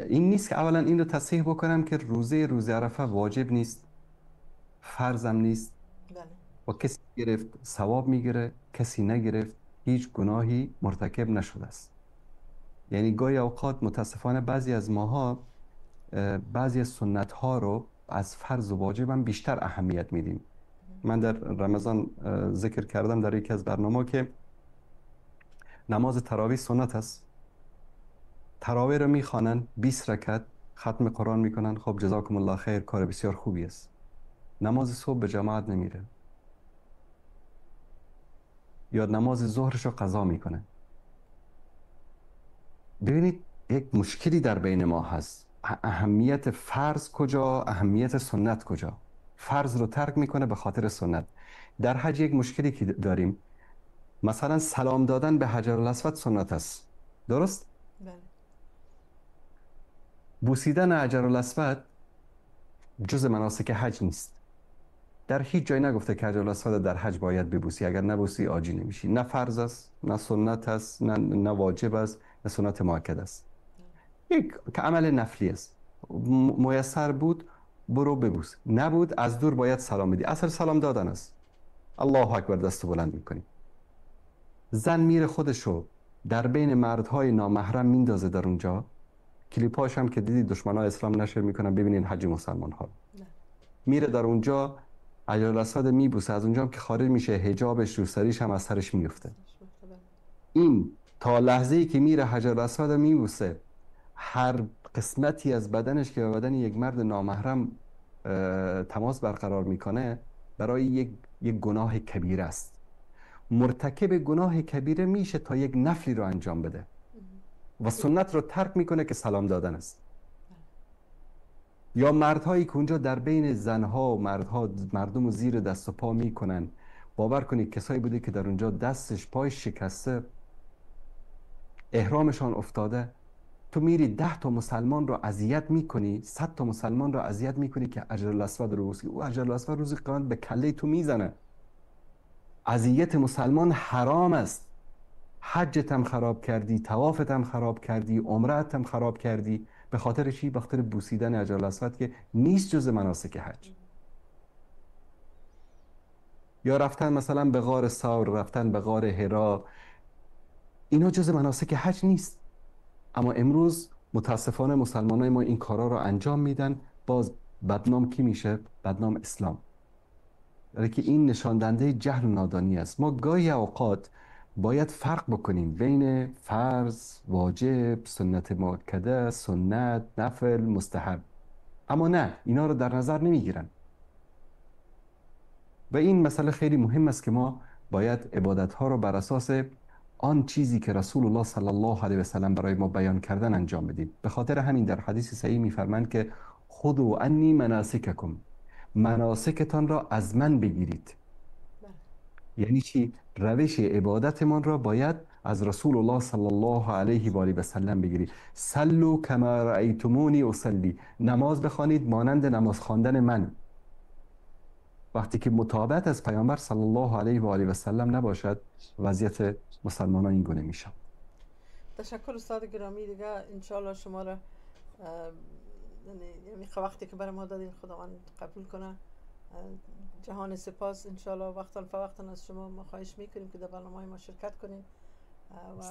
این نیست که اولا این رو تصحیح بکنم که روزه عرفه واجب نیست، فرضم نیست. بله. و کسی گرفت ثواب میگیره، کسی نگرفت هیچ گناهی مرتکب نشده است. یعنی گاهی اوقات متاسفانه بعضی از ماها بعضی از سنت ها رو از فرض و واجب هم بیشتر اهمیت میدیم. من در رمضان ذکر کردم در یکی از برنامه‌ها که نماز تراویح سنت است. تراویح رو میخوانن 20 رکعت ختم قرآن میکنن، خب جزاکم الله خیر، کار بسیار خوبی است. نماز صبح به جماعت نمیره یا نماز ظهرش رو قضا میکنه. ببینید یک مشکلی در بین ما هست. اهمیت فرض کجا، اهمیت سنت کجا؟ فرض رو ترک میکنه به خاطر سنت. در حج یک مشکلی که داریم، مثلا سلام دادن به حجر الاسود سنت است، درست؟ بله. بوسیدن حجر الاسود جز مناسک حج نیست. در هیچ جای نگفته که حجر الاسود در حج باید ببوسی، اگر نبوسی آجی نمیشی. نه فرض است، نه سنت است، نه واجب است، نه سنت مؤکد است. یک که عمل نفلی است. میسر بود برو ببوس، نبود از دور باید سلام بدی. اصل سلام دادن است. الله اکبر، دستو بلند میکنی. زن میره خودشو در بین مردهای نامحرم میندازه در اونجا. کلیپاش هم که دیدی دشمنای اسلام نشر میکنن، ببینین حج مسلمان ها. میره در اونجا حجر الاسود میبوسه، از اونجا هم که خارج میشه حجابش روسریش هم از سرش میفته. این تا لحظه‌ای که میره حجر الاسود میبوسه، هر قسمتی از بدنش که به بدن یک مرد نامحرم تماس برقرار میکنه برای یک گناه کبیره است. مرتکب گناه کبیره میشه تا یک نفلی رو انجام بده و سنت رو ترک میکنه که سلام دادن است. یا مردهایی که اونجا در بین زنها و مردها مردم رو زیر دست و پا میکنن، باور کنید کسایی بوده که در اونجا دستش پایش شکسته، احرامشان افتاده. تو میری 10 تا مسلمان رو اذیت میکنی، 100 تا مسلمان رو اذیت میکنی که حجر الاسود رو بوسی. او حجر الاسود روز قیامت به کله تو میزنه. اذیت مسلمان حرام است. حجت هم خراب کردی، طوافت هم خراب کردی، عمرت هم خراب کردی. به خاطر چی؟ به خاطر بوسیدن حجر الاسود که نیست جز مناسک حج. یا رفتن مثلا به غار ثور، رفتن به غار حرا، اینا جز مناسک حج نیست. اما امروز متاسفانه مسلمانای ما این کارا رو انجام میدن. باز بدنام کی میشه؟ بدنام اسلام. برای که این نشان دهنده جهل و نادانی است. ما گاهی اوقات باید فرق بکنیم بین فرض، واجب، سنت مؤکده، سنت، نفل، مستحب. اما نه، اینا رو در نظر نمیگیرن. و این مسئله خیلی مهم است که ما باید عبادت ها رو بر اساس آن چیزی که رسول الله صلی الله علیه و سلم برای ما بیان کردن انجام بدیم. به خاطر همین در حدیث صحیح میفرمایند که خذوا عنی مناسککم، مناسکتان را از من بگیرید. یعنی چی؟ روش عبادتمان را باید از رسول الله صلی الله علیه و آله و سلم بگیرید. صلوا کما رأیتمونی اصلی، نماز بخوانید مانند نماز خواندن من. وقتی که متابعت از پیامبر صلی الله علیه و آله و سلم نباشد، وضعیت مسلمانان این گونه میشه. تشکر استاد گرامی. دیگه انشالله شما را یعنی وقتی که برای ما دادین خداوند قبول کنه. جهان سپاس. انشالله وقتا فوقتا از شما ما خواهش میکنیم که در برنامه ما شرکت کنین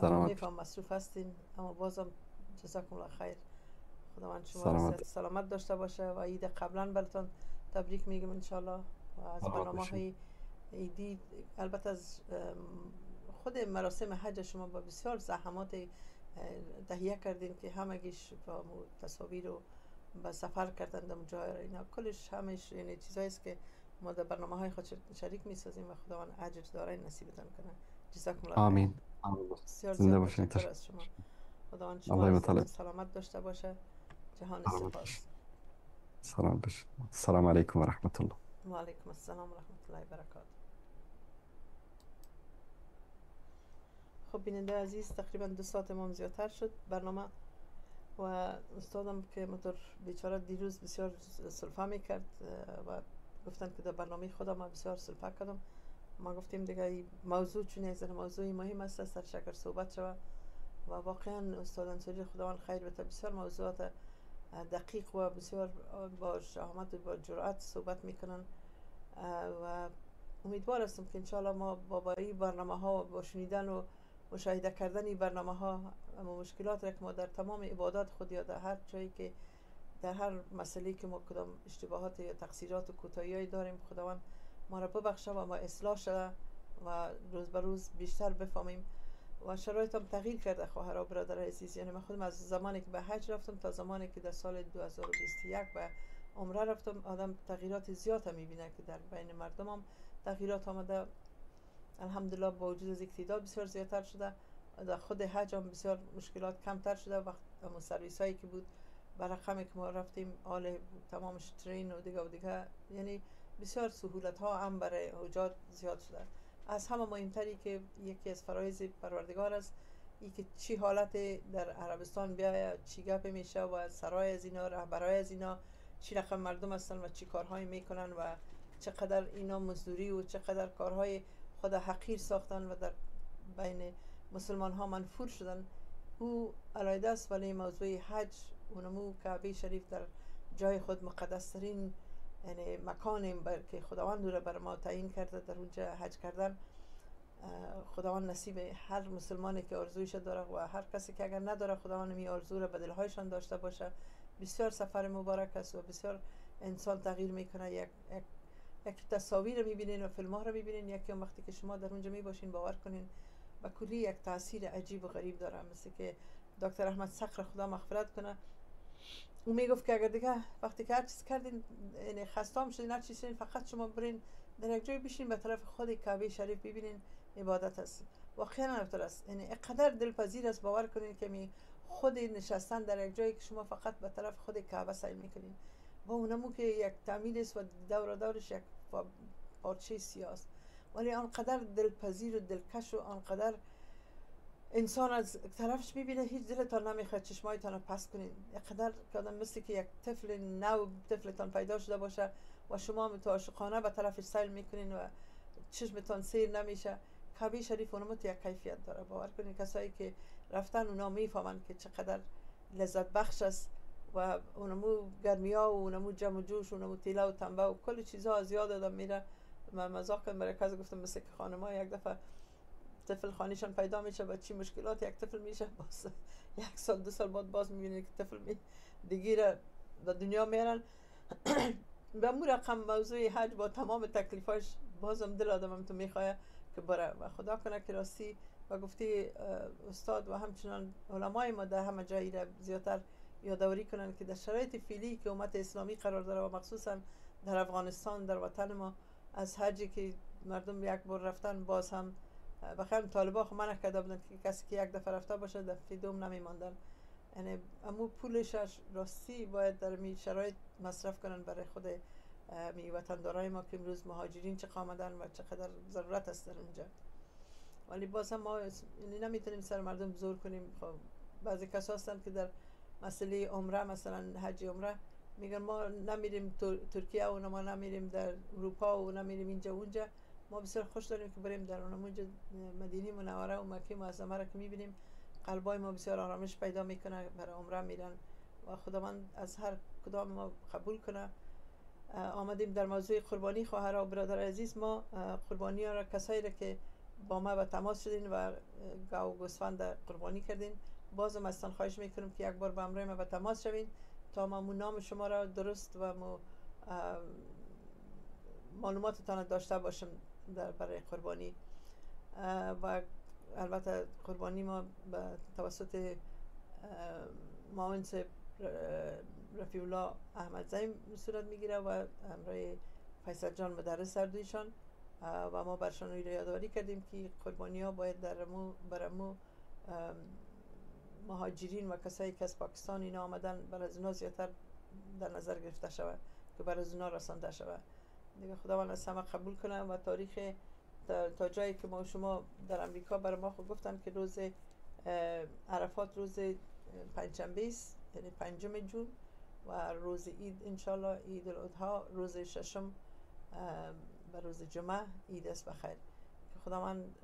و میفهم مصروف هستین، اما بازم جزاکم الله خیر. خداوند شما سلامت داشته باشه و عید قبلا براتون تبریک میگم انشالله. و از برنامه های عیدی، البته از خود مراسم حج شما با بسیار زحمات تهیه کردین که همگیش با تصاویر و با سفر کردن در جای اینا کلش همش یعنی چیزایی است که ما در برنامه های خود شریک میسازیم و خداوند اجر دارای نصیبتان کنه. جزاکم الله. آمین. زنده باشین. تشکر از شما. خداوند شما سلامت داشته باشه. جهان سپاس. سلام باشه. السلام علیکم و رحمت الله. و علیکم السلام و رحمت الله و برکاته. خب بیننده عزیز، تقریبا 2 ساعت ما زیادتر شد برنامه و استادم که مطور بیچاره دیروز بسیار سلفه میکرد و گفتن که در برنامه خودم ما بسیار سلفه کردم. ما گفتیم دیگه موضوع چون از موضوع مهم است سر شکر صحبت شود و واقعا استاد انصاری خداوند خیر بده بسیار موضوعات دقیق و بسیار با شهامت و با جرأت صحبت میکنن و امیدوار هستم که انشاءالله ما با این برنامه ها و با شنیدن و مشاهده کردن این برنامه ها اما مشکلات را که ما در تمام عبادات خود یا در هر جایی که در هر مسئله که ما کدام اشتباهات یا تقصیرات و کوتاهی‌هایی داریم خداوند ما را ببخشه و ما اصلاح شده و روز به روز بیشتر بفهمیم و شرایط هم تغییر کرده. خواهر و برادر عزیز، یعنی من خودم از زمانی که به حج رفتم تا زمانی که در سال 2021 به عمره رفتم آدم تغییرات زیاد هم میبینه که در بین مردم هم تغییرات آمده. الحمدلله با وجود از یک تعداد بسیار زیادتر شده، در خود حج هم بسیار مشکلات کمتر شده. وقت سرویس هایی که بود به رقمی که ما رفتیم آل تمامش ترین و دیگه و دیگه، یعنی بسیار سهولت ها هم برای حجاج زیاد شده. از همه مهمتری که یکی از فرایض پروردگار است ای که چی حالت در عربستان بیاید، چی گپ میشه و سرای از اینا، رهبرای از اینا چی رقم مردم هستن و چی کارهای میکنن و چقدر اینا مزدوری و چقدر کارهای خود حقیر ساختن و در بین مسلمان ها منفور شدن. او علاید است. ولی موضوع حج اونمو کعبه شریف در جای خود، مقدس ترین یعنی مکان که خداوند را بر ما تعیین کرده در اونجا حج کردن. خداوند نصیب هر مسلمانی که آرزویش داره و هر کسی که اگر نداره خداوند می آرزو را به دلهایشان داشته باشه. بسیار سفر مبارک است و بسیار انسان تغییر میکنه. یک تصاویر رو میبینین و فیلم ها رو میبینین، یکی وقتی که شما در اونجا میباشین باور کنین و کلی یک تاثیر عجیب و غریب داره. مثل که دکتر احمد صقر خدا مغفرت کنه، او میگفت که اگر دیگه وقتی که هر چیز کردین، یعنی خستام شدین، هر چیز شدین، فقط شما برین در یک جای بشین به طرف خود کعبه شریف ببینین، عبادت است. واقعا همطور است، یعنی اینقدر دلپذیر است، باور کنین که می خود نشستن در یک جایی که شما فقط به طرف خود کعبه سیل میکنین و اونمو که یک تعمیر است و دور دورش یک پارچه سیاه است، ولی آنقدر دلپذیر و دلکش و آنقدر انسان از طرفش میبینه هیچ دلتان نمیخواد چشمایتان رو پس کنین. اینقدر که آدم مثل که یک طفل نو، طفلتان پیدا شده باشه و شما متعاشقانه به طرفش سیل میکنین و چشمتان سیر نمیشه. کعبه شریف اونمو یک کیفیت داره، باور کنین کسایی که رفتن اونا میفهمن که چقدر لذت بخش است و اونمو گرمی ها و اونمو جم و جوش و اونمو تیله و تنبه و کل چیزها از یاد آدم میره. من مزاق کردم برای کسی گفتم مثل که خانم‌ها یک دفعه طفل خانیشان پیدا میشه و چی مشکلات یک طفل میشه، باز یک سال دو سال بعد باز میبینید که طفل می دیگه را به دنیا میارن. به مو رقم موضوع حج با تمام تکلیفاش بازم دل آدم هم تو میخواه که بره و خدا کنه که راستی و گفتی استاد و همچنان علمای ما در همه جایی را زیادتر یادآوری کنن که در شرایط فعلی که امت اسلامی قرار داره و مخصوصا در افغانستان در وطن ما، از حجی که مردم یک بار رفتن باز هم بخیر طالبا خو منع کرده بودن که کسی که یک دفعه رفته باشه دفعه دوم نمیماندن، یعنی امو پولش راستی باید در می شرایط مصرف کنن برای خود می وطندارای ما که امروز مهاجرین چه آمدن و چقدر ضرورت است در اونجا. ولی باز هم ما یعنی نمیتونیم سر مردم زور کنیم. خب بعضی کسا هستن که در مسئله عمره، مثلا حج عمره، میگن ما نمیریم ترکیه و ما نمیریم در اروپا و نمیریم اینجا و اونجا. ما بسیار خوش داریم که بریم در اونجا مدینه منوره و مکه معظمه را که میبینیم قلبای ما بسیار آرامش پیدا میکنه، برای عمره میرن و خداوند از هر کدام ما قبول کنه. آمدیم در موضوع قربانی. خواهر و برادر عزیز، ما قربانی ها را کسایی را که با ما به تماس شدین و گاو گوسفند قربانی کردین، بازم ازتان خواهش میکنم که یک بار به همراه ما به تماس شوین تا ما نام شما را درست و مو معلوماتتان داشته باشم در برای قربانی. و البته قربانی ما به توسط معاون رفیع الله احمدزی صورت میگیره و همراه فیصل جان مدرس هر دویشان و ما برشان رو یادآوری کردیم که قربانی ها باید در مو برمو مهاجرین و کسایی که از پاکستان اینا آمدن بر از اونا زیادتر در نظر گرفته شود که بر از اونا رسانده شود. دیگه خداوند از همه قبول کنه و تاریخ تا جایی که ما شما در امریکا بر ما خود گفتن که روز عرفات روز پنجشنبه است، یعنی 5 جون، و روز عید انشالله عید الاضحی روز ششم و روز جمعه عید است. بخیر که خداوند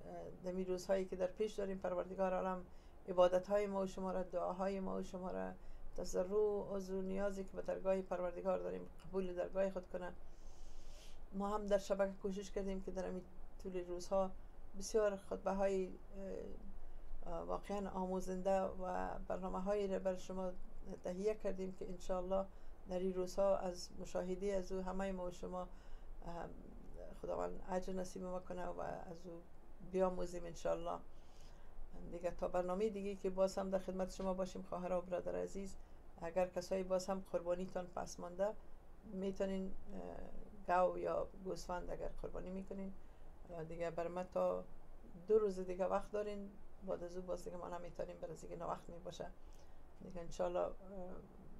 دمی روزهایی که در پیش داریم پروردگار عالم عبادت های ما و شما را، دعاهای ما و شما را، تضرع و عذر و نیازی که به درگاه پروردگار داریم قبول درگاه خود کنه. ما هم در شبکه کوشش کردیم که در این طول روزها بسیار خطبه های واقعا آموزنده و برنامه هایی را بر شما تهیه کردیم که انشاءالله در این روزها از مشاهده از او همه ما و شما خداوند اجر نصیب ما کنه و از او بیاموزیم انشاءالله. دیگه تا برنامه دیگه که باز هم در خدمت شما باشیم خواهر و برادر عزیز، اگر کسایی باز هم قربانیتان پس مانده میتونین گاو یا گوسفند اگر قربانی میکنین دیگه بر ما تا 2 روز دیگه وقت دارین، بعد از او باز دیگه ما نمیتونیم، برای دیگه وقت میباشه دیگه. انشالله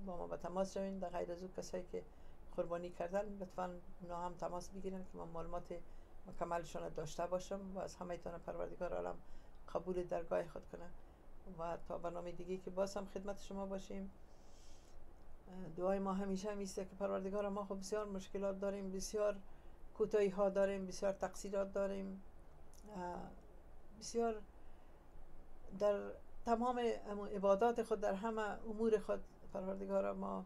با ما به تماس شوین. در غیر از او کسایی که قربانی کردن لطفا اونا هم تماس بگیرن که ما معلومات مکملشان داشته باشم و از همه تان پروردگار عالم قبول درگاه خود کنه. و تا برنامه دیگه که باز هم خدمت شما باشیم، دعای ما همیشه همیشه که پروردگار ما خب بسیار مشکلات داریم، بسیار کوتاهی ها داریم، بسیار تقصیرات داریم، بسیار در تمام عبادات خود، در همه امور خود پروردگار ما